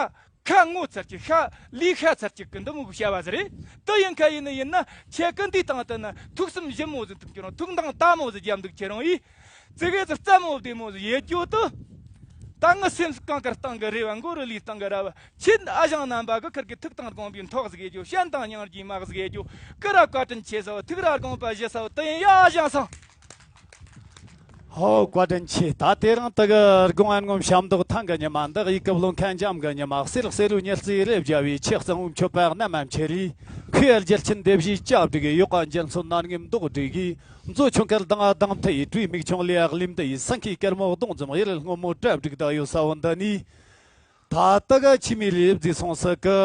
ཁ་ངོ་ཚར་གྱི། ཤ་ལུས་ཤ་ཚར་གྱི་གི་འདི་མོ་གི་བྱ་བ་ཟིག་རེད། དུ་ཡིན་ཁ་ཡིན་ནི་ཡིན་ན། ཁྱེད་ཀི་འདིའི་སྟེང་དུ་ན་ཐུགས་སེམས་ཞིབ་མོ་ཟིག་འདུག་ཁྱེད་རང་ཐུགས་འདང་དག་མོ་ཟིག་རྒྱབ་འདུག་ཁྱེད་རང་ཡིས། ཙི་གེ་ཙི་རྩ་མོ་བདེ་མོ་ཟིག་ཡེ་རྒྱུ་དུ། ད་ངི་སེམས་སུ་གང་དཀར་སྟེང་གི་རེ་བ། མགོ་རུ་ལུས་སྟེང་གི་ར་བ། ཁྱེད་ཨ་ཞང་རྣམ་པ་གི་ཁིར་གི་ཐུགས་དང་དགོངས་པའི་མཐོ་ཟིག་ཡེ་རྒྱུ། ཞན་དང་སྙིང་རྗེའི་མག་ཟིག་ཡེ་རྒྱུ། ཀི་ར་བཀའ་དྲིན་ཆེ་ཟེར་བ། ཐུགས་ར་དགོངས་པ་བཞེས་ཟེར་བ་དུ་ཡིན་ཡ། ཨ་ཞང་སང་། ཧོ། བཀའ་དྲིན་ཆེ། ད་དེ་རིང་དུ་གི་དགོངས་པ་ངོམ་ཤམ་མདོག་ཐང་གི་ཉི་མ། འདི་གཡུ་གི་བློ་མཁན་འཇམ་གི་ཉི་མ། གསེར་གསེར་རུ་ཉི་རྩེའི་རེ་བརྒྱ་བའི། ཆེ་གཙང་བོའི་མཆོད་པ་རྣམ་མ་མཆེད་རེ། ཁོས་རྒྱལ་ཆེན་སྡེ་བཞིའི་སྐྱབས་སྒྲིག་གི། ཡོག་ག་འཇན་སོ་ནར་ངའི་མདོག་སྒྲིག་གི། མཛོ་ཆུང་གི་ལྡང་ལྡང་མཐའ་ཡི། བྲུའི་མིག་ཆུང་ལས་གླིམ་འདི་ཡི། སེང་གེའི་སྐར་མོ་གདོང་འཛུམ། གཡུ་རལ་སྔོན་མོ་གྲ་སྒྲིག་ད་ཡོད་ས་བོ་འདི་ནི། ད་ལྟ་ག་ཆི་མི་ལི་བཟི་སོང་ས་གི་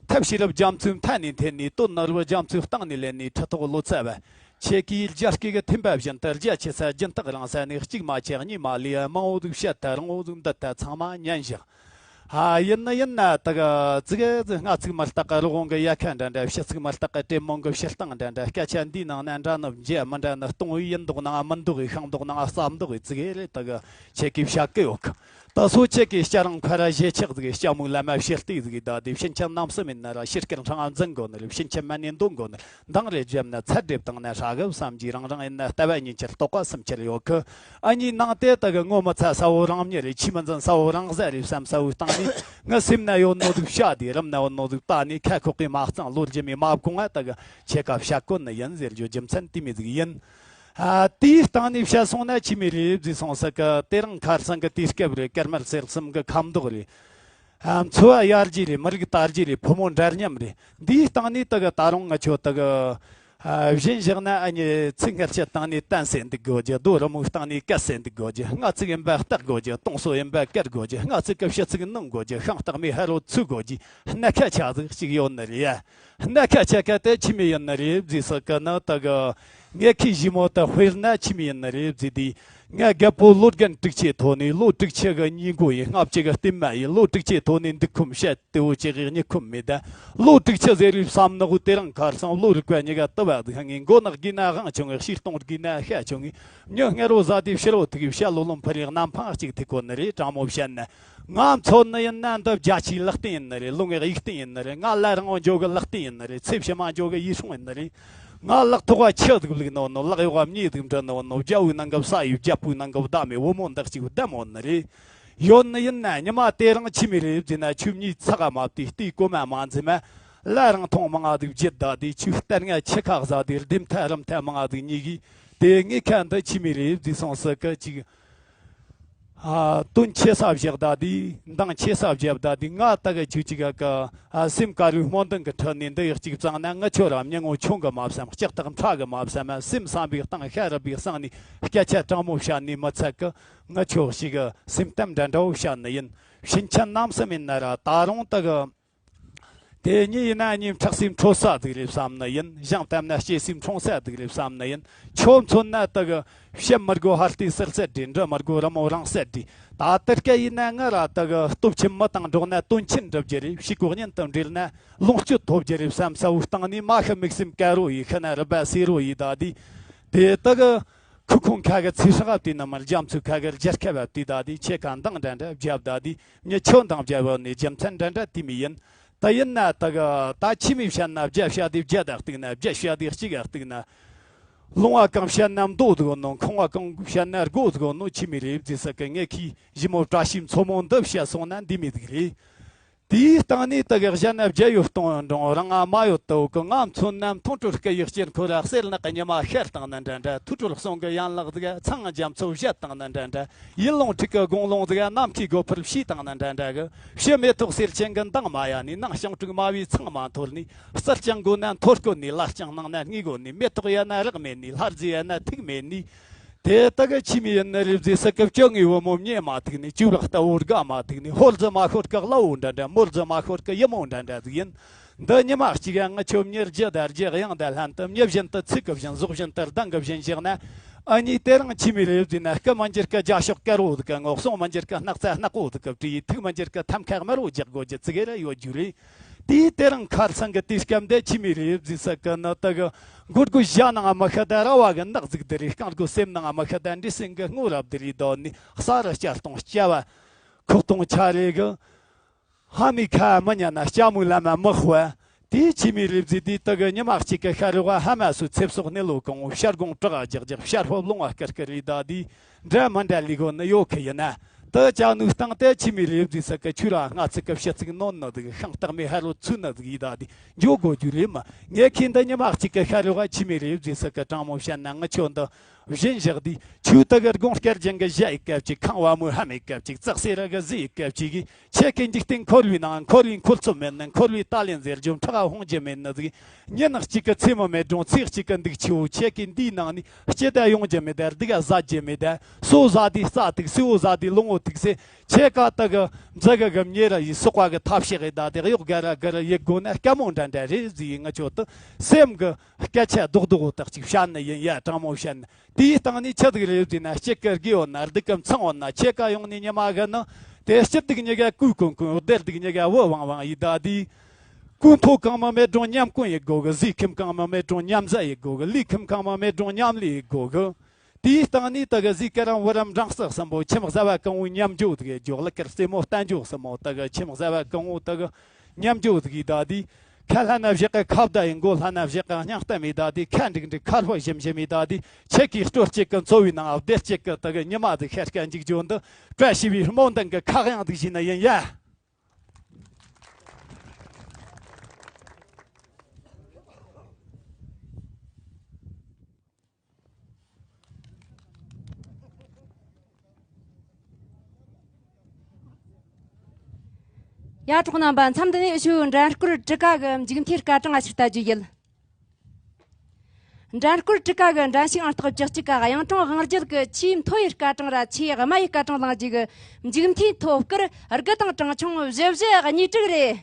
ཐབས་ཤེས་རབ་རྒྱ་མཚོའི་མཐའ་ནས་འཐེན་ནས། དོན་ནི་རབ་རྒྱ་མཚོའི་གཏིང་ནས་ལེན་ནས། ཁྲི་ཐོག་ལོ་ཙཱ་བ་ཆེ་གེའི་རྒྱ་སྐད་ཀྱི་ཐིམ་པ་བཞིན་དུ། རྒྱ་ཆེ་ས་སྦྱིན་སྟག་རིང་ས་ནས། གཅིག་མ་ཆེ་གཉིས་མ་ལས། མང་བོ་ཟིག་བཤད་ཐལ། རིང་བོ་ཟིག་འདི་ལྟ་ཚང་མ་ཉན་བཞག་ཨ། ཡིན་ན་ཡིན་ན་ད་ག་ཙི་གེ་ཙི་ལྔ་ཚིག་མ་ལྟག་གི་རི་བོང་གི་ཡལ་ག་འདྲ་འདྲ། བྱི་ཚིག་མ་ལྟག་གི་དྲེད་མོང་གི་བྱི་སྟངས་འདྲ་འདྲ། སྐད་ཆ་འདིའི་ནང་ན་འདྲ་ནི་འཇལ་མི་འདྲ་ནི་གཏོང་བའི་ཡིན་མདོག་ནང་མི་མདོག་གི་ཤིང་མདོག་ནང་རྩྭ་མདོག་གི་ཙི་གེ་རེད། ད་ག་ཁྱེད་ཀྱིས་བཤད་གི་ཡོད་གི། ད་སོ་ཁྱེད་ཀྱིས་སྐྱ་རང་ཁ་ར་ཞེ་ཆག་ཟིག་སྐྱ་མོའི་ལམ་མ་ཕྱིར་ལྟས་ཟིག་ད་དེ་ཕྱིན་ཆད་ནམ་སེམས་ཡིན་ན་ར་ཕྱིར་སྐད་འཕྲང་འཛིན་དགོ་ནི་རེད། ཕྱིན་ཆད་མ་ནས་འདོན་དགོ་ནི་རེད། འདང་རེ་བརྒྱབ་ན་ཚད་སྒྲིབ་བཏང་ན་ཧྲ་གི་བསམ་གྱིས། རང་རང་ཡིན་ན་ལྟ་བ་གཉིས་ཆར་རྟོག་པ་སུམ་ཆར་ཡོད་གི། ཨ་ནི་ནང་དེ་ད་གི་ངོ་མི་ཚ་ས་བོ་རང་མྱི་རེད། ཆི་མི་འཛིན་ས་བོ་རང་ཟ་རེད་བསམ་ས་བོའི་སྟེང་ནས། ངའི་སེམས་ན་ཡོད་ནོ་ཟིག་བཤད་དེ། རུམ་ན་ཡོད་ནོ་ཟིག་ལྟ་ནས། ཁ་ཁོག་གི་མ་གཙང་ལོ་རྒྱུས་མི་མ་བཀོང་ང་ད་གི་ཁྱེད་ཀ་བཤད་གོ་ནི་ཡིན་ཟེར་རྒྱུ་རྒྱུ་མཚན་དེ་མོ་ཟིག་ཡིན། ཨ། དེའི་སྟེང་ནས་བཤད་སོང་ན་ཆི་མི་རེད་བཟི་སོང་ས་གི། དེ་རིང་ཁ་སང་གི་དུས་སྐབས་རེད། སྐར་མ་གསལ་གསུམ་གི་ཁ་མདོག་རེད། ཨ། འཚོ་བ་ཡར་རྒྱས་རེད། མི་རིགས་དར་རྒྱས་རེད། ཕོ་མོ་འདྲ་མཉམ་རེད། འདིའི་སྟེང་ནས་ད་གི་ད་རུང་ང་ཆོ་ད་གི་ ཨ། གཞན་བཞག་ན་ཨ་ནི་ཚིག་སྔར་ཆད་བཏང་ནས་བསྟན་སེ་འདུག་དགོས་རྒྱུ། རྡོ་རི་མོ་བཏང་ནས་བཀལ་སེ་འདུག་དགོས་རྒྱུ། སྔ་ཚིག་ཡིན་པ་བརྟག་དགོས་རྒྱུ། གཏོང་སྲོལ་ཡིན་པ་བཀལ་དགོས་རྒྱུ། སྔ་ཚིག་གི་ཕྱི་ཚིག་ནང་དགོས་རྒྱུ། ཤིང་སྟག་མའི་ཕ་རོལ་ཚུད་དགོས་རྒྱུ། སྣ་ཁ་ཆག་ཟིག་ཅིག་ཡོད་ནི་རེད་ཡ། སྣ་ཁ་ཆག་ག་དེ་ཆི་མོ་ཡིན་ནི་རེད་ཟེར་ས་གི་ནི་ད་གི། ངས་ཁོའི་ཞི་མོ་དེ་དཔེར་ན་ཆི་མོ་ཡིན་ནི་རེད་ཟེར་དུས། ངས་རྒད་པོ་ལོ་རྒན་དྲུག་ཅུའི་ཐོག་ནས། ལོ་དྲུག་ཅུ་གི་ཉིན་མགོ་ཡིན། ལྔ་བཅུ་གི་སྟེང་མ་ཡིན། ལོ་དྲུག་ཅུའི་ཐོག་ནས་འདུག་ཁོམ་བཤད། དེ་བོ་ཅི་གི་གཉིད་ཁོམ་མེད་ད། ལོ་དྲུག་ཅུ་ཟེར་རིགས་བསམ་ནག་བོ་དེ་རིང་ཁར་སང་ལོ་རིག་པ་གཉིས་ཀ་དུ་བ་དུ་ཧང་ངེ། མགོ་ནག་གི་ན་དབང་ཆུང་ངེ། ཕྱིར་གཏོང་གི་ན་ཤ་ཆུང་ངེ། མྱི་སྔར་བོ་ཟ་དེ་ཕྱིར་བོ་ཐུག་གི་བཤད་ལོ་ལོ་འཕུར་ཡག་གནམ་འཕང་གཅིག་ཐུག་གོ་ནི་རེད། དྲང་མོ་བཤད་ན། ང་མཚོན་ནི་ཡིན་ན་འདི་བརྒྱ་ཆའི་ལག་རྟེན་ཡིན་ནི་རེད། ལོ་ངེ་ཡིག་རྟེན་ཡིན་ནི་རེད། ང་ལ་རང་བོ་འཇོག་གི་ལག་རྟེན་ཡིན་ནི་རེད། ཚེ་ཕྱི་མ་འཇོག་གི་ཡིད་སྲུང་ཡིན་ནི་རེད། ང་ལག་ཐོག་བ་ཆུ་ཟིག་བླུགས་ནོ་ནོ། ལག་གཡོག་བ་མྱི་ཟིག་འབྲི་ནོ་ནོ། རྒྱལ་བོའི་ནང་གི་ས་ཡི་རྒྱལ་པོའི་ནང་གི་བདག་མེད་བུ་མོ་འདི་གཅིག་བདམས་ཡོད་ནི་རེད། ཡོད་ནི་ཡིན་ན་ཉི་མ་དེ་རིང་ཆི་མོ་རེད་ཟེར་ན། ཁྱོད་མྱིའི་ཚགས་མ་བལྟས། ལྟས་གོ་མ་མ་འཛིན་མ། ལ་རང་མཐོང་མང་ང་ཟིག་བརྗེད་ད་དེ། ཁྱོད་ལྟར་ང་ཆི་ཁ་ཟ་དེ། ལྡེམ་ཐལ་རམ་ཐལ་མང་ང་ཟིག་གཉིས་གིས་དེ་ངའི་ཁ་འདི་ཆི་མོ་རེད་ཟེར་སོང་ས་གི་ཅིག་ཨ། དོན་ཆེ་ས་བཞག་ད་དེ། འདང་ཆེ་ས་བརྒྱབ་ད་དེ། ང་ད་གི་ཅིག་ཅིག་ག་གི། ཨ། སེམས་དཀར་བའི་སྨོན་འདུན་གི་ཁྲོད་ནས་འདི་ཡག་ཅིག་བཙང་ན། ངི་ཆོ་ར་མྱི་ངོ་ཆུང་གི་མ་བསམ། ལྕགས་ཐག་ཕྲ་གི་མ་བསམ། སེམས་བསམ་པའི་གཏིང་ཤ་རུབ་པའི་གསང་ནས་སྐད་ཆ་དྲང་མོ་བཤད་ནས་མི་ཚད་གི། ངི་ཆོ་ཞིག་གི་སེམས་གཏམ་འདྲ་འདྲ་བོ་བཤད་ནི་ཡིན། ཕྱིན་ཆད་ནམ་སེམས་ཡིན་ན་ར་ད་རུང་ད་གི། དེ་གཉིས་ཡིན་ན་གཉིས་ཁྲག་སེམས་འཕྲོད་ས་ཟིག་རེད་བསམ་ནི་ཡིན། བཞེངས་བཏབ་ན་སྐྱེ་སེམས་འཁྲུངས་ས་ཟིག་རེད་བསམ་ནི་ཡིན། ཁྱོད་མཚོན་ན་ད་གི། བཤད་མི་དགོས་ཕར་ལྟས་ཚུར་གསལ་འདྲི། འབྲི་མི་དགོས་རི་མོ་རང་གསལ་འདྲི། ད་ལྟར་སྐད་ཡིན་ན་ང་ར་ད་གི། སྟོབས་ཆེན་མི་དང་འགྲོགས་ན་དོན་ཆེན་འགྲུབ་རྒྱུ་རེད། ཕྱི་གོ་གཉེན་དུ་འབྲེལ་ན་ལོངས་སྤྱོད་ཐོབ་རྒྱུ་རེད་བསམ་ས་བོའི་སྟེང་ནས། མ་ཤི་མིག་སེམས་དཀར་རོ་ཡིས། ཤི་ན་རུས་པ་སེར་རོ་ཡིས། ད་དེ་དེ་ད་གི། ཁུ་ཁུང་ཁ་གི་ཚེ་སྲོག་དེ་ནི་མར། རྒྱ་མཚོའི་ཁ་གི་རྒྱལ་ཁབ་བབ་དུས། ད་དེ་ཁྱེད་ཀ་འདང་འདྲ་འདྲ་བརྒྱབ། ད་དེ་མྱི་ཆོ་འདང་བརྒྱབ་ནས་རྒྱུ་མཚན་འདྲ་འདྲ་དེ་མི་ཡིན། ད་ཡིན་ན་ད་གི། ད་ཆི་མོ་བཤད་ན་བརྒྱ་བཤད་དེ་བརྒྱ་དང་གཏུག་ན། བརྒྱ་བཤད་དེ་གཅིག་ག་གཏུག་ན། ལོང་བ་གང་བཤད་ན་མདོ་ཟིག་ནོ། ཁང་བ་གང་བཤད་ན་སྒོ་ཟིག་ནོ། ཆི་མོ་རེད་ཟེར་ས་གི། ངས་ཁོའི་ཞི་མོ་བཀྲ་ཤིས་མཚོ་མོ་འདི་བཤད་སོང་ན་འདི་མོ་ཟིག་རེད། དེའི་སྟེང་ནས་ད་གི་གཞན་ན་བརྒྱ་ཡོད་སྟོང་འགྲོ་རང་ང་མ་ཡོད་དོ་གི། ང་མཚོན་ན་མཐོང་གྲོལ་སྐད་ཡིག་སྐྱེར་འཁོར་ར། གསེར་ནག་གི་ཉི་མ་ཤར་བཏང་ན་འདྲ་འདྲ། ཐུགས་སྤྲུལ་གསུང་གི་ཡན་ལག་ཟིག་ཚངས་རྒྱ་མཚོ་བཞད་བཏང་ན་འདྲ་འདྲ། ཡིད་ལུང་ཁྲིད་གི་དགོང་ལོང་ཟིག་ནམ་མཁའི་སྒོ་ཕུར་ཕྱེས་བཏང་ན་འདྲ་འདྲ་གི། ཕྱི་མེ་ཏོག་གསེར་ཅན་གི་མདངས་མ་ཡལ་ནས། ནང་ཞིང་དྲུག་མ་བའི་ཚང་མ་འཐོར་ནས། རྩལ་རྐྱང་མགོ་ན་འཐོར་བཀོད་ནས། ལ་རྐྱང་ནང་ན་སྔས་གོ་ནས། མེ་ཏོག་ཡལ་ན་རག་མེད་ནས། ལྷ་རྫས་ཡལ་ན་ཐིག་མེད་ནས། དེ་ད་གི་ཆི་མོ་ཡིན་ནི་རེད་ཟེར་ས་གི། བཅོ་ལྔའི་བུ་མོ་མྱེ་མ་ཐུག་ནས། བཅུ་རག་རྟ་བོ་སྒ་མ་ཐུག་ནས། ཧོར་རྫི་མ་ཤོར་གི་གླ་བོ་འདྲ་འདྲ། མོར་རྫི་མ་ཤོར་གི་ཡི་མོ་འདྲ་འདྲ་ཟིག་ཡིན། འདི་ཉི་མ་གཅིག་ཡང་ངི་ཆོ་མྱི་རྒྱུད་དང་རྒྱུད་དབྱངས་དང་ལྷན་དུ། མྱི་བཞིན་དུ་ཚིག་གི་བཞིན། གཟུགས་བཞིན་དུ་གདངས་གི་བཞིན་བཞག་ན། ཨ་ནི་དེ་རིང་ཆི་མོ་རེད་ཟེར་ན། སྐུ་མི་འགྱུར་གི་རྒྱ་ཤོག་དཀར་བོ་ཟིག་གི་ངོ། གསུང་མི་འགྱུར་གི་སྣག་ཚ་ནག་པོ་ཟིག་གི་བྲིས། ཐུགས་མི་འགྱུར་གི་ཐམ་ཁ་དམར་བོ་རྒྱག་དགོས་རྒྱུ་ཙི་གེ་ར་ཡོད་རྒྱུ་རེད། དེའི་དེ་རིང་ཁར་སང་གི་དུས་སྐབས་འདི་ཆི་མོ་རེད་ཟེར་ས་གི་ནི། ད་གི་མགོ་སྒོ་ཞྭ་ནང་མི་ཤི་ད་ར་བ་གི་ནག་ཟིག་དེ་རེད། རྐང་སྒོ་སེམས་ནང་མི་ཤི་ད་འདྲེ་སྲིན་གི་སྔོ་རབས་དེ་རེད། དོན་ནི་ས་རུ་སྐྱ་སྟོང་སྐྱ་བ་ཁོག་སྟོང་ཆ་རེ་གི། ཕ་མའི་ཁ་མི་ཉན་ན་སྐྱ་མོའི་ལམ་མ་མི་དཔའ། དེའི་ཆི་མོ་རེད་ཟེར་དུས། ད་གི་ཉི་མ་གཅིག་གི་ཤ་རུ་བ་ཕ་མ་སོའི་ཚེ་སྲོག་གནས་ལོ་གང་བོ། ཤར་དགོང་བྲག་རྒྱག་རྒྱག་ཤར་ཕོབ་ལོང་བ་སྐར་སྐར་རེད། ད་དེ་འདྲ་མི་འདྲ་ལས་དགོས་ནི་ཡོད་གི། ཡིན་ན་ད་ཅག་ནུས་སྟངས་དེ་ཆི་མོ་རེད་ཟེར་ས་གི། ཁྱོད་ར་སྔ་ཚིག་གི་ཕྱི་ཚིག་ནོན་ནི་ཟིག་ཤིང་སྟག་མའི་ཕ་རོལ་ཚུད་ནི་ཟིག་ཡིན། ད་དེ་འཇོག་དགོས་རྒྱུ་རེད་མ། ངས་ཁྱེད་འདི་ཉི་མ་གཅིག་གི་ཤ་རུ་བ་ཆི་མོ་རེད་ཟེར་ས་གི། དྲང་མོ་བཤད་ན་ངི་ཆོ་འདི་བཞིན་བཞག་དུས། ཁྱོད་ད་གི་དགུང་སྐར་རྒྱན་གི་ཞྭ་ཡི་སྐབས་ཅིག་ཁང་བ་མོའི་ཕ་མའི་སྐབས་ཅིག་རྩག་སེ་ར་གི་གཟི་ཡི་སྐབས་ཅིག་གིས། ཁྱེད་ཀྱི་འཇིག་རྟེན་འཁོར་བའི་ནང་འཁོར་བའི་འཁོར་ཚོད་མེད་ནི། འཁོར་བའི་ཏཱ་ལན་ཟེར་རྒྱུ་ཕྲག་ཕུང་རྒྱུ་མེད་ནི་ཟིག་ཉིན་གཅིག་གི་ཚེ་མི་མེད་རུང་ཚེ་གཅིག་གི་འདུག་ཆེ་བོ། ཁྱེད་ཀྱི་འདིའི་ནང་ནས་སྐྱིད་ད་ཡོང་རྒྱུ་མེད་ད། སྡུག་ག་ཟ་རྒྱུ་མེད་ད། སོ་ཟ་དུས་རྩྭ་ཐིགས། སེའུ་ཟ་དུས་ལོང་བུ་ཐིགས་སེ། ཁྱེད་ཀ་ད་གི་མཛུ་གུ་གི་མྱེ་ར་ཡིས་སོག་པ་གི་ཐབས་ཤེས་ཡིན། ད་དེ་གཡོག་ག་ར་ག་ར་ཡེད་དགོས་ན་དཀའ་མོ་འདྲ་འདྲ་རེད་ཟེར། ངི་ཆོ་དུ་སེམས་གི་སྐད་ཆ་རྡོག་རྡོག་དག་ཅིག་བཤད་ནི་ཡིན་ཡ། དྲང་མོ་བཤད་ན། དེའི་སྟེང་ནས་ཆི་ཟིག་རེད་ཟེར་ན། སྐྱིད་གི་དགེ་ཡོད་ན། སྡུག་གི་མཚང་ཡོད་ན། ཁྱེད་ཀ་ཡོང་ནས་ཉི་མ་གི་ནི་དེ། སྐྱིད་སྡུག་གཉིས་ཀ་ཀུན་ཀུན་ཀུན། བདེ་སྡུག་གཉིས་ཀ་བུ་ཝང་ཝང་ཡིན། ད་དེ་ཀུན་ཕོ་གང་མ་མེད་རུང་མཉམ་ཀུན་ཡིན་དགོས་གི། ཟས་ཁམ་གང་མ་མེད་རུང་མཉམ་ཟ་ཡིན་དགོས་གི། ལུས་ཁམ་གང་མ་མེད་རུང་མཉམ་ལུས་ཡིན་དགོས་གི། དེའི་སྟེང་ནས་ད་གི་ཟས་ཀ་རམ་བུ་རམ་འབྲང་རྩག་གསུམ་པོ། ཁྱིམ་བཟའ་བ་གང་བོ་མཉམ་འཇོག་ཟིག་ཡེད་རྒྱུ། གླུ་གར་རྩེད་མོ་བསྟན་འཇོག་གསུམ་པོ། ད་གི་ཁྱིམ་བཟའ་བ་གང་བོ་ད་གི་མཉམ་འཇོག་ཟིག་ཡིན། ད་དེ་ཁ་ལྷ་ན་བཞག་གི་ཁ་བརྡ་ཡིན་དགོས། ལྷ་ན་བཞག་གི་སྙིང་གཏམ་ཡིན། ད་དེ་ཁ་འགྲིག་འགྲིག་ཁ་ལྷོད་ཞིམ་ཞིམ་ཡིན། ད་དེ་ཁྱེད་ཀྱི་སྤྲོ་སྐྱིད་ཀྱི་འཚོ་བའི་ནང་བདེ་སྐྱིད་ཀྱི་ད་གི་ཉི་མ་ཟིག་ཤར་ཀ་འཇིག་རྒྱུ་འདི། བཀྲ་ཤིས་པའི་སྨོན་འདུན་གྱི་ཁ་གཡང་ཟིག་བྱས་ན་ཡིན་ཡ། ཡ། གྲོགས་རྣམ་པ། མཚམས་འདི་ནས་ཞུ་འགྲན་བསྐོར་དྲུག་ཀ་གི་མཇུག་མཐའི་སྐར་གྲངས་ཞིག་ལྟ་རྒྱུ་ཡིན། འགྲན་སྐོར་དྲུག་ཀ་གི་འགྲན་ཞུགས་ཨང་རྟགས་བཅུ་གཅིག་ཀ་གཡང་ཁྲོང་དབང་རྒྱལ་གྱི་ཆེས་མཐོ་བའི་སྐར་གྲངས་ར་ཆེས་དམའ་བའི་སྐར་གྲངས་བླངས་རྗེས་ཀྱི་མཇུག་མཐའི་མཐོ་སྐར་དགུ་དང་གྲངས་ཆུང་བཞི་བཞི་གཉིས་དྲུག་རེད།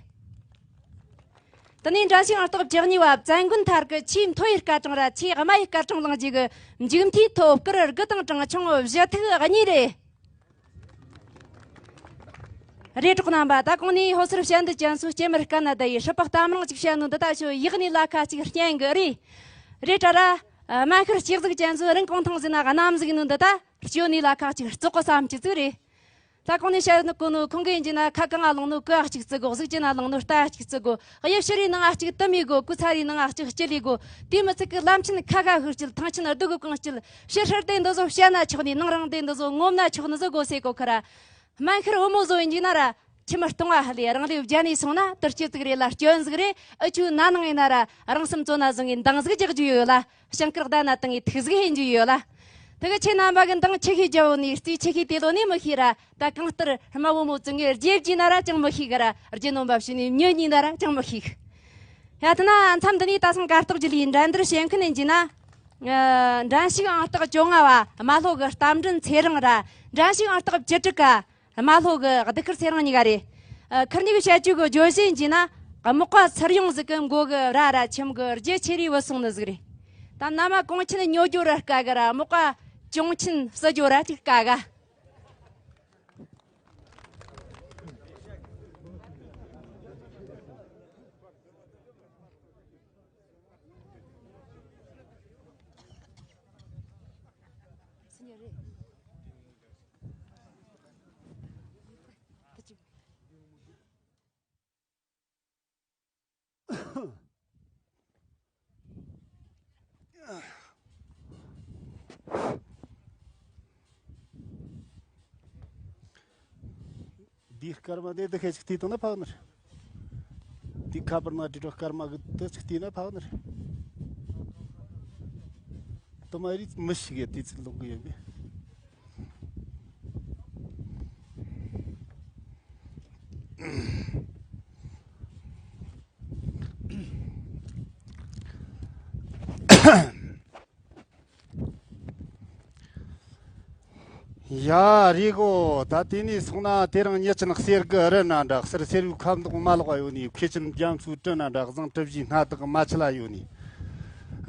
དེ་ནས་འགྲན་ཞུགས་ཨང་རྟགས་བཅུ་གཉིས་པ་བཙན་མགོན་ཐར་གྱི་ཆེས་མཐོ་བའི་སྐར་གྲངས་ར་ཆེས་དམའ་བའི་སྐར་གྲངས་བླངས་རྗེས་ཀྱི་མཇུག་མཐའི་མཐོ་སྐར་དགུ་དང་གྲངས་ཆུང་བཞི་ཐིག་གཉིས་རེད། རེད། གྲོགས་རྣམ་པ། ད་གོང་ནས་ཧོ་སར་བཤད་འདི་ཅན་སུ་སྐྱེ་མར་དཀའ་ན་ད་ཡི་སྲིད་པ་གཏམ་རང་ཅིག་བཤད་ནོ་འདི་ད་ཤོ་ཡག་ནས་ལ་ཁ་ཅིག་རྐྱེན་གི་རེད། རེད་དྲ་ར། སྨན་ཤར་སྐྱེ་གཟུགས་ཅན་སུ་རིན་གོང་ཐང་ཟིག་ན་གནམ་ཟིག་ནོ་འདི་ད་སྐྱོ་ནས་ལ་ཁ་ཅིག་བཙོག་གོ་བསམ་གྱི་ཚིག་རེད། ད་གོང་ནས་བཤད་ནི་གོ་ནོ་ཁོང་གི་ཡིན་གྱི་ན་ཁ་གང་ང་ལོང་ནོ་ཀ་གཅིག་བརྩི་གོ། གཟུགས་ཅན་ན་ལོང་ནོ་རྟ་གཅིག་བརྩི་གོ། གཡུ་ཕྱི་རའི་ནང་ང་གཅིག་དུ་མི་གོ། གོས་ཚ་རའི་ནང་ང་གཅིག་སྐྱིལ་ལི་གོ། དེ་མི་ཚིག་གི་ལམ་ཆེན་ཁ་ཁ་ཤུགས་སྐྱིལ། ཐང་ཆེན་རྡོ་གི་གང་སྐྱིལ། ཕྱི་ཧྲིལ་དེ་འདི་བཟོ་བཤད་ན་ཆོག་ནི། ནང་རང་དེ་འདི་བཟོ་ངོམ་ན་ཆོག་ནི་བཟོ་གོ་ཟེར་གོ་ཁ་ར། སྨན་ཤར་བུ་མོ་བཟོ་ཡིན་གྱི་ན་ར། ཁྱིམ་སྟོང་བ་ཧ་ལས་རང་ལས་བརྒྱ་ནས་སོང་ན་དུར་སྐྱིད་ཟིག་རེད་ལ་སྐྱོན་ཟིག་རེད། ཨུ་ཆུ་ན་ནང་ཡིན་ན་ར་རང་སེམས་བཙོ་ན་བཟང་ངི་འདང་ཟིག་རྒྱག་རྒྱུ་ཡོད་ལ། ཞིང་ཁར་བསྡད་ན་དང་ངི་ཐིག་ཟིག་ཧེ་རྒྱུ་ཡོད་ལ། དེ་གི་ཁྱེད་རྣམ་པ་གི་འདང་ཆི་ཤེས་རྒྱ་བོ་ནས་རྩིས་ཆི་ཤེས་དེ་ལོ་ནས་མི་ཤེས་ར། ད་གང་ལྟར་རྨ་བུ་མོ་བཙུན་ངའི་རྗེ་བགྱིས་ན་ར་ཅང་མི་ཤེས་གི་ར། རྗེ་ནོམ་པ་ཕྱི་ནས་མྱི་གཉིས་ན་ར་ཅང་མི་ཤེས་གི། ཡ་ཐ་ན་མཚམས་འདི་ནས་ད་སང་གར་སྟོགས་ཀྱི་ལས་འགྲན་བསྡུར་བྱེད་མཁན་ཡིན་གྱི་ན། ཨ། འགྲན་ཞུགས་ཨང་རྟགས་བཅོ་ལྔ་བ་རྨ་ལྷོ་གི་རྟ་མགྲིན་ཚེ་རིང་ར། འགྲན་ཞུགས་ཨང་རྟགས་བཅུ་དྲུག་ག་རྨ་ལྷོ་གི་གདུགས་དཀར་ཚེ་རིང་གཉིས་ཀ་རེད། ཨ། ཁིར་གཉིས་ཀྱི་བཤད་རྒྱུ་གི་བརྗོད་གཞི་ཡིན་གྱི་ན། རྨོག་པ་ཚུར་ཡོང་ཟིག་གི་མགོ་གི་ར་ར་ཁྱིམ་གི་རྒྱུ་ཆེ་རེ་བུད་སོང་ནི་ཟིག་རེད། ད་མནའ་མ་གོང་ཆེན་ཉོ་རྒྱུ་ར་དཀའ་གི་ར། རྨོག་པ་གྱོང་ཆེན་བསུ་རྒྱུ་ར་ཅིག་དཀའ་ག། འདི་སྐར་མ་དེ་འདི་ཁ་ཅིག་བལྟས་བཏང་ན་ཕག་ནི་རེད། འདི་ཁ་པར་ན་འབྲི་གྲོགས་སྐར་མ་གི་འདི་ཅིག་བལྟས་ན་ཕག་ནི་རེད། དུ་མ་རིས་མི་ཞིག་གི་དུས་ཚོད་ལོག་གི་ཡོད་མེད། ཡ། རེད་གོ། ད་དེ་ནས་སོང་ན་དེ་རིང་ཉི་ཆེན་གསེར་གི་རི་ན་འདྲ། གསེར་སེར་བའི་ཁ་མདོག་མ་ལོག་ཡོད་ནི། མཁས་ཅན་རྒྱ་མཚོའི་གྲུ་ན་འདྲ། གཟིངས་གྲུ་བཞིའི་སྣ་ཐག་མ་ཆད་ལ་ཡོད་ནི།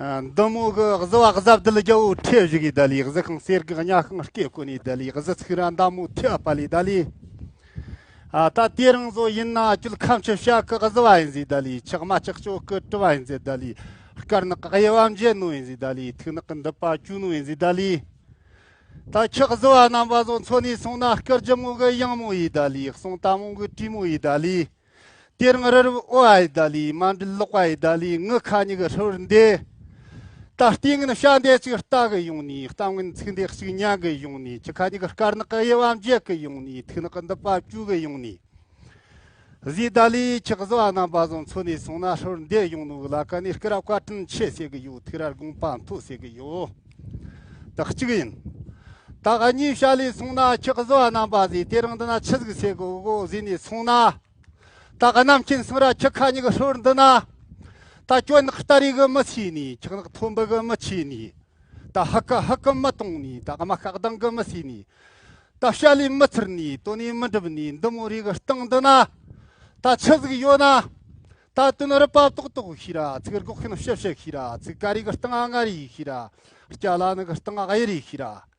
ཨ། འདི་མོ་གི་གཟི་བ་གཟབ་རྡུལ་རྒྱལ་པོ་ཁྲིད་བཞུགས་གི་ད་ལི། གཟི་ཁང་གསེར་གི་གཉའ་ཤིང་སྐེ་བསྐོན་ནི་ད་ལི། གཟི་ཚིག་ར་མདའ་མོ་ཐེ་བ་པ་ལི་ད་ལི། ཨ། ད་དེ་རིང་བཟོ་ཡིན་ན་ཁྱོད་ཁམས་ཆུ་བྱ་གི་གཟི་བ་ཡིན་ཟེར་ད་ལི། ཆག་མ་ཆག་ཅོ་གི་གྲུ་བ་ཡིན་ཟེར་ད་ལི། དཀར་ནག་གཡས་པ་འབྱེད་ནོ་ཡིན་ཟེར་ད་ལི། ཐུག་ནག་གི་མདུད་པ་བཅུག་ནོ་ཡིན་ཟེར་ད་ལི། ད་ཁྱི་གཟི་བ་རྣམ་པ་ཚོ་མཚོན་ནས་སོང་ན། སྐུ་ལྗིད་མོ་གི་གཡང་མོ་ཡིན་ད་ལི། གསུང་དམ་མོ་གི་དྲིས་མོ་ཡིན་ད་ལི། དེ་རིང་རི་རབ་ཨོ་ཨ་ཡིན་ད་ལི། མ་འདྲིས་ལོག་པ་ཡིན་ད་ལི། ངི་ཁ་ཉིག་གི་ཧྲིལ་བུར་འདེད། ད་ལྟས་ངན་བྱ་འདི་གཅིག་ལྟ་གི་ཡོང་ནི། གཏམ་ངན་ཚིག་འདི་གཅིག་ཉན་གི་ཡོང་ནི། ཁྱི་ཁ་ཉིག་གི་དཀར་ནག་གི་དབྱེ་བ་འབྱེད་གི་ཡོང་ནི། ཐུག་ནག་གི་མདུད་པ་བཅུག་གི་ཡོང་ནི། ཟེར་ད་ལི། ཁྱི་གཟི་བ་རྣམ་པ་ཚོ་མཚོན་ནས་སོང་ན། ཧྲིལ་བུར་འདེད་ཡོང་ནོ་གི་ལ་ཀ་ནས་སྐུ་ར་བཀའ་དྲིན་ཆེ་ཟེར་གི་ཡོད། ཐུགས་ར་དགོངས་པ་མཐོ་ཟེར་གི་ཡོད། ད་གཅིག་ཡིན། ད་གཉིས་བཤད་ལས་སོང་ན། ཁྱི་གཟི་བ་རྣམ་པ་ཟེར། དེ་རིང་འདི་ན་ཆི་ཟིག་ཟེར་གི་གོ་ཟེར་ནས་སོང་ན། ད་གནམ་ཁྱེན་སོང་ར་ཁྱི་ཁ་ཉིག་གི་ཧྲིལ་བུར་འདི་ན། ད་གྱོད་ནག་སྟ་རེ་གི་མི་ཤེས་ནི། ཁྱི་ནག་ཐོམ་པ་གི་མི་ཤེས་ནི། ད་ཧ་ཀ་ཧ་ཀ་མི་གཏོང་ནི། ད་དམའ་ཤ་གདང་གི་མི་ཤེས་ནི། ད་བཤད་ལས་མི་ཚར་ནི། དོན་ནས་མི་འགྲུབ་ནི། འདི་མོ་རེ་གི་སྟེང་འདི་ན། ད་ཆི་ཟིག་ཡོད་ན། ད་དོན་རི་པ་ཏོག་ཏོག་ཤེས་ར། ཚིག་སྒོག་ཤིན་ཕྱི་ཕྱི་ཤེས་ར། ཚིག་ཀ་རེ་གི་སྟེང་ང་རེ་ཤེས་ར། སྐྱ་ལ་ནི་གི་སྟེང་ང་གཡས་རེ་ཤེས་ར།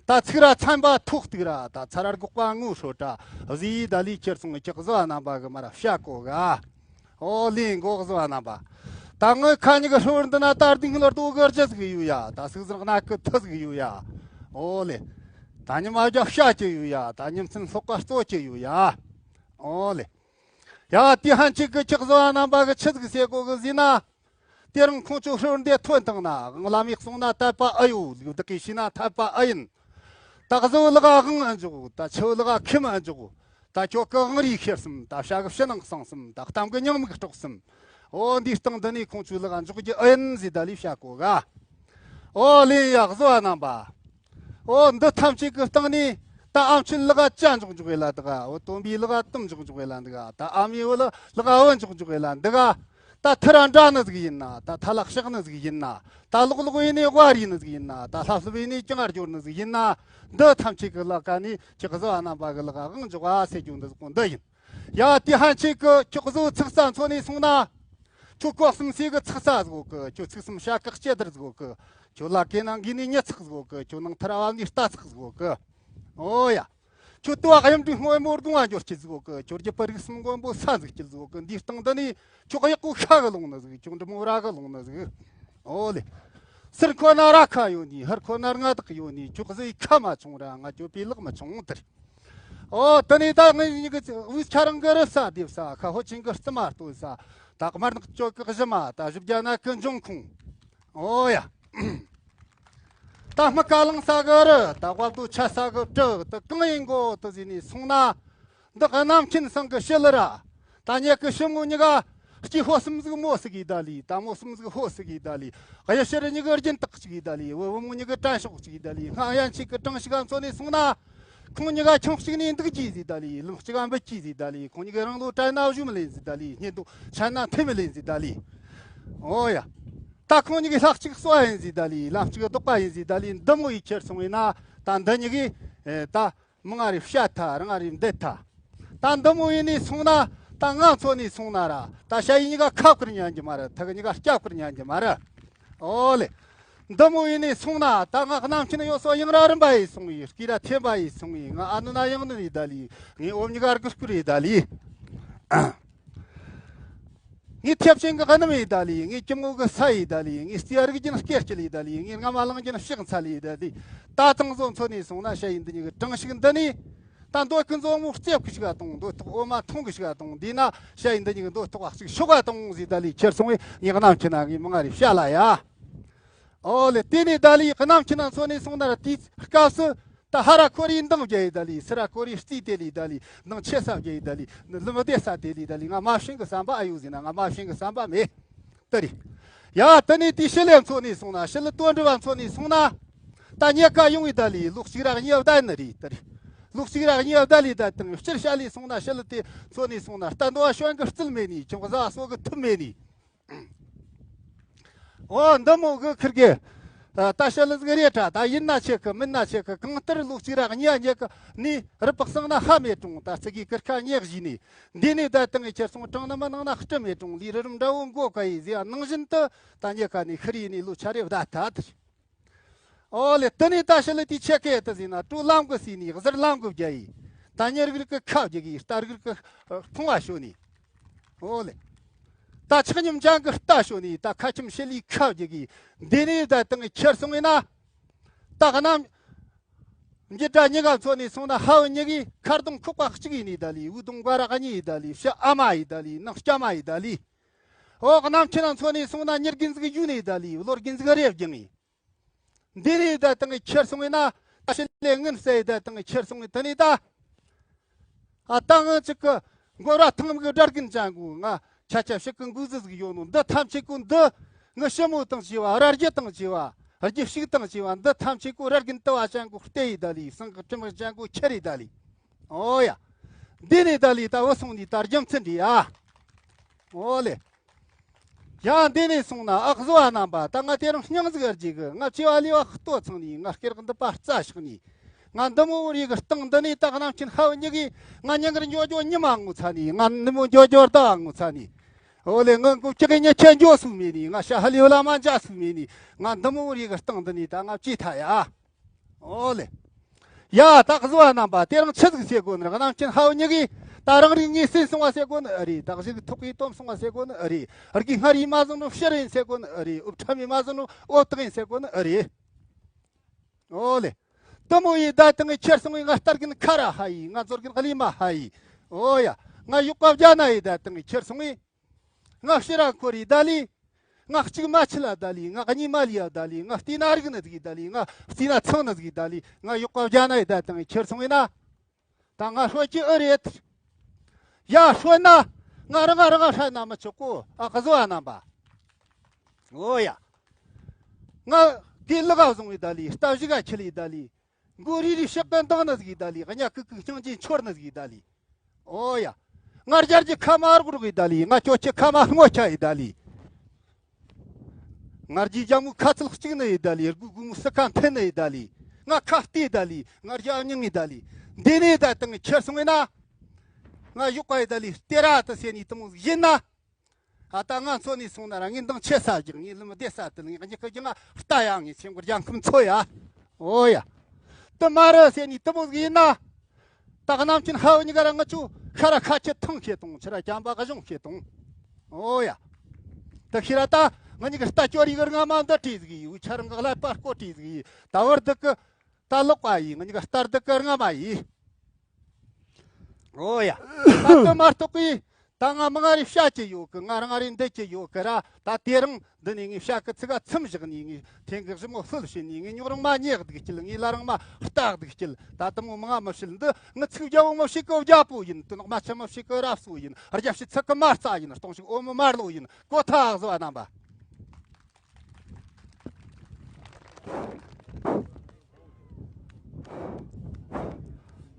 ད་ཚིག་ར་ཚན་པ་ཐོག་གཏུག་ར། ད་ཚ་ར་སྒོག་པ་ངོ་ཧྲོ་ཏྲ་བཟི་ཡི་ད་ལི། ཁྱེར་སོང་ཁྱི་གཟི་བ་རྣམ་པ་གི་མ་ར་བཤད་གོ་ག། ཨོ་ལེ། མགོ་གཟི་བ་རྣམ་པ། ད་ངི་ཁ་ཉིག་གི་ཧྲིལ་བུར་འདི་ན་ད་རྡིང་ལ་རྡོ་གི་རྒྱུ་ཟིག་ཡོད་ཡ། ད་སུག་ཟིག་རྣ་ཀི་ཐི་ཟིག་ཡོད་ཡ། ཨོ་ལེ། ད་ཉི་མ་རྒྱ་བཤད་ཀྱི་ཡོད་ཡ། ད་ཉིན་མཚན་སློག་པ་གཙོ་ཀྱི་ཡོད་ཡ། ཨོ་ལེ། ཡ། དེ་ཧན་ཅིག་གི་ཁྱི་གཟི་བ་རྣམ་པ་གི་ཆི་ཟིག་ཟེར་གོ་གི་ཟེར་ན། དེ་རིང་ཁོང་ཚོ་ཧྲིལ་བུར་འདི་ཐོན་བཏང་ན། དབང་ལམ་ཡིག་སོང་ན་དད་པ་ཨེ་ཡོད། ལུགས་བདག་གིས་ཤེས་ན་དད་པ་ཨེ་ཡིན། ད་གཟུ་ལག་དབང་ཨེ་འཇོག། ད་ཆུ་ལག་ཁྱིམ་ཨེ་འཇོག། ད་ཁྱོད་ཀི་དབང་རིས་ཤེར་སམ། ད་བྱ་གི་ཕྱི་ནང་གསང་སམ། ད་གཏམ་གི་ཉང་མིག་དཀྲོགས་སམ། ཨོ་འདིའི་སྟེང་འདི་ནས་ཁོང་ཚོའི་ལག་འཇོག་རྒྱུ་ཨེ་ཡིན་ཟེར་ད་ལས་བཤད་གོ་ག། ཨོ་ལེ་ཡ་གཟུ་བ་རྣམ་པ། ཨོ་འདི་ཐམས་ཅད་ཀྱི་སྟེང་ནས་ད་ཨ་མཆོད་ལག་ཅ་འཇོག་འཇོག་ཡེ་ལ་འདི་ག། ཨོ་སྟོན་པའི་ལག་དུམ་འཇོག་འཇོག་ཡེ་ལ་འདི་ག། ད་ཨ་མའི་བུ་ལག་ལག་བུ་འཇོག་འཇོག་ཡེ་ལ་འདི་ག། ད་ཐི་ར་འདྲ་ནི་ཟིག་ཡིན་ན། ད་ཐ་ལག་ཤག་ནི་ཟིག་ཡིན་ན། ད་ལོག་ལོག་ཡིན་ནི་དབའ་རིས་ནི་ཟིག་ཡིན་ན། ད་ལྷབ་ལྷུབ་ཡིན་ནི་ཅང་ཨར་འབྱོར་ནི་ཟིག་ཡིན་ན། འདི་ཐམས་ཅད་ཀྱི་ལག་ཀ་ནས་ཁྱེད་གཟུ་བ་རྣམ་པ་གི་ལག་ག་དབང་འཇོག་པ་ཟེར་རྒྱུ་འདི་ཟིག་གོ་འདི་ཡིན། ཡ་དེ་ཧན་ཆེ་གི་ཁྱོད་གཟུ་ཚིག་རྩ་མཚོན་ནས་སོང་ན། ཁྱོད་ལྐོག་གསུམ་སའི་གི་ཚིག་རྩ་ཟིག་གི། ཁྱོད་ཚིག་གསུམ་ཤ་ཁག་སྐྱེ་དར་ཟིག་གི། ཁྱོད་ལ་ཀེ་ནང་གི་ནི་ཉི་ཚག་ཟིག་གི། ཁྱོད་ནང་ཐར་བ་ནི་རྟ་ཚག་ཟིག་གི། ཨོ་ཡ། ཁྱོད་ལྟོ་བ་གཡམ་དྲུག་སྔོན་མོ་སྒོང་བ་འབྱོར་སྐྱིད་ཟིག་གི། ཁྱོད་རྒྱུད་པ་རིགས་གསུམ་མགོན་པོ་ས་འཛུགས་སྐྱིད་ཟིག་གི། འདིའི་སྟེང་འདི་ནི་ཁྱོད་གཡག་པོ་ཤ་གི་ལོང་ནི་ཟིག། ཁྱོད་འབྲི་མོ་ར་གི་ལོང་ནི་ཟིག། ཨོ་ལེ། སིར་ཁོ་ན་ར་ཁ་ཡོད་ནི། ཧར་ཁོ་ན་རྔ་དག་ཡོད་ནི། ཁྱོད་གཟུ་ཡི་ཁ་མ་ཆུང་ར། ང་ཁྱོད་པའི་ལག་མ་ཆུང་དེར། ཨོ་དེ་ནས་ད་ངས་ཉི་གི་དབུས་ཁྱ་རང་གི་རི་ས་འདེབས་ས། ཁ་ཧོ་ཆེན་གི་རྩི་མ་བཏོན་ས། ད་དམར་ནག་ཅོག་གི་གཞི་མ། ད་བཞི་བརྒྱ་ན་གི་འབྱུང་ཁུངས། ཨོ་ཡ། ད་སྨུ་ཀ་ལང་ས་གི་རི། ད་དབལ་རྡོ་ཆ་ས་གི་བྲག། ད་གང་ཡིན་གོ་ད་ཟིན་ནས་སོང་ན། འདི་གནམ་ཆེན་སང་གི་ཞི་ལི་ར། ད་ཉེ་གི་ཞི་མོ་ཉི་ག་སྐྱེ་ཕོ་གསུམ་ཟིག་མོ་ཟིག་གི་ད་ལི། ད་མོ་གསུམ་ཟིག་ཕོ་ཟིག་གི་ད་ལི། གཡུ་ཕྱིར་ཉི་གི་རྒྱུན་དག་ཅིག་གི་ད་ལི། བུ་བུ་མོ་ཉི་གི་དྲན་ཤོག་ཅིག་གི་ད་ལི། སྔ་ཡན་ཆིག་གི་གྲངས་ཤིག་ག་མཚོན་ནས་སོང་ན། ཁོང་ཉི་ག་ཁྱུང་གཅིག་ནས་འདུག་ཅི་ཟིག་ད་ལི། ལུང་གཅིག་ག་འབུད་ཅི་ཟིག་ད་ལི། ཁོང་ཉི་གི་རང་ལོ་དྲན་ན་བཞུ་མི་ལེན་ཟིག་ད་ལི། སྙིང་དུ་ཆན་ན་ཐེ་མི་ལེན་ཟིག་ད་ལི། ཨོ་ཡ། ད་ཁོང་ཉི་གི་ལྷག་གཅིག་གསོ་བ་ཡིན་ཟིག་ད་ལི། ལམ་གཅིག་ལྡོག་པ་ཡིན་ཟིག་ད་ལི། འདི་མོ་ཡི་ཁྱེར་སོང་ཡིན་ན། ད་འདི་ཉི་གི་ཨེ་ད། མི་ང་རེ་བཤད་ཐལ། རང་རེ་འདེད་ཐལ། ད་འདི་མོ་ཡིན་ནས་སོང་ན། ད་ང་མཚོན་ནས་སོང་ན་ར། ད་ཞ་ཡི་ཉི་ག་ཁ་བཀར་ཉན་གྱི་མ་རེད། ཐག་ཉི་ག་སྐྱ་བཀར་ཉན་གྱི་མ་རེད། ཨོ་ལེ། འདི་མོ་ཡིན་ནས་སོང་ན། ད་ང་གནམ་ཆེན་ཡོད་སོ་ཡང་ར་རིམ་པ་ཡིས་སོང་ཡི། སྐྱིད་ར་ཐེམ་པ་ཡིས་སོང་ཡི། ང་ཨ་ནུ་ན་ཡང་ནུ་ཡི་ད་ལི། ངའི་འོབ་ཉི་ག་རྒུ་སྐུར་ཡི་ད་ལི། ངའི་ཐེབས་ཆེན་གི་གནམ་ཡི་ད་ལི། ངའི་སྐྱི་མོ་གི་ས་ཡི་ད་ལི། ངའི་རྩིས་རིག་རྒྱུན་སྐེར་སྐྱིལ་ཡི་ད་ལི། ངའི་རྔ་མ་ལང་རྒྱུན་ཕྱག་འཚལ་ཡི་ད་ལི། ད་ཐང་བཟོ་མཚོན་ནས་སོང་ན། ཞ་ཡི་འདི་ཉི་གི་གྲངས་ཤིག་འདི་ནི། ད་འདོད་ཀུན་བཟོ་མོ་རྩེབ་ཀི་ཞིག་ག་གཏོང་། འདོད་ཐོག་འོ་མ་ཐོང་གི་ཞིག་ག་གཏོང་། འདི་ན་ཞ་ཡི་འདི་ཉི་གི་འདོད་ཐོག་ཨ་ཅིག་ཤོག་ག་གཏོང་ཟིག་ད་ལི། ཁྱེར་སོང་བས་ངའི་གནམ་ཆེན་ན་ངའི་མི་ང་རེ་བཤད་ལ་ཡ། ཨོ་ལེ། དེ་ནས་ད་ལི་གནམ་ཆེན་ན་མཚོན་ནས་སོང་ན་ར། དེའི་སྐབས་སུ་ད་ཧ་ར་ཁོ་རེའི་འདང་རྒྱ་ཡི་ད་ལི། སི་ར་ཁོ་རེའི་རྩིས་དེ་ལི་ད་ལི། འདང་ཆེ་ས་རྒྱ་ཡི་ད་ལི། ནི་ལི་མི་བདེ་ས་དེ་ལི་ད་ལི། ང་མ་ཤེས་གི་བསམ་པ་ཨ་ཡོད་ཟིན་ན། ང་མ་ཤེས་གི་བསམ་པ་མེད། དེ་རེད། ཡ་དེ་ནས་དེའི་ཞི་ལི་མཚོན་ནས་སོང་ན། ཞི་ལི་དོན་འགྲུབ་བ་མཚོན་ནས་སོང་ན། ད་ཉེ་ཀ་ཡོང་བའི་ད་ལི། ལོག་གཅིག་ར་གཉིས་བ་ད་ནི་རེད། དེ་རེད། ལོག་གཅིག་ར་གཉིས་བ་ད་ལི་ད་དང་སྤྱིར་ཞ་ལི་སོང་ན། ཞི་ལི་དེ་མཚོན་ནས་སོང་ན། རྟ་འདོ་བ་ཞོན་གི་རྩིལ་མེད་ནི། ཁྱུང་བཟའ་སོ་གི་ཐུབ་མེད་ནི། ཨོ་འདི་མོ་གི་ཁིར་གི། ད་ཞི་ལི་ཟིག་རེད་དྲ། ད་ཡིན་ན་ཆེ་གི་མིན་ན་ཆེ་གི། གང་ལྟར་ལོག་གཅིག་ར་གཉིས་ཉེ་གི་ནི་རི་པག་སང་ན་ཧ་མེད་གྲོང་། ད་ཙི་གི་ཀིར་ཁ་ཉེ་བཞི་ནི། འདི་ནས་ད་དང་གི་ཁྱེར་སོང་། གྲང་ནི་མ་ནང་ན་སྤྲི་མེད་གྲོང་ལི། རི་རུམ་འདྲ་བོ་མགོ་ཀ་ཡི་ཟེ་ཡ་ནང་བཞིན་དུ། ད་ཉེ་ཀ་ནི་ཤི་རི་ནི་ལོ་ཆ་རེ་བདའ་ཐ་དེ། ཨོ་ལེ། དེ་ནས་ད་ཞི་ལི་དེ་ཆེ་གེ་དེ་ཟིན་ན། ཀྲུ་ལམ་གི་སི་ནི་གཟར་ལམ་གི་བརྒྱ་ཡི། ད་ཉེ་རིག་རིག་གི་ཁ་བརྒྱ་གི། རྟ་རིག་རིག་གི་ཕུང་བ་ཤོ་ནི། ཨོ་ལེ། ད་ཆག་ཉིམ་ཅང་གི་རྟ་ཤོ་ནི། ད་ཁ་ཁྱིམ་ཞི་ལི་ཁ་བརྒྱ་གི། འདི་ནས་ད་དང་གི་ཁྱེར་སོང་ཡིན་ན། ད་གནམ་འཇི་དྲ་ཉི་ག་མཚོན་ནས་སོང་ན། ཧ་བུ་ཉི་གི་ཁར་དུང་ཁུག་པ་གཅིག་ཡིན་ནི་ད་ལི། འུ་དུང་བ་ར་གཉིས་ཡི་ད་ལི། ཕྱི་ཨ་མ་ཡི་ད་ལི། ནང་སྐྱ་མ་ཡི་ད་ལི། ཨོ་གནམ་ཁྱེད་རང་མཚོན་ནས་སོང་ན། ཉི་རྒན་ཟིག་ཡུ་ནི་ད་ལི། ལོ་རྒན་ཟིག་རེ་བརྒྱང་ཡི། འདི་རེད་ད་དང་གི་ཁྱེར་སོང་ཡིན་ན། ད་ཞི་ལི་ངན་ཟེར་ད་དང་གི་ཁྱེར་སོང་ཡིན། དེ་ནས་ད། ཨ་ད་ང་ཅིག་གི་མགོ་ར་ཐང་མི་གི་དགྲ་རྒན་ཅན་གོ། ང་ཆ་ཆ་ཞིག་གི་འགུ་ཟི་ཟིག་ཡོད་ནོ། འདི་ཐམས་ཅད་གོ་འདི་ང་ཞི་མོ་དང་བཅས་པ། ར་རྒྱུ་དང་བཅས་པ། རྒྱུ་ཕྱུག་དང་བཅས་པ། འདི་ཐམས་ཅད་གོ་ར་རྒན་དུ་བ་ཅན་གོ་སྟེ་ཡི་ད་ལི། སང་གི་དྲི་མི་ཅན་གོ་ཁྱེར་ཡི་ད་ལི། ཨོ་ཡ། འདི་ནས་ད་ལི་ད་བུད་སོང་ནི་ད་རྒྱུ་མཚན་འདི་ཡ། ཨོ་ལེ། ཡང་འདི་ནས་སོང་ན་ཨ་གཟུ་བ་རྣམ་པ། ད་ང་དེ་རིང་སྙིང་ཟིག་ཨར་གྱི་གི། ང་བྱེ་བ་ལས་བ་ལྟོ་ཚང་ནི། ང་སྐེ་རགས་འདི་པ་རྩ་ཤག་ནི། ང་འདི་མོ་བོར་ཡི་གི་སྟེང་འདི་ནས་ད་གནམ་ཆེན་ཧ་བུ་ཉི་གི། ང་ཉིན་དཀར་འགྱོ་འགྱོ་ཉི་མ་ངོ་ཚ་ནི། ང་ནུབ་མོ་འགྱོ་འགྱོ་ཟླ་བ་ངོ་ཚ་ནི། ཨོ་ལེ། ང་ཀུ་ཅི་གི་ཉི་ཆེན་འགྱོ་སུ་མེད་ནི། ང་ཤ་ཧ་ལི་བ་ལ་མ་འཇའ་སུ་མེད་ནི། ང་འདི་མོ་བོར་ཡི་གི་སྟེང་འདི་ནས་ད་ང་བྱེ་ཐ་ཡ། ཨོ་ལེ། ཡ་ད་གཟུ་བ་རྣམ་པ། དེ་རིང་ཆི་ཟིག་ཟེར་གོ་ནི། གནམ་ཆེན་ཧ་བུ་ཉི་གི། ད་རང་རིག་ངེས་སེམས་སོང་བ་ཟེར་གོ་ནི་ཨེ་རེད། ད་གཞི་གི་ཐོག་གི་སྟོབས་སོང་བ་ཟེར་གོ་ནི་ཨེ་རེད། རིག་གི་སྔར་ཡིན་མ་བཟུང་ནོ་ཕྱིར་ཡིན་ཟེར་གོ་ནི་ཨེ་རེད། འུབ་ཁྲ་མི་མ་བཟུང་ནོ་འོ་ཐག་ཡིན་ཟེར་གོ་ནི་ཨེ་རེད། ཨོ་ལེ། དུ་མོ་ཡི་ད་དང་གི་ཁྱེར་སོང་ངི། ང་རྟ་རྒན་ཁ་ར་ཧ་ཡི། ང་མཛོ་རྒན་གླི་མ་ཧ་ཡི། ཨོ་ཡ། ང་ཡུག་པ་བརྒྱ་ན་ཡི་ད་དང་གི་ཁྱེར་སོང་ངི། ང་ཕྱི་ར་འཁོར་ཡི་ད་ལི། ང་གཅིག་མ་ཆི་ལ་ད་ལི། ང་གཉིས་མ་ལི་ཡ་ད་ལི། ང་བལྟས་ན་རིག་ནི་ཟིག་ད་ལི། ང་བལྟས་ན་ཚང་ནི་ཟིག་ད་ལི། ང་ཡོག་པ་བརྒྱ་ན་ཡི་ད་དང་ཁྱེར་སོང་ཡིན་ན། ད་ང་ཤོད་ཀྱི་ཨེ་རེད། ཡ་ཤོད་ན། ང་རང་ང་རང་ང་ཧྲ་ན་མི་ཆོག་གོ། ཨ་ག་ཟོ་ཨ་རྣམ་པ། ཨོ་ཡ། ང་དེ་ལི་ག་བཟུང་བའི་ད་ལི། རྟ་བཞི་ག་ཁྱི་ལི་ད་ལི། མགོ་རི་རི་ཕྱག་གི་འདང་ནི་ཟིག་ད་ལི། གཉའ་ཀུ་ཀུ་རྐྱང་ཅན་འཆོར་ནི་ཟིག་ད་ལི། ཨོ་ཡ། ང་རྒྱལ་གྱི་ཁ་མ་རོག་རོག་ཡི་ད་ལི། ང་སྐྱོ་ཆེ་ཁ་མ་སྔོ་ཆ་ཡི་ད་ལི། ང་རྒྱལ་རྒྱ་མོའི་ཁ་ཚིལ་གཅིག་ནི་ཡི་ད་ལི། དགུ་དགུ་མོ་སི་ཁ་མཐུན་ནི་ཡི་ད་ལི། ང་ཁ་བལྟས་ད་ལི། ང་རྒྱལ་སྙིང་ཡི་ད་ལི། འདི་ནས་ད་དང་ཁྱེར་སོང་ཡིན་ན། ང་གཡོག་པ་ཡི་ད་ལི། སྟེ་ར་ད་ཟེར་ནི་དེ་མོ་ཡིན་ན། ཨ་ད་ང་འཚོ་ནས་སོང་ན་ར་ངས་འདང་ཆེ་ས་རྒྱག་ངས་ལམ་བདེ་ས་དེ་ངས་གཉིས་ཀ་རྒྱ་ང་ལྟ་ཡ། ངས་ཆེན་པོར་རྒྱ་ཁམས་འཚོ་ཡ། ཨོ་ཡ། དེ་མ་རེད་ཟེར་ནས་དེ་མོ་ཟིག་ཡིན་ན། ད་གནམ་གྱི་ཧ་བ་གཉིས་ཀ་ར་ང་ཆུ་ཤ་ར་ཁ་ཆེ་ཐང་ཤེས་དང་ཆུ་ར་རྐྱང་པ་ག་གཞུང་ཤེས་དང་། ཨོ་ཡ། ད་ཤི་ར་ད་ང་གཉིས་ཀ་ལྟ་སྐྱོར་ཡི་གི་རྔ་མ་འདི་བྲིས་ཟིག་ཡིས། འུ་ཆ་རང་གི་ཀླད་པ་སྐོར་བྲིས་ཟིག་ཡིས། ད་བར་འདི་གི་ད་ལོག་པ་ཡིས། ང་གཉིས་ཀ་ལྟར་འདི་གི་རྔ་མ་ཡིས། ཨོ་ཡ། ད་དེ་མ་གཏོགས་གི། ད་ང་མི་ང་རེ་བཤད་ཀྱི་ཡོད་གི། ང་རང་རེ་འདེད་ཀྱི་ཡོད་གི་ར། ད་དེ་རིང་འདི་ནས་ངས་བཤད་གི་ཚིག་ག་ཚིམ་བཞག་ནས། ངས་ཐེངས་གི་གཞི་མོ་ཧུལ་བྱས་ནས། ངས་རྙོག་རང་མ་ཉེ་སྡུག་སྐྱིད། ངས་ལ་རང་མ་རྟ་སྡུག་སྐྱིད། ད་དེ་མོ་མི་ང་མི་བཤད་འདི། ངི་ཚིག་རྒྱ་བོ་མི་བཤད་གི་རྒྱ་པོ་ཡིན། དེ་ནག་མ་ཆུ་མི་བཤད་གི་རབ་སོ་ཡིན། རྒྱ་བཤད་ཚིག་གི་མ་རྩ་ཡིན། སྟོང་ཞིག་འོ་མི་མར་ལོ་ཡིན། གོ་ཐག་བཟོ་བ་རྣམ་པ།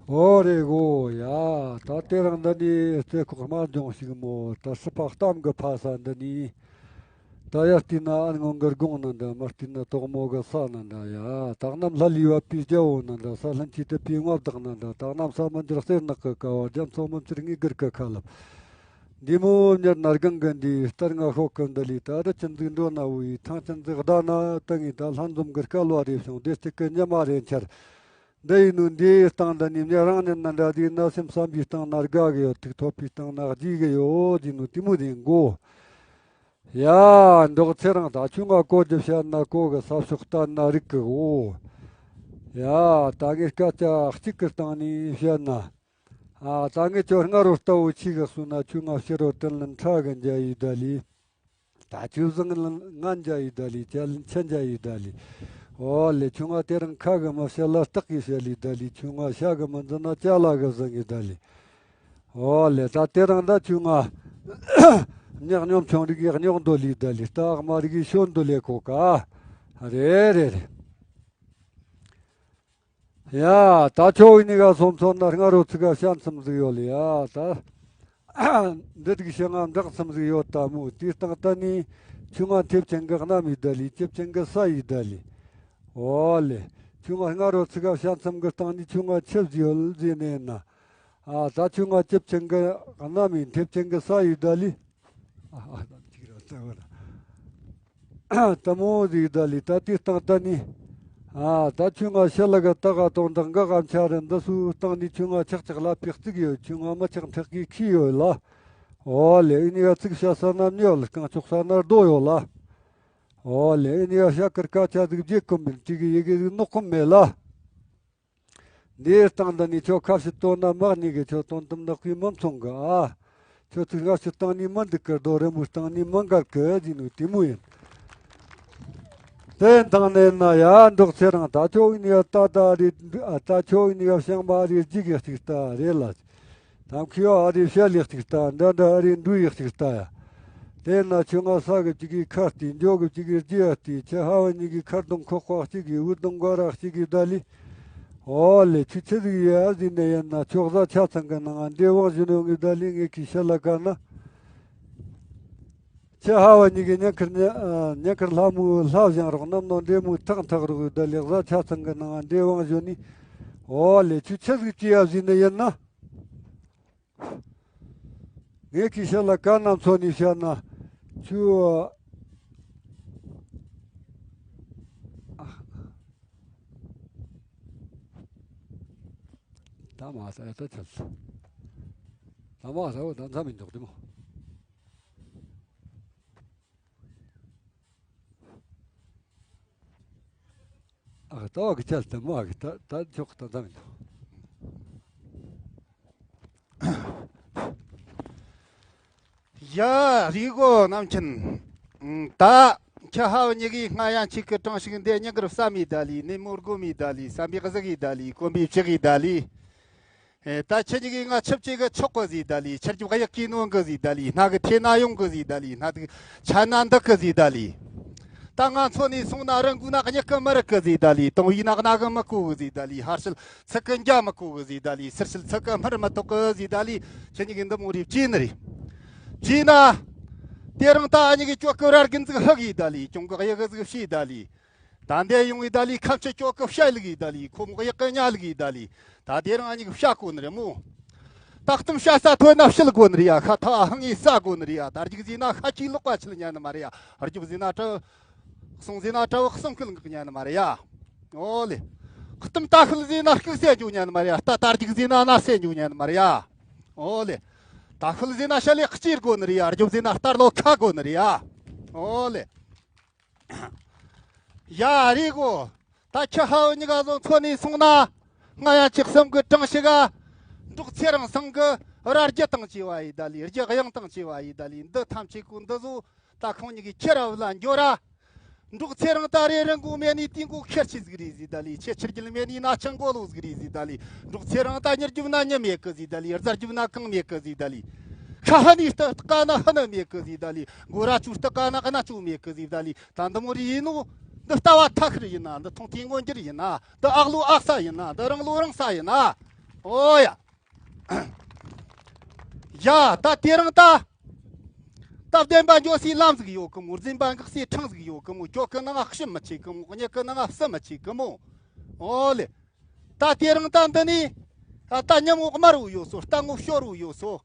ཨོ་རེད་གོ་ཡ། ད་དེ་རིང་འདི་ནས་རྩེ་ཁོག་དམར་ལྗོངས་ཤིག་མོ། ད་སྲིད་པ་གཏམ་གི་ཕ་ས་འདི་ནས། ད་ཡར་བལྟས་ན་ཨ་སྔོན་གི་དགུང་ན་འདྲ། མར་བལྟས་ན་དོག་མོ་གི་ས་ན་འདྲ་ཡ། ད་གནམ་ལྷ་ལས་བབས་པའི་རྒྱལ་པོ་ན་འདྲ། ས་ལྷུན་གྱིས་གཏུབས་པའི་མངའ་བདག་ན་འདྲ། ད་གནམ་ས་མི་འགྱུར་གསེར་ནག་གི་ཀ་བ། རྒྱ་མཚོ་མི་འཕྱུར་དངུལ་སྒུར་གི་ཁ་ལབ། འདི་མོ་ཉར་ན་སྒང་གི་འདི་ལྟར་ང་ཤོག་གི་འདི་ལས། ད་རི་ཆུ་འཛུགས་འགྲོ་ན་བུ་ཡི། ཐང་ཆུ་འཛུགས་བདའ་ན་ད་ངས། ད་ལྷ་འཛོམས་གི་སྐལ་བ་རེ་བྱུང་། བདེ་སྐྱིད་གི་ཉི་མ་རེ་འཆར། འདི་ཡིན་ནོ་འདིའི་སྟེང་འདི་ནས་ངས་རང་ཉིད་ན་འདྲ། དེའི་ན་སེམས་བསམ་པའི་སྟེང་ན་དགའ་གི་ཡོད། ཐུགས་ཐོབ་པའི་སྟེང་ན་རྒྱས་གི་ཡོད། དེ་ནོ་དེ་མོ་དེ་མགོ་ཡ། འབྲོག་ཚེ་རིང་། ད་ཁྱོད་ང་གོ་རྒྱུ་བཤད་ན་གོ་གི། ས་ཕྱོགས་ལྟ་ན་རིག་གི་འོ། ཡ། ད་ངས་སྐད་ཆ་གཅིག་གི་སྟེང་ནས་བཤད་ན། ཨ། ད་ངས་ཁྱོད་སྔ་རོ་ལྟ་བུ་ཆི་གི་གསུངས་ན། ཁྱོད་ང་ཕྱི་རོ་དྲིན་ལན་ཁྲ་གི་འཇལ་ཡི་ད་ལི། ད་ཁྱོད་བཟང་ལན་ང་འཇལ་ཡི་ད་ལི། ཁྱེད་ལན་ཆི་འཇལ་ཡི་ད་ལི། ཨོ་ལེ། ཁྱོད་ང་དེ་རིང་ཁ་གི་མ་བཤད་ལ་སྟག་གིས་བཤད་ལི་ད་ལི། ཁྱོད་ང་ཤ་གི་མི་འཛིན་ན་ཅ་ལག་གིས་བཟང་གི་ད་ལི། ཨོ་ལེ། ད་དེ་རིང་ད་ཁྱོད་ང་ཉག་ཉོམ་ཆུང་རིགས་ཡག་ཉོག་འདོད་ལི་ད་ལི། རྟ་ཨག་མ་རིགས་ཡི་ཤོད་འདོད་ལེ་ཁོ་ཀ། རེད་རེད་རེད། ཡ། ད་ཁྱོད་ཡིན་ནི་ག་སོམ་སོ་ན་སྔ་རོ་ཚིག་ག་བཤད་མཚམས་ཟིག་ཡོད་ལེ་ཡ། ད་འདི་དུག་ཤི་ང་འབྲག་མཚམས་ཟིག་ཡོད་ད་མོ། དེའི་སྟེང་ད་ནི་ཁྱོད་ང་མཐེབ་ཆེན་གི་གནམ་ཡི་ད་ལི། ལྕེབ་ཆེན་གི་ས་ཡི་ད་ལི། ཨོ་ལེ། ཁྱོད་ང་སྔ་རོ་ཚིག་ག་བཤད་མཚམས་གི་སྟེང་ནི་ཁྱོད་ང་ཆི་ཟིག་ཡོད་ཟེར་ནས་ན། ཨ། ད་ཁྱོད་ང་ལྕེབ་ཆེན་གི་གནམ་ཡི། མཐེབ་ཆེན་གི་ས་ཡི་ད་ལི། ཨ། ཨ། ད་ཅིག་ར་ད་བ་ན། ལྟ་མོ་ཟིག་ད་ལི། ད་དེའི་སྟེང་ད་ནི། ཨ། ད་ཁྱོད་ང་ཤི་ལ་ག་ད་ག་དོན་དག་འགའ་གམ་ཆ་རེད། འདི་སུའི་སྟེང་ནི་ཁྱོད་ང་ཆག་ཆག་ལ་ཕིག་ཙིག་ཡོད། ཁྱོད་ང་མི་ཆག་འཕྲག་གི་ཁི་ཡོད་ལ། ཨོ་ལེ། ཨི་ནི་ག་ཚིག་བཤད་ས་ན་མྱོ་ལ། རྐང་ཕྱོགས་ས་ན་རྡོ་ཡོད་ལ། ཨོ་ལེ། ཨི་ནི་ག་ཤ་ཀར་ཀ་ཆ་ཟིག་བརྗེད་ཀུམ་མིན། ཅིག་གི་ཡི་གེ་ཟིག་ནོག་ཀུམ་མེད་ལ། འདིའི་སྟེང་འདི་ནས་ཁྱོད་ཁ་ཕྱི་ལྟོ་ན་མག་ཉིད་གི། ཁྱོད་དོན་དམ་ནག་པོའི་མི་མཚུངས་གི་ཨ། ཁྱོད་ཚིག་སྔ་ཕྱི་སྟེང་ནས་མི་འདུག་གི། རྡོ་རི་མོའི་སྟེང་ནས་མི་འགལ་གི་ཟེར་ནོ་དེ་མོ་ཡིན། དེ་འདང་ནས་ན་ཡ་འབྲོག་ཚེ་རིང་། ད་ཁྱོད་ཡིན་ཡ་ད་ད་རེད། ཨ། ད་ཁྱོད་ཡིན་ཡ་བྱང་མ་རེད། ཅིག་གི་ཅིག་ལྟ་རེད་ལ། ཐམ་ཁའི་ཨ་རི་ཤ་ལེགས་ཅིག་ལྟ། འདྲ་འདྲ་ཨ་རི་འདུ་ཡག་ཅིག་ལྟ་ཡ། དེ་ན་ཁྱོད་ང་ས་གི་གཅིག་གིས་ཁ་བལྟས། འཇོ་གི་གཅིག་གིས་རྒྱུ་ཡ་བལྟས། ཁྱེད་ཧ་བ་གཉིས་ཀྱིས་ཁ་གདོང་ཁོག་པ་གཅིག་གིས་འུ་གདོང་ག་ར་གཅིག་གིས་ད་ལི། ཨོ་ལེ། ཁྱོད་ཆི་ཟིག་ཡ་ཟིན་ནས་ཡིན་ན། ཁྱོད་གཟའ་ཆ་ཚང་གི་ནང་ང་འདྲེ་དབང་བཞིན་ཡོང་གི་ད་ལི། ངས་ཁྱི་ཤ་ལ་ཀ་ན། ཁྱེད་ཧ་བ་གཉིས་ཀྱིས་ཉན་ཁར་ཉན། ཨ། ཉན་ཁར་ལྷ་མོའི་ལྷ་བཞེངས་རོགས། གནམ་ནང་འདྲེ་མོའི་ཐག་འཐག་རོགས་ད་ལི། གཟའ་ཆ་ཚང་གི་ནང་ང་འདྲེ་དབང་བཞིན་ནི། ཨོ་ལེ། ཁྱོད་ཆི་ཟིག་བྱས་ཡ་ཟིན་ནས་ཡིན་ན། ངས་ཁྱི་ཤ་ལ་ཀ་ན་མཚོན་ནས་བཤད་ན། ཁྱོད། ད་མ་ཟ་ད་ཆ། ད་མ་ཟ་འོ་ད་མཚམས་མི་འཇོག་དེ་མོ། ཨ། ད་བ་གི་ཆལ་དེ་མོ་ཨ་གི་ད་ད་ཆོག་ད་ད་མི་འདུག་ཡ། རི་གོ་རྣམ་མཁྱེན། ད་ཁྱེད་ཧ་བ་གཉིས་ཀྱིས་སྔ་ཡང་ཆིག་གི་གྲངས་ཤིག་འདི་ཉིན་དཀར་བསམ་མི་ད་ལི། ནས་མོར་གོ་མི་ད་ལི། བསམ་པའི་གཟུགས་ཀྱི་ད་ལི། གོམ་པའི་ཕྱག་གི་ད་ལི། ཨེ། ད་ཁྱེད་གཉིས་ཀྱིས་ང་ཆབ་ཆེ་གི་ཆོག་གི་ཟིག་ད་ལི། ཆར་གྱི་གཡག་གི་ནོན་གི་ཟིག་ད་ལི། སྣ་གི་ཐེ་ན་ཡོང་གི་ཟིག་ད་ལི། སྣ་དུག་ཆ་ན་འདག་གི་ཟིག་ད་ལི། ད་ང་ཚོ་ནས་སོང་ན་རི་མགོ་ན་མྱི་གིས་མི་རིག་གི་ཟེར་ད་ལི། དུང་བའི་ནགས་ན་གིས་མི་གོ་གི་ཟེར་ད་ལི། ཧར་ཤུལ་ཚིག་གིས་འཇའ་མི་གོ་གི་ཟེར་ད་ལི། ཚུར་ཤུལ་ཚིག་གིས་སྨྲར་མི་ཐོགས་གི་ཟེར་ད་ལི། ཁྱེད་གཉིས་ཀྱིས་འདི་མོ་རེ་བྱས་ནི་རེད། བྱས་ན། དེ་རིང་ད་ཨ་མྱེས་ཀྱིས་ཁྱོད་ཀྱི་ར་རྒན་ཟིག་ཧུག་ཡེ་ད་ལི། གྱོང་གི་གཡག་ཟིག་བཤས་ད་ལི། ད་འདི་ཡོང་ཡེ་ད་ལི། ཁ་མཆུ་ཁྱོད་ཀྱི་བཤད་ལུགས་ཡེ་ད་ལི། ཁོ་མོ་གཡག་གི་ཉལ་ལུགས་ཡེ་ད་ལི། ད་དེ་རིང་ཨ་མྱེས་ཀྱིས་བཤད་གོ་ནི་རེད་མོ། ད་གཏམ་བཤད་ས་ཐོན་ན་བཤད་གོ་ནི་རེད་ཡ། ཁ་ཐག་ཧང་ངེ་ཟ་གོ་ནི་རེད་ཡ། ད་རྒྱུག་ཟེར་ན་ཤ་ཁྱིའི་ལག་པ་འཆུ་ཉན་ནི་མ་རེད་ཡ། རྒྱུག་ཟེར་ན་གྲི། གསུང་ཟེར་ན་གྲི་བོ་གསུང་སྐུལ་འགག་ཉན་ནི་མ་རེད་ཡ། ཨོ་ལེ། གཏམ་ད་ཤུལ་ཟེར་ན་སྐུག་སེ་འཇུག་ཉན་ནི་མ་རེད་ཡ། ད་ད་རྒྱུག་ཟེར་ན་ན་སེ་འཇུག་ཉན་ནི་མ་རེད་ཡ། ཨོ་ལེ། ད་ཤུལ་ཟེར་ན་ཤ་ལེ་གཅེར་དགོ་ནི་རེད་ཡ། རྒྱུག་ཟེར་ན་རྟ་ལོ་ཁ་དགོ་ནི་རེད་ཡ། ཨོ་ལེ། ཡ་རེད་གོ། ད་ཁྱི་ཧ་བོ་གཉིས་ཀ་བཟོ་འཚོ་ནས་སོང་ན། ང་ཡང་ཁྱེད་གསུམ་གི་གྲངས་ཤིག་ག་འབྲོག་ཚེ་རིང་ཚང་གི་ར་རྒྱུ་དང་བཅས་པ་ཡེ་ད་ལི། རྒྱུ་གཡང་དང་བཅས་པ་ཡེ་ད་ལི། འདི་ཐམས་ཅད་ཀོ་འདི་བཟོ། ད་ཁོང་གཉིས་ཀྱི་ཁྱི་ར་བུ་ལ་འགྱོ་ར། འབྲོག་ཚེ་རིང་ད་རེ་རི་མགོ་མེད་ནི་དེ་མགོ་ཁེར་ཆི་ཟིག་རེད་ཟེར་ད་ལི། ཁྱི་ཆུ་རྒྱུད་མེད་ནི་ན་ཆུ་མགོ་ལོག་ཟིག་རེད་ཟེར་ད་ལི། འབྲོག་ཚེ་རིང་ད་མྱི་རྒྱུབ་ན་མྱི་མེད་གི་ཟེར་ད་ལི། རྫ་རྒྱུབ་ན་གངས་མེད་གི་ཟེར་ད་ལི། ཤ་ཧ་ནི་སྟག་ཀ་ན་ཧ་ན་མེད་གི་ཟེར་ད་ལི། མགོ་ར་ཆུ་སྟག་ཀ་ན་ཀ་ན་ཆུ་མེད་གི་ཟེར་ད་ལི། ད་འདི་མོ་རེ་ཡིན་ནོ། འདི་ལྟ་བ་ཐ་ཤལ་ཡིན་ན། འདི་མཐོང་ཐོས་མངོན་གྱུར་ཡིན་ན། འདི་ཨག་ལོ་ཨག་ས་ཡིན་ན། འདི་རང་ལོ་རང་ས་ཡིན་ན། ཨོ་ཡ། ཡ་ད་དེ་རིང་ད། སྟབས་བདེན་པ་འགྱོ་སའི་ལམ་ཟིག་ཡོད་གི་མོ། རྫུན་པ་འགག་སའི་འཕྲང་ཟིག་ཡོད་གི་མོ། གྱོད་གི་ནང་ང་ཤི་མི་ཆེ་གི་མོ། མྱི་གི་ནང་ང་བསད་མི་ཆེ་གི་མོ། ཨོ་ལེ། ད་དེ་རིང་ད་འདི་ནས། ད་ཉིན་མོ་དམར་བོ་ཡོད་སོ། རྟ་ངོ་ཤོར་བོ་ཡོད་སོ།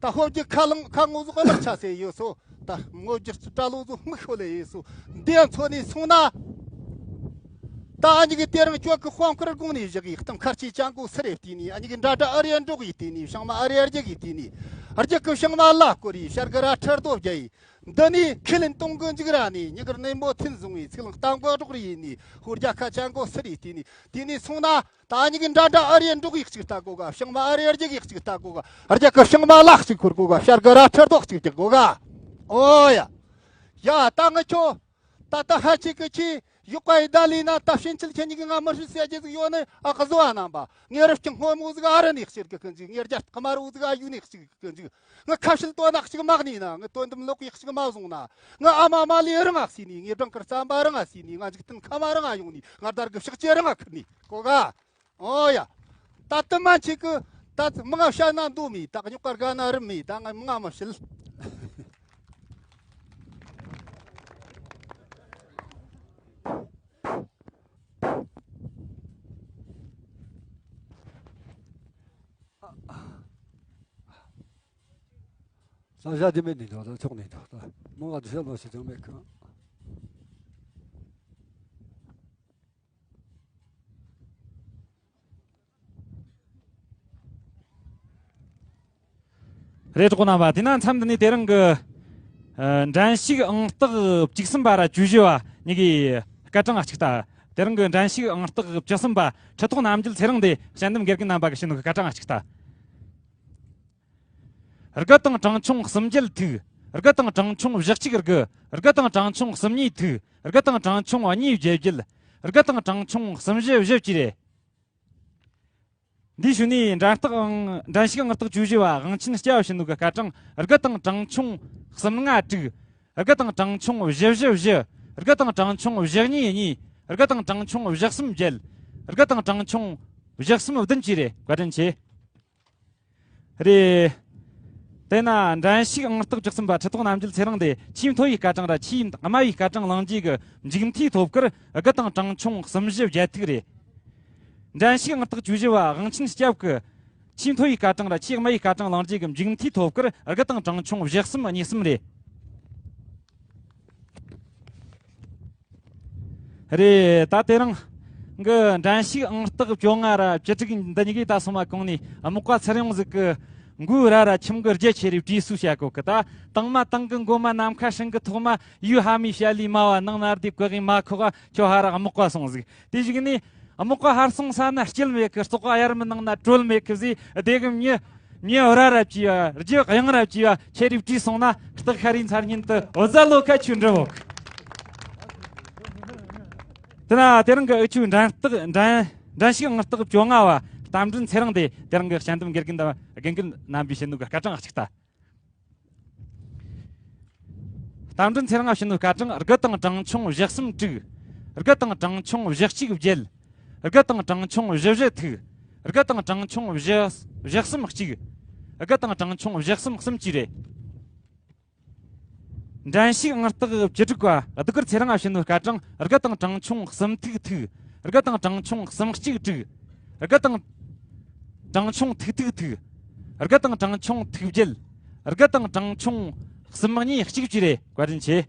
ད་ཕོ་རྒྱུ་ཁ་ལང་ཁ་ངོ་ཟོག་དམར་ཆ་སེ་ཡོད་སོ། ད་ངོ་རྒྱུ་སྤྲ་ལོ་ཟོག་སྨུག་ཤོ་ལེ་ཡོད་སོ། འདི་ཡང་འཚོ་ནས་སོང་ན། ད་ཨ་མྱེས་ཀྱིས་དེ་རིང་ཁྱོད་ཀྱི་དཔང་བཀུར་དགོངས་ནས་བཞག་གི། གཏམ་ཁ་ཆེ་ཅང་གོ་སི་རེ་བལྟས་ནས། ཨ་མྱེས་ཀྱི་འདྲ་འདྲ་ཨ་རེ་འགྲོགས་ཡེ་བལྟས་ནས། བྱང་མ་ཨ་རེ་རྒྱུག་ཡེ་བལྟས་ནས། རྒྱུག་གི་བྱང་མ་ལ་བསྐོར་ཡེ། ཤར་གི་ར་ཁྲི་རྡོ་བརྒྱབ་ཡེ། འདི་ནས་ཁས་ལེན་གཏོང་གི་འཇུག་ར་ནས། ཉིན་དཀར་ནེམ་པོ་ཐུན་བཟུང་བའི་ཚིག་ལང་གཏམ་གོ་སྒྲོག་རེ་ཡིན་ནས། ཧོར་རྒྱ་ཁ་ཅན་གོ་སི་རེ་བལྟས་ནས། དེ་ནས་སོང་ན། ད་ཨ་མྱེས་ཀྱི་འདྲ་འདྲ་ཨ་རེ་འགྲོགས་ཡེ་གཅིག་ལྟ་གོ་ག་བྱང་མ་ཨ་རེ་རྒྱུག་ཡེ་གཅིག་ལྟ་གོ་ག་རྒྱུག་གི་བྱང་མ་ལ་གཅིག་འཁོར་གོ་ག་ཤར་གི་ར་ཁྲི་རྡོ་གཅིག་རྒྱག་གོ་ག་ཨོ་ཡ། ཡ་ད་ངི་ཁྱོ། ད་ད་ཧ་ཆི་གི་ཆི། ཡོག་པ་ཡི་ད་ལི་ན་ད་ཕྱིན་ཆད་ཁྱེད་གཉིས་ཀྱི་ང་མི་ཧྲི་ཟེར་རྒྱུ་ཟིག་ཡོད་ནི་ཨ་གི་བཟོ་བ་རྣམ་པ། ངའི་རི་སྐྱི་སྔོན་མོ་ཟིག་ཨ་རི་ནས་ཤེར་གི་ཀི་འཇུག་ངའི་རྒྱ་སྟག་དམར་བོ་ཟིག་ཨ་ཡུ་ནས་ཤེར་གི་ཀི་འཇུག་ངའི་ཁ་ཕྱིར་དོ་ནག་ཅིག་མ་གནས་ན། ངའི་དོན་དམ་ལོག་ཡག་ཅིག་མ་བཟུང་ན། ངའི་ཨ་མ་མ་ལས་རང་ཨ་སི་ནས། ངའི་སྦྲང་དཀར་རྩམ་པ་རང་ཨ་སི་ནས། ང་འཇིག་རྟེན་ཁ་མ་རང་ཨ་ཡོང་ནས། ང་དར་གི་ཕྱག་ཅེ་རང་ཨ་ཁུར་ནས་གོ་ག་ཨོ་ཡ། ད་དུ་མ་ཆེ་གི། ད་མི་ང་བཤད་ན་འདོད་མེད། ད་རྙོག་པ་དགའ་ན་རུམ་མེད། ད་ང་མི་ང་མི་བཤད། ས་ཞ་དེ་མེད་ནི་འདུག་ད་ཆོག་ནི་འདུག་ད་མོ་ག་དུ་ཤ་ལོ་ཞིག་ཅང་མེད་གི། རེད། གྲོགས་རྣམ་པ། དེས་ན་མཚམས་འདི་ནས་དེ་རིང་གི་ཨ་འགྲན་ཞུགས་ཨང་རྟགས་བཅུ་གསུམ་པ་ར་བཅུ་བཞི་བ་གཉིས་ཀྱི་སྐར་གྲངས་གཅིག་ལྟ། དེ་རིང་གི་འགྲན་ཞུགས་ཨང་རྟགས་བཅུ་གསུམ་པ་ཁྲི་ཐོག་རྣམ་རྒྱལ་ཚེ་རིང་དེ་དཔྱད་འདེམས་དགེ་རྒན་རྣམ་པ་གིས་བྱིན་ནོ་གི་སྐར་གྲངས་གཅིག་ལྟ། དགུ་དང་གྲངས་ཆུང་གསུམ་བརྒྱད་ཐུག་དགུ་དང་གྲངས་ཆུང་བཞི་གཅིག་དགུ་དགུ་དང་གྲངས་ཆུང་གསུམ་གཉིས་ཐུག་དགུ་དང་གྲངས་ཆུང་གཉིས་བརྒྱད་བརྒྱད། དགུ་དང་གྲངས་ཆུང་གསུམ་བཞི་བཞི་བཅས་རེད། འདིའི་ཤུལ་ནས་འགྲན་རྟགས་ཨང་། འགྲན་ཞུགས་ཨང་རྟགས་བཅུ་བཞི་བ་དབང་ཆེན་སྐྱབས་བྱིན་ནོ་གི་སྐར་གྲངས་དགུ་དང་གྲངས་ཆུང་གསུམ་ལྔ་དྲུག་དགུ་དང་གྲངས་ཆུང་བཞི་བཞི་བཞི། དགུ་དང་གྲངས་ཆུང་བཞི་གཉིས་གཉིས། དགུ་དང་གྲངས་ཆུང་བཞི་གསུམ་བརྒྱད། དགུ་དང་གྲངས་ཆུང་བཞི་གསུམ་བདུན་བཅས་རེད། བཀའ་དྲིན་ཆེ། རེད། དེས་ན་འགྲན་ཞུགས་ཨང་རྟགས་བཅུ་གསུམ་པ་ཁྲི་ཐོག་རྣམ་རྒྱལ་ཚེ་རིང་དེ་ཆེས་མཐོ་བའི་སྐར་གྲངས་ར་ཆེས་དམའ་བའི་སྐར་གྲངས་བླངས་རྗེས་ཀྱི་མཇུག་མཐའི་ཐོབ་སྐར་དགུ་དང་གྲངས་ཆུང་གསུམ་བཞི་བརྒྱད་ཐུག་རེད། འགྲན་ཞུགས་ཨང་རྟགས་བཅུ་བཞི་བ་དབང་ཆེན་སྐྱབས་ཀྱིས་ཆེས་མཐོ་བའི་སྐར་གྲངས་ར་ཆེས་དམའ་བའི་སྐར་གྲངས་བླངས་རྗེས་ཀྱི་མཇུག་མཐའི་ཐོབ་སྐར་དགུ་དང་གྲངས་ཆུང་བཞི་གསུམ་གཉིས་གསུམ་རེད། རེད། ད་དེ་རིང་གི་འགྲན་ཞུགས་ཨང་རྟགས་བཅོ་ལྔ་ར་བཅུ་དྲུག་འདི་གཉིས་ཀས་ད་སོ་མ་གོང་ནས་རྨོག་པ་ཚུར་ཡོང་ཟིག་གི་མགོའི་རྭ་ར་ཁྱིམ་གི་རྒྱུ་ཆེ་རེ་བྲིས་སུ་བྱ་གོ་གི། ད་དང་མ་དང་གི་མགོ་མ་ནམ་མཁའ་སྲིན་གི་ཐོག་མ་ཡུལ་ཕ་མའི་བྱ་ལས་མ་བ་ནང་ན་རྡེབ་གི་གི་མ་ཁོག་ཁྱོ་ཧ་ར་རྨོག་པ་སོང་ཟིག་དེ་གཞུག་ནས་རྨོག་པ་ཧར་སོང་ས་ན་སྐྱིད་མེད་གི། ལྕོག་ག་གཡར་མི་ནང་ན་དྲོད་མེད་གི་ཟེ་དེ་གི་མྱི། མྱི་རྭ་ར་བཅས་པ། རྒྱུ་གཡང་ར་བཅས་པ་ཁྱེར་རེ་བྲིས་སོང་ན་སྟག་ཤ་རའི་མཚར་ཉིན་དུ་འོ་ཟ་ལོ་ཁ་ཆུ་འདྲི་བོ། དེ་ན་དེ་རིང་གི་འུ་ཆོའི་འགྲན་རྟགས་འགྲན་འགྲན་ཞུགས་ཨང་རྟགས་བཅོ་ལྔ་བ་རྟ་མགྲིན་ཚེ་རིང་དེ་དེ་རིང་གི་དཔྱད་འདེམས་དགེ་རྒན་དང་དགེ་རྒན་རྣམ་པས་བྱིན་ནོ་གི་སྐར་གྲངས་གཅིག་ལྟ། རྟ་མགྲིན་ཚེ་རིང་ང་བྱིན་ནོ་སྐར་གྲངས་དགུ་དང་གྲངས་ཆུང་བཞི་གསུམ་དྲུག། དགུ་དང་གྲངས་ཆུང་བཞི་གཅིག་བརྒྱད། དགུ་དང་གྲངས་ཆུང་བཞི་བཞི་ཐུག། དགུ་དང་གྲངས་ཆུང་བཞི་བཞི་གསུམ་གཅིག། དགུ་དང་གྲངས་ཆུང་བཞི་གསུམ་གསུམ་གཅིག་རེད། འགྲན་ཞུགས་ཨང་རྟགས་བཅུ་དྲུག་པ་སྡུག་གུར་ཚེ་རིང་ང་བྱིན་ནོ་སྐར་གྲངས་དགུ་དང་གྲངས་ཆུང་གསུམ་ཐིག་ཐིག། དགུ་དང་གྲངས་ཆུང་གསུམ་གཅིག་དྲུག། དགུ་དང་གྲངས་ཆུང་ཐིག་ཐིག་ཐིག། དགུ་དང་གྲངས་ཆུང་ཐིག་བརྒྱད། དགུ་དང་གྲངས་ཆུང་གསུམ་གཉིས་གཅིག་བཅས་རེད། བཀའ་དྲིན་ཆེ།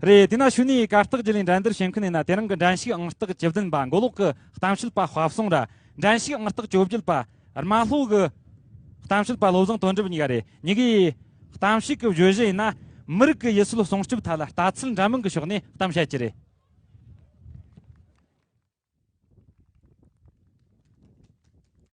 རེད། དེ་ན་ཞུ་ནས་གར་སྟེགས་བརྒྱུད་ལས་འགྲན་བསྡུར་བྱེད་མཁན་ཡིན་ན། དེ་རིང་གི་འགྲན་ཞུགས་ཨང་རྟགས་བཅུ་བདུན་པ་མགོ་ལོག་གི་གཏམ་བཤད་པ་དཔའ་བསུང་ར། འགྲན་ཞུགས་ཨང་རྟགས་བཅོ་བརྒྱད་པ་རྨ་ལྷོ་གི་གཏམ་བཤད་པ་བློ་བཟང་དོན་གྲུབ་གཉིས་ཀ་རེད། གཉིས་ཀའི་གཏམ་བཤད་ཀྱི་བརྗོད་གཞི་ཡིན་ན། མི་རིགས་ཀྱི་ཡུལ་སྲོལ་སྲུང་སྐྱོབ་ཐད་ལ་ལྟ་ཚུལ་འདྲ་མིན་གྱི་ཕྱོགས་ནས་གཏམ་བཤད་ཀྱི་རེད།